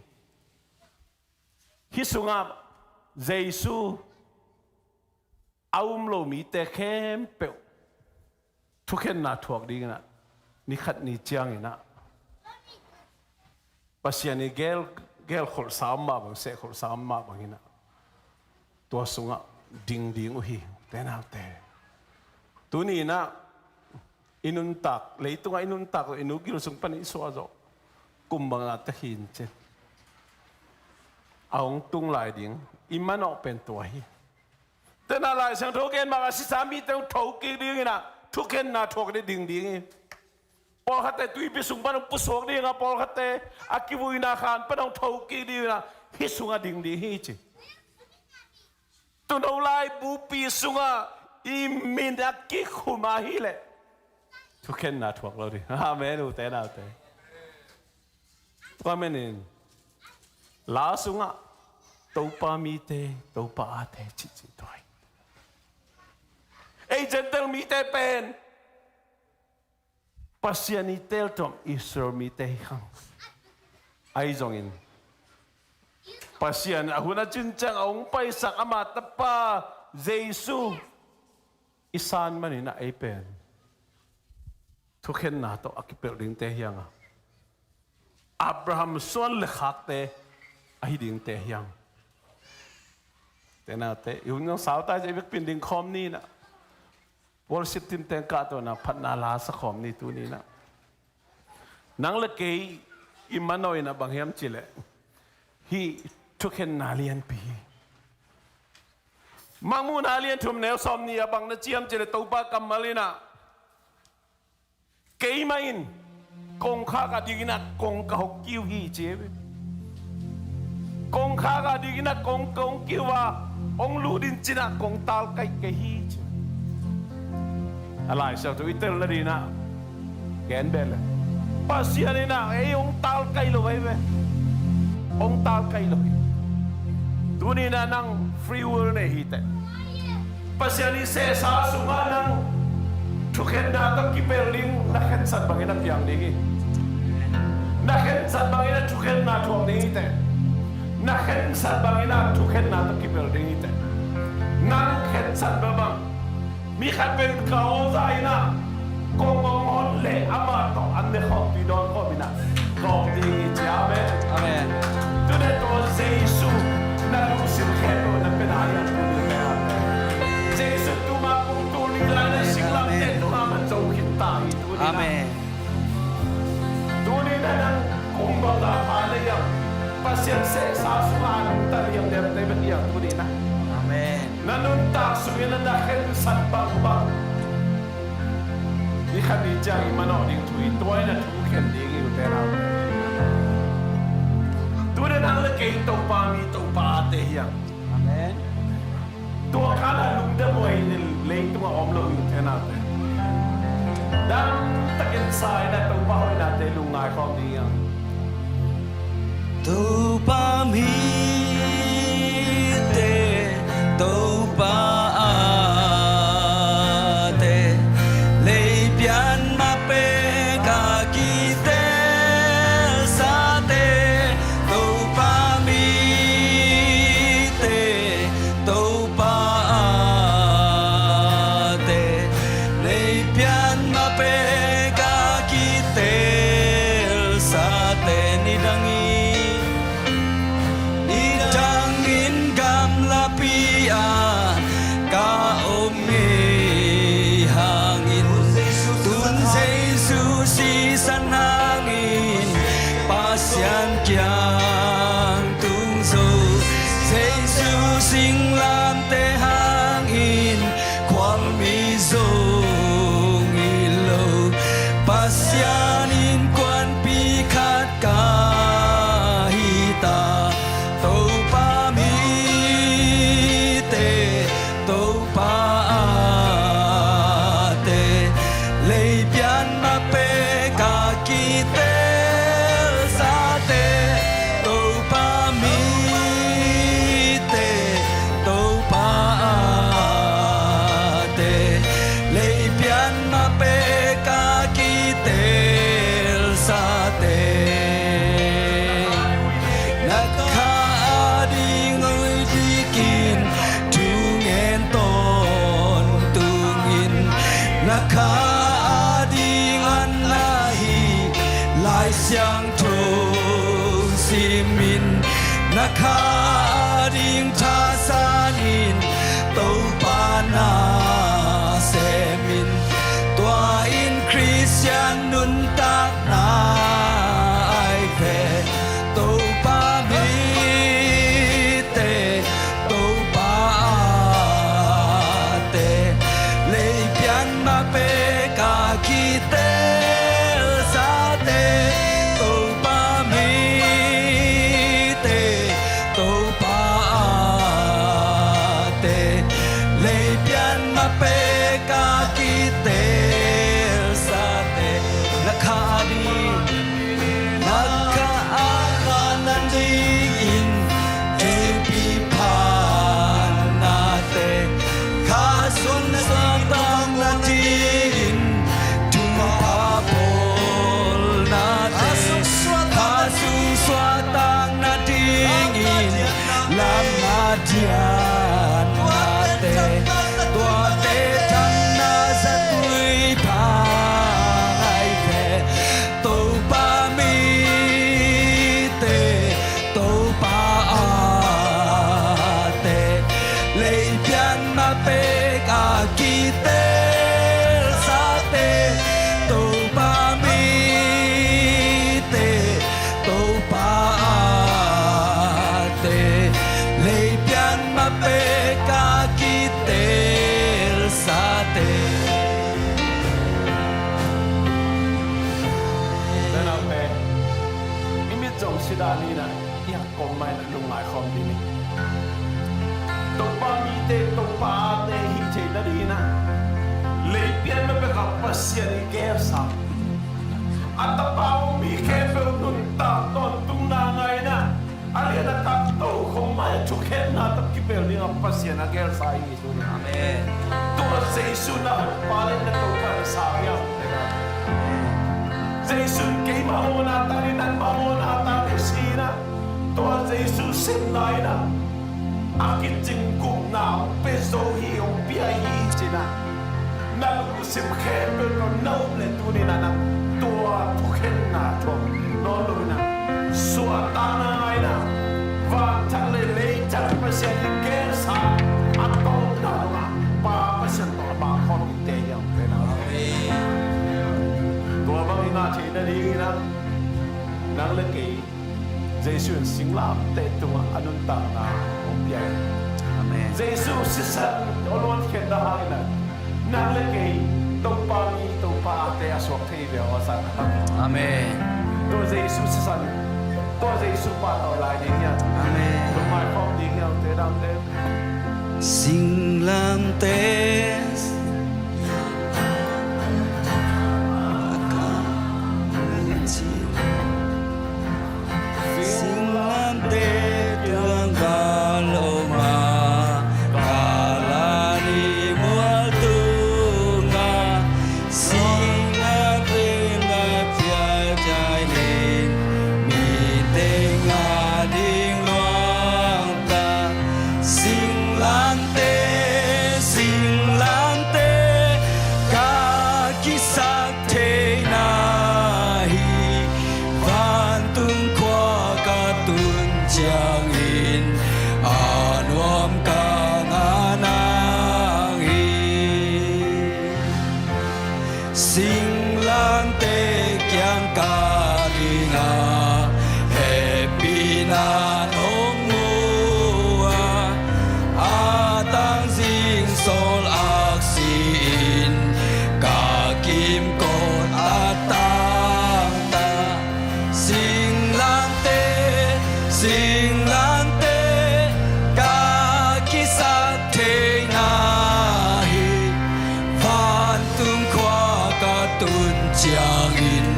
Hih sungah Jesu a um lo mite khempeuh thukhenna thuak dingin ah, ni khat ni ciangin ah Pasian i gel, gelkholhsa om mah bang, sehkholhsa om mah bangin ah tua sungah ding ding uh hi, ute naute. Tuni in ah i nuntak, leitungah i nuntak zawh, i nu gil sung panin i suah zawh kum bang a ta hi in cin, a hong tung lai ding i manawh pen tua hi. Tua in ah Lai Siangtho gen mah bang a sisa mite hong thokik dingin ah thukhenna thuak ding ding hi. Pawlkhatte tuipi sung pan hong pusuak ding a, pawlkhatte a kivuina khan pan hong thokik dingin ah hih sungah ding ding hi ci. Tuuno laibupi sungah i min a kikhum ahih leh thukhenna thuak lo ding. Amen, ute naute. Tua manin la sungah Topa mite, Topa ate cihcih tua hi. Ei Gentile mite pen Pasian i teeltuam Israel mite hi hang. Ahi zongin Pasian a hun a cin ciang a hong paisak ama Tapa Jesu i san manin ah ei pen thukhenna tawh a kipelh dingte hi hang a, Abraham suan le khakte ahi dingte hi hang. Ute naute, i hun zong sau ta hi, i vekpi in ding khawm ni in ah, worship team teng kahto in ah phatna la sa khawm ni tuni in ah. Nang le kei i manawh in ah bang hiam cih leh hih thukhenna lianpi hi. Mangmuhna lian thum neu sawm nih ah bang na ci hiam cih leh Topa kammal in ah, keimah in kongkhak a dingin ah kong ka hong kiu hi ci hi. Kongkhak a dingin ah kong ka hong kiu a, hong lut in cin ah kong talkaih kei hi ci. A Lai Siangtho i tel nadingin ah gen beh leh Pasian in ah ei hong talkaih lo ahi ve. Hong talkaih lo hi. Tuni in ah nang free will nei hi teh. Pasian i sehsa sungah nang thukhenna tawh kipelh ding, na khensat bangin a piang ding hi. Na khensat bangin a thukhenna thuak ding hi teh. Na khensat bangin a thukhenna tawh kipelh ding hi teh. Nang khensat bang bang, mi khat pen ka aw za in ah kong hong hon leh amah tawh an ne khawmpi dawn khawm in ah kong ding hi ci. Amen. Amen. Tuni tua Jesu na lungsim khempeuh na pia na hi a, tuni tua Jesu tuma kong tul ni lai na singlamteh tungah man zo khin ta hi tuni in ah. Amen. Tuni in ah nang kong bang a pha na hiam, Pasian sehsa sungah a nungta liamliamte bek hiam tuni in ah. Amen. Na nuntak sungin na khensat bangbang, ni khat ni ciang i manawh ding thu hi, tua in a thukhen ding hi, ute naute. Tuni nang le kei Topa mi, Topa ate hi hang. Amen. Tua khan a lungdam huai in leitungah om lo hi, ute naute. Dam takin sa in a Topa hoihnate lungngai khawm ding hi hang. Topa mite, Topa ate, lei pian mah pek a kitelsate, Topa mite, Topa ate, lei pian mah pek a kitelsate, nidangin, nidangin gamlapi-ah ka om ngei hangin, tun Jesu sisan hangin Pasian kiang tung zo, Jesu singlamteh hangin khuami zong hi lo, Pasian innkuanpih khat ka hi ta. Topa mite, Topa ate, lei pian mah pek a kitelsate, Topa mite, Topa ate, lei pian mah pek a kitelsate, na kha ading hoih dikin thungen tawntung in, na kha ading an ahi Lai Siangtho simin, na kha ading thasanin, Topa na semin, tua in Khristian nuntakna ahi ve. Topa mite, Topa ate, lei pian mah pek a kitelsate, Topa mite, Topa ate, lei pian mah pek a kitelsate, na kha ading, na kha ading adingin thilpih phatnate, kha sung suahtakna dingin thupha bawlnate, kha sung suahtakna dingin lam a diannate, tuate thamna zatui pha ahi ve. Topa mite, Topa ate, lei pian mah pek a kitelsate, Topa mite, Topa ate, lei pian mah pek a kitelsate. Naute, i mit zong si dan in a, i hak kawm mah in a lungngai khawm ding hi. Topa mite, Topa ate hih theihna dingin a, lei pian mah pek a Pasian i gelsa, a Tapa hong mi khempeuh nuntak tawntungna ngaihna, a lian a tak tokhom mah in a thukhenna tawh kipel ding a Pasian a gelsa hi. Amen. Tua Jesu na hopa le na Topa na sa hiam? Jesu in keimah mawhna tangin, nangmah mawhna tangin si in a, tua Jesu sepna in a, a kicing gupna hong pia zo hi, hong pia hi ci in a, na lungsim khempeuh tawh na up leh tuni in a nang tua thukhenna tawh nawn lo in a, suahtakna ngai in a, vanthang le leitang Pasian i gelsa a tawpna dongah Pa Pasian tawh a bang khawm in te hiam? Tua bang i ngah theihna dingin a, nang le kei Jesu in singlamteh tungah a nuntakna hong pia hi. Amen. Jesu sisan a luankhiatna hangin a, nang le kei Topa mi, Topa ate a suak thei ve aw, a zat a tam. Amen. Tua Jesu sisan, tua Jesu pahtawi lai ding hiam? Amen. Lungngai khawm ding hiam, te dangte? Singlamteh, Ciangin a nuam ka ngah nang hi. Singlangte kiang ka ding a, hehpihna nong mu a, a tangzing sawl aksi in ka kimkot a tangtak. Singlangte, singlangte ka kisat theihna hi. Vantung khua ka tun ciangin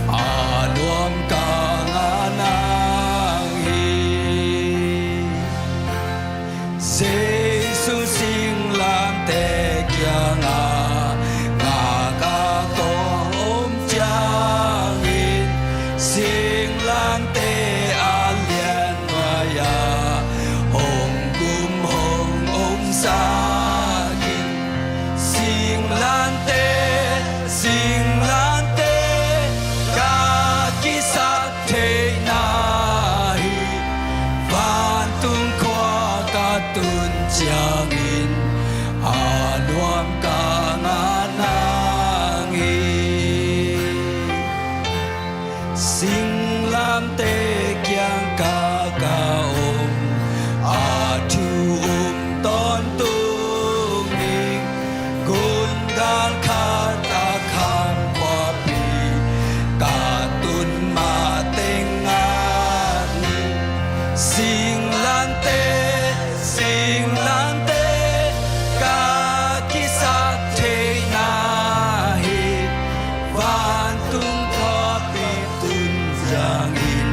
a nuam ka ngah nang hi. Jesu singlangte kiangah ngak a kong om ciangin, singlangte a lian nuai-ah hong gum hong omsak in. Singlangte, singlangte ka kisat theihna hi. Vantung khua ka tun ciangin a nuam ka ngah nang hi. Singlangte kiang ka ka om a, thu um tawntung ding gungal khat a kham khuapi ka tun mah teng ngak ni. Singlangte, singlangte ka kisat theihna hi. Vantung khuapi tun ciangin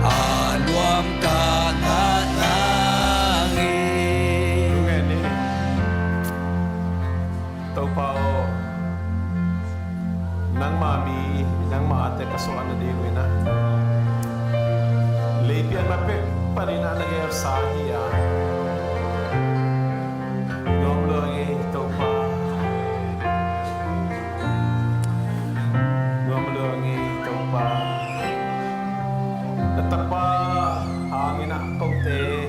a nuam ka ngah nang hi. Topa aw, nangma mi, nangma ate ka suah nading uh in ah, leipian ma pek panin ah na gelsa hi a, nuam lua ngei Topa. Nuam lua ngei Topa. Na tapa hangin ah kote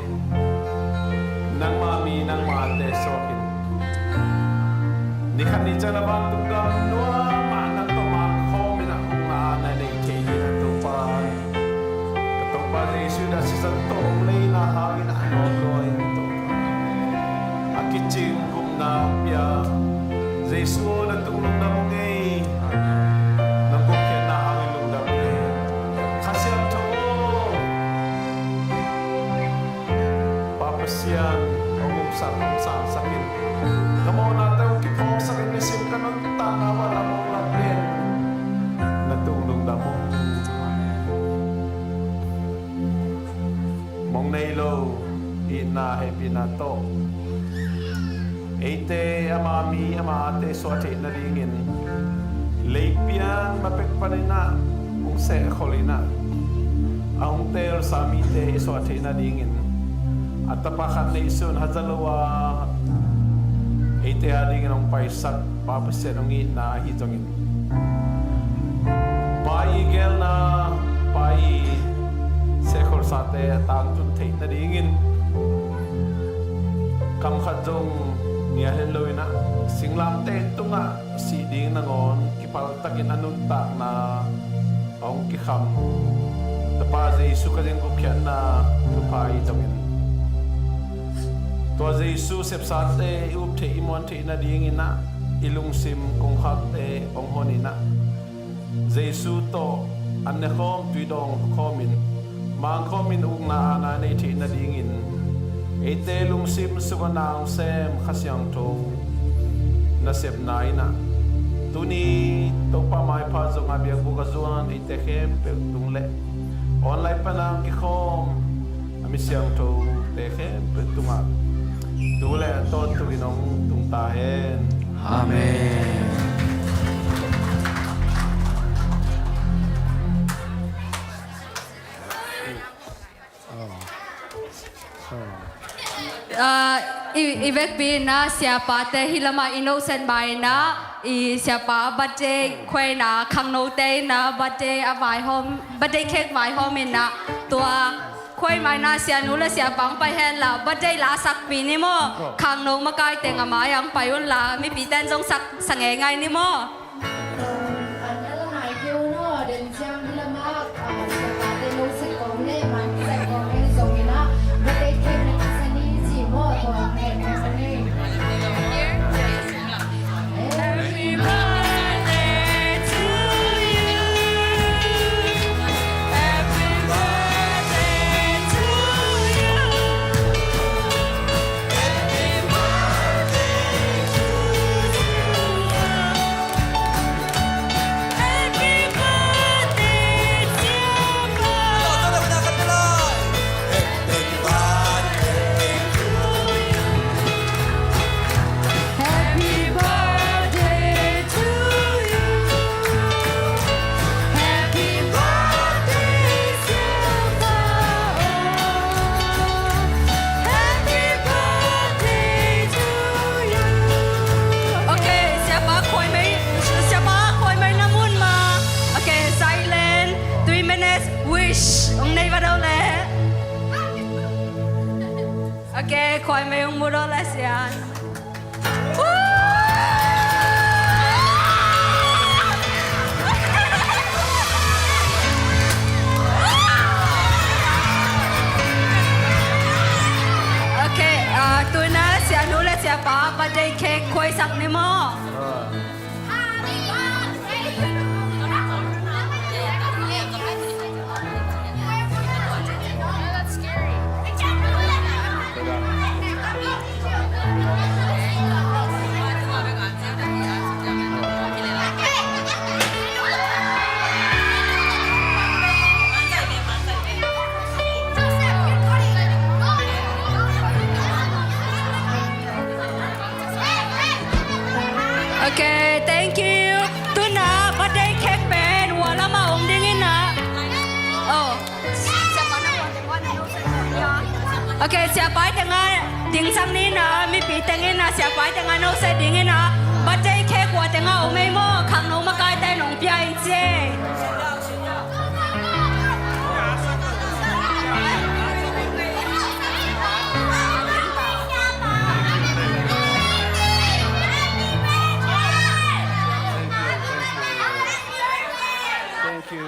nangma mi, nangma ate suak in, ni khat ni ciang a vantung gam nuam ah nang tawh mang khawm in ah hong a na nei thei ding ah Topa. Ka Topa Jesuh in a sisan tawh hong leina hangin a nuam lua in Topa. A kicing gupna hong pia. Jesuh aw, na tung lungdam hong ei. Na gupkhiatna hangin lungdam hong ei. Kha Siangtho aw, Pa Pasian, hong umsak, hong sangsak in. Ka mawhnate hong kiphawksak in, nisim ka nuntakna van a mawh lat pen na tung lungdam hong. Mong nei lo itna hehpihna tawh eite ama mi ama ate suah theih nadingin, leipian ma pek panin ah hong sehkhol in ah, a hong teelsa mite i suah theih nadingin, a tapa khat neihsun haza lo a eite adingin hong paisak Pa Pasian hong itna ahi zongin, Pa i geelna, Pa i sehkholsate a tangtun theih nadingin, kam khat zong ngiat het lo in ah, singlamteh tungah sih ding nangawn kipaltakin a nuntakna a hong kikham Tapa Jesuh Khazih gupkhiatna thupha i zongin, tua Jesuh sepsate i up theih i muan theih nadingin ah, i lungsim kongkhakte hong hon in ah, Jesuh tawh an ne khawm, tui dawng khawmin, mang khawmin ukna aana nei theih nadingin, eite lungsim sungah na hong sem Kha Siangtho nasepna in ah, tuni Topa maipha zong a biakbuk a zuan eite khempeuh tung le online pana hong kikhawm a mi siangthote khempeuh tungah tu le a tawntung in hong tung ta hen. Amen. Ah, i, i vekpi in ah siapate hih lamah innocent bai in ah, i siapa birthday khuaina khangnote in ah birthday a vaihawm, birthday cake vaihawm in ah, tua Khuai mai na, sianu le siapa hong pai hen la, birthday la sakpih ni maw. Khangno makai teng a mai ah hong pai un la, mipi ten zong sak sa ngeingai ni maw. Ok, siapa khuai mai, siapa khuai mai na mun ma. Ok, silent, three minutes, wish, hong nei va do le. Ok, khuai mai hong mu do le sian. Ok, ah, tu-in ah sianu le siapa birthday cake khuaisak ni maw. Ok, thank you. Tu-in ah birthday cake pen hua lamah om ding in ah. Oh. Ok, siapa teng ah dingsak ni in ah, mipi teng in ah, siapa teng ah no se ding in ah. Birthday cake hua teng ah om ei maw, khangno makai ten hong pia in ci ei. Thank you.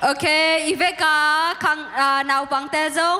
Ok, i vek a khang, ah, naupangte zong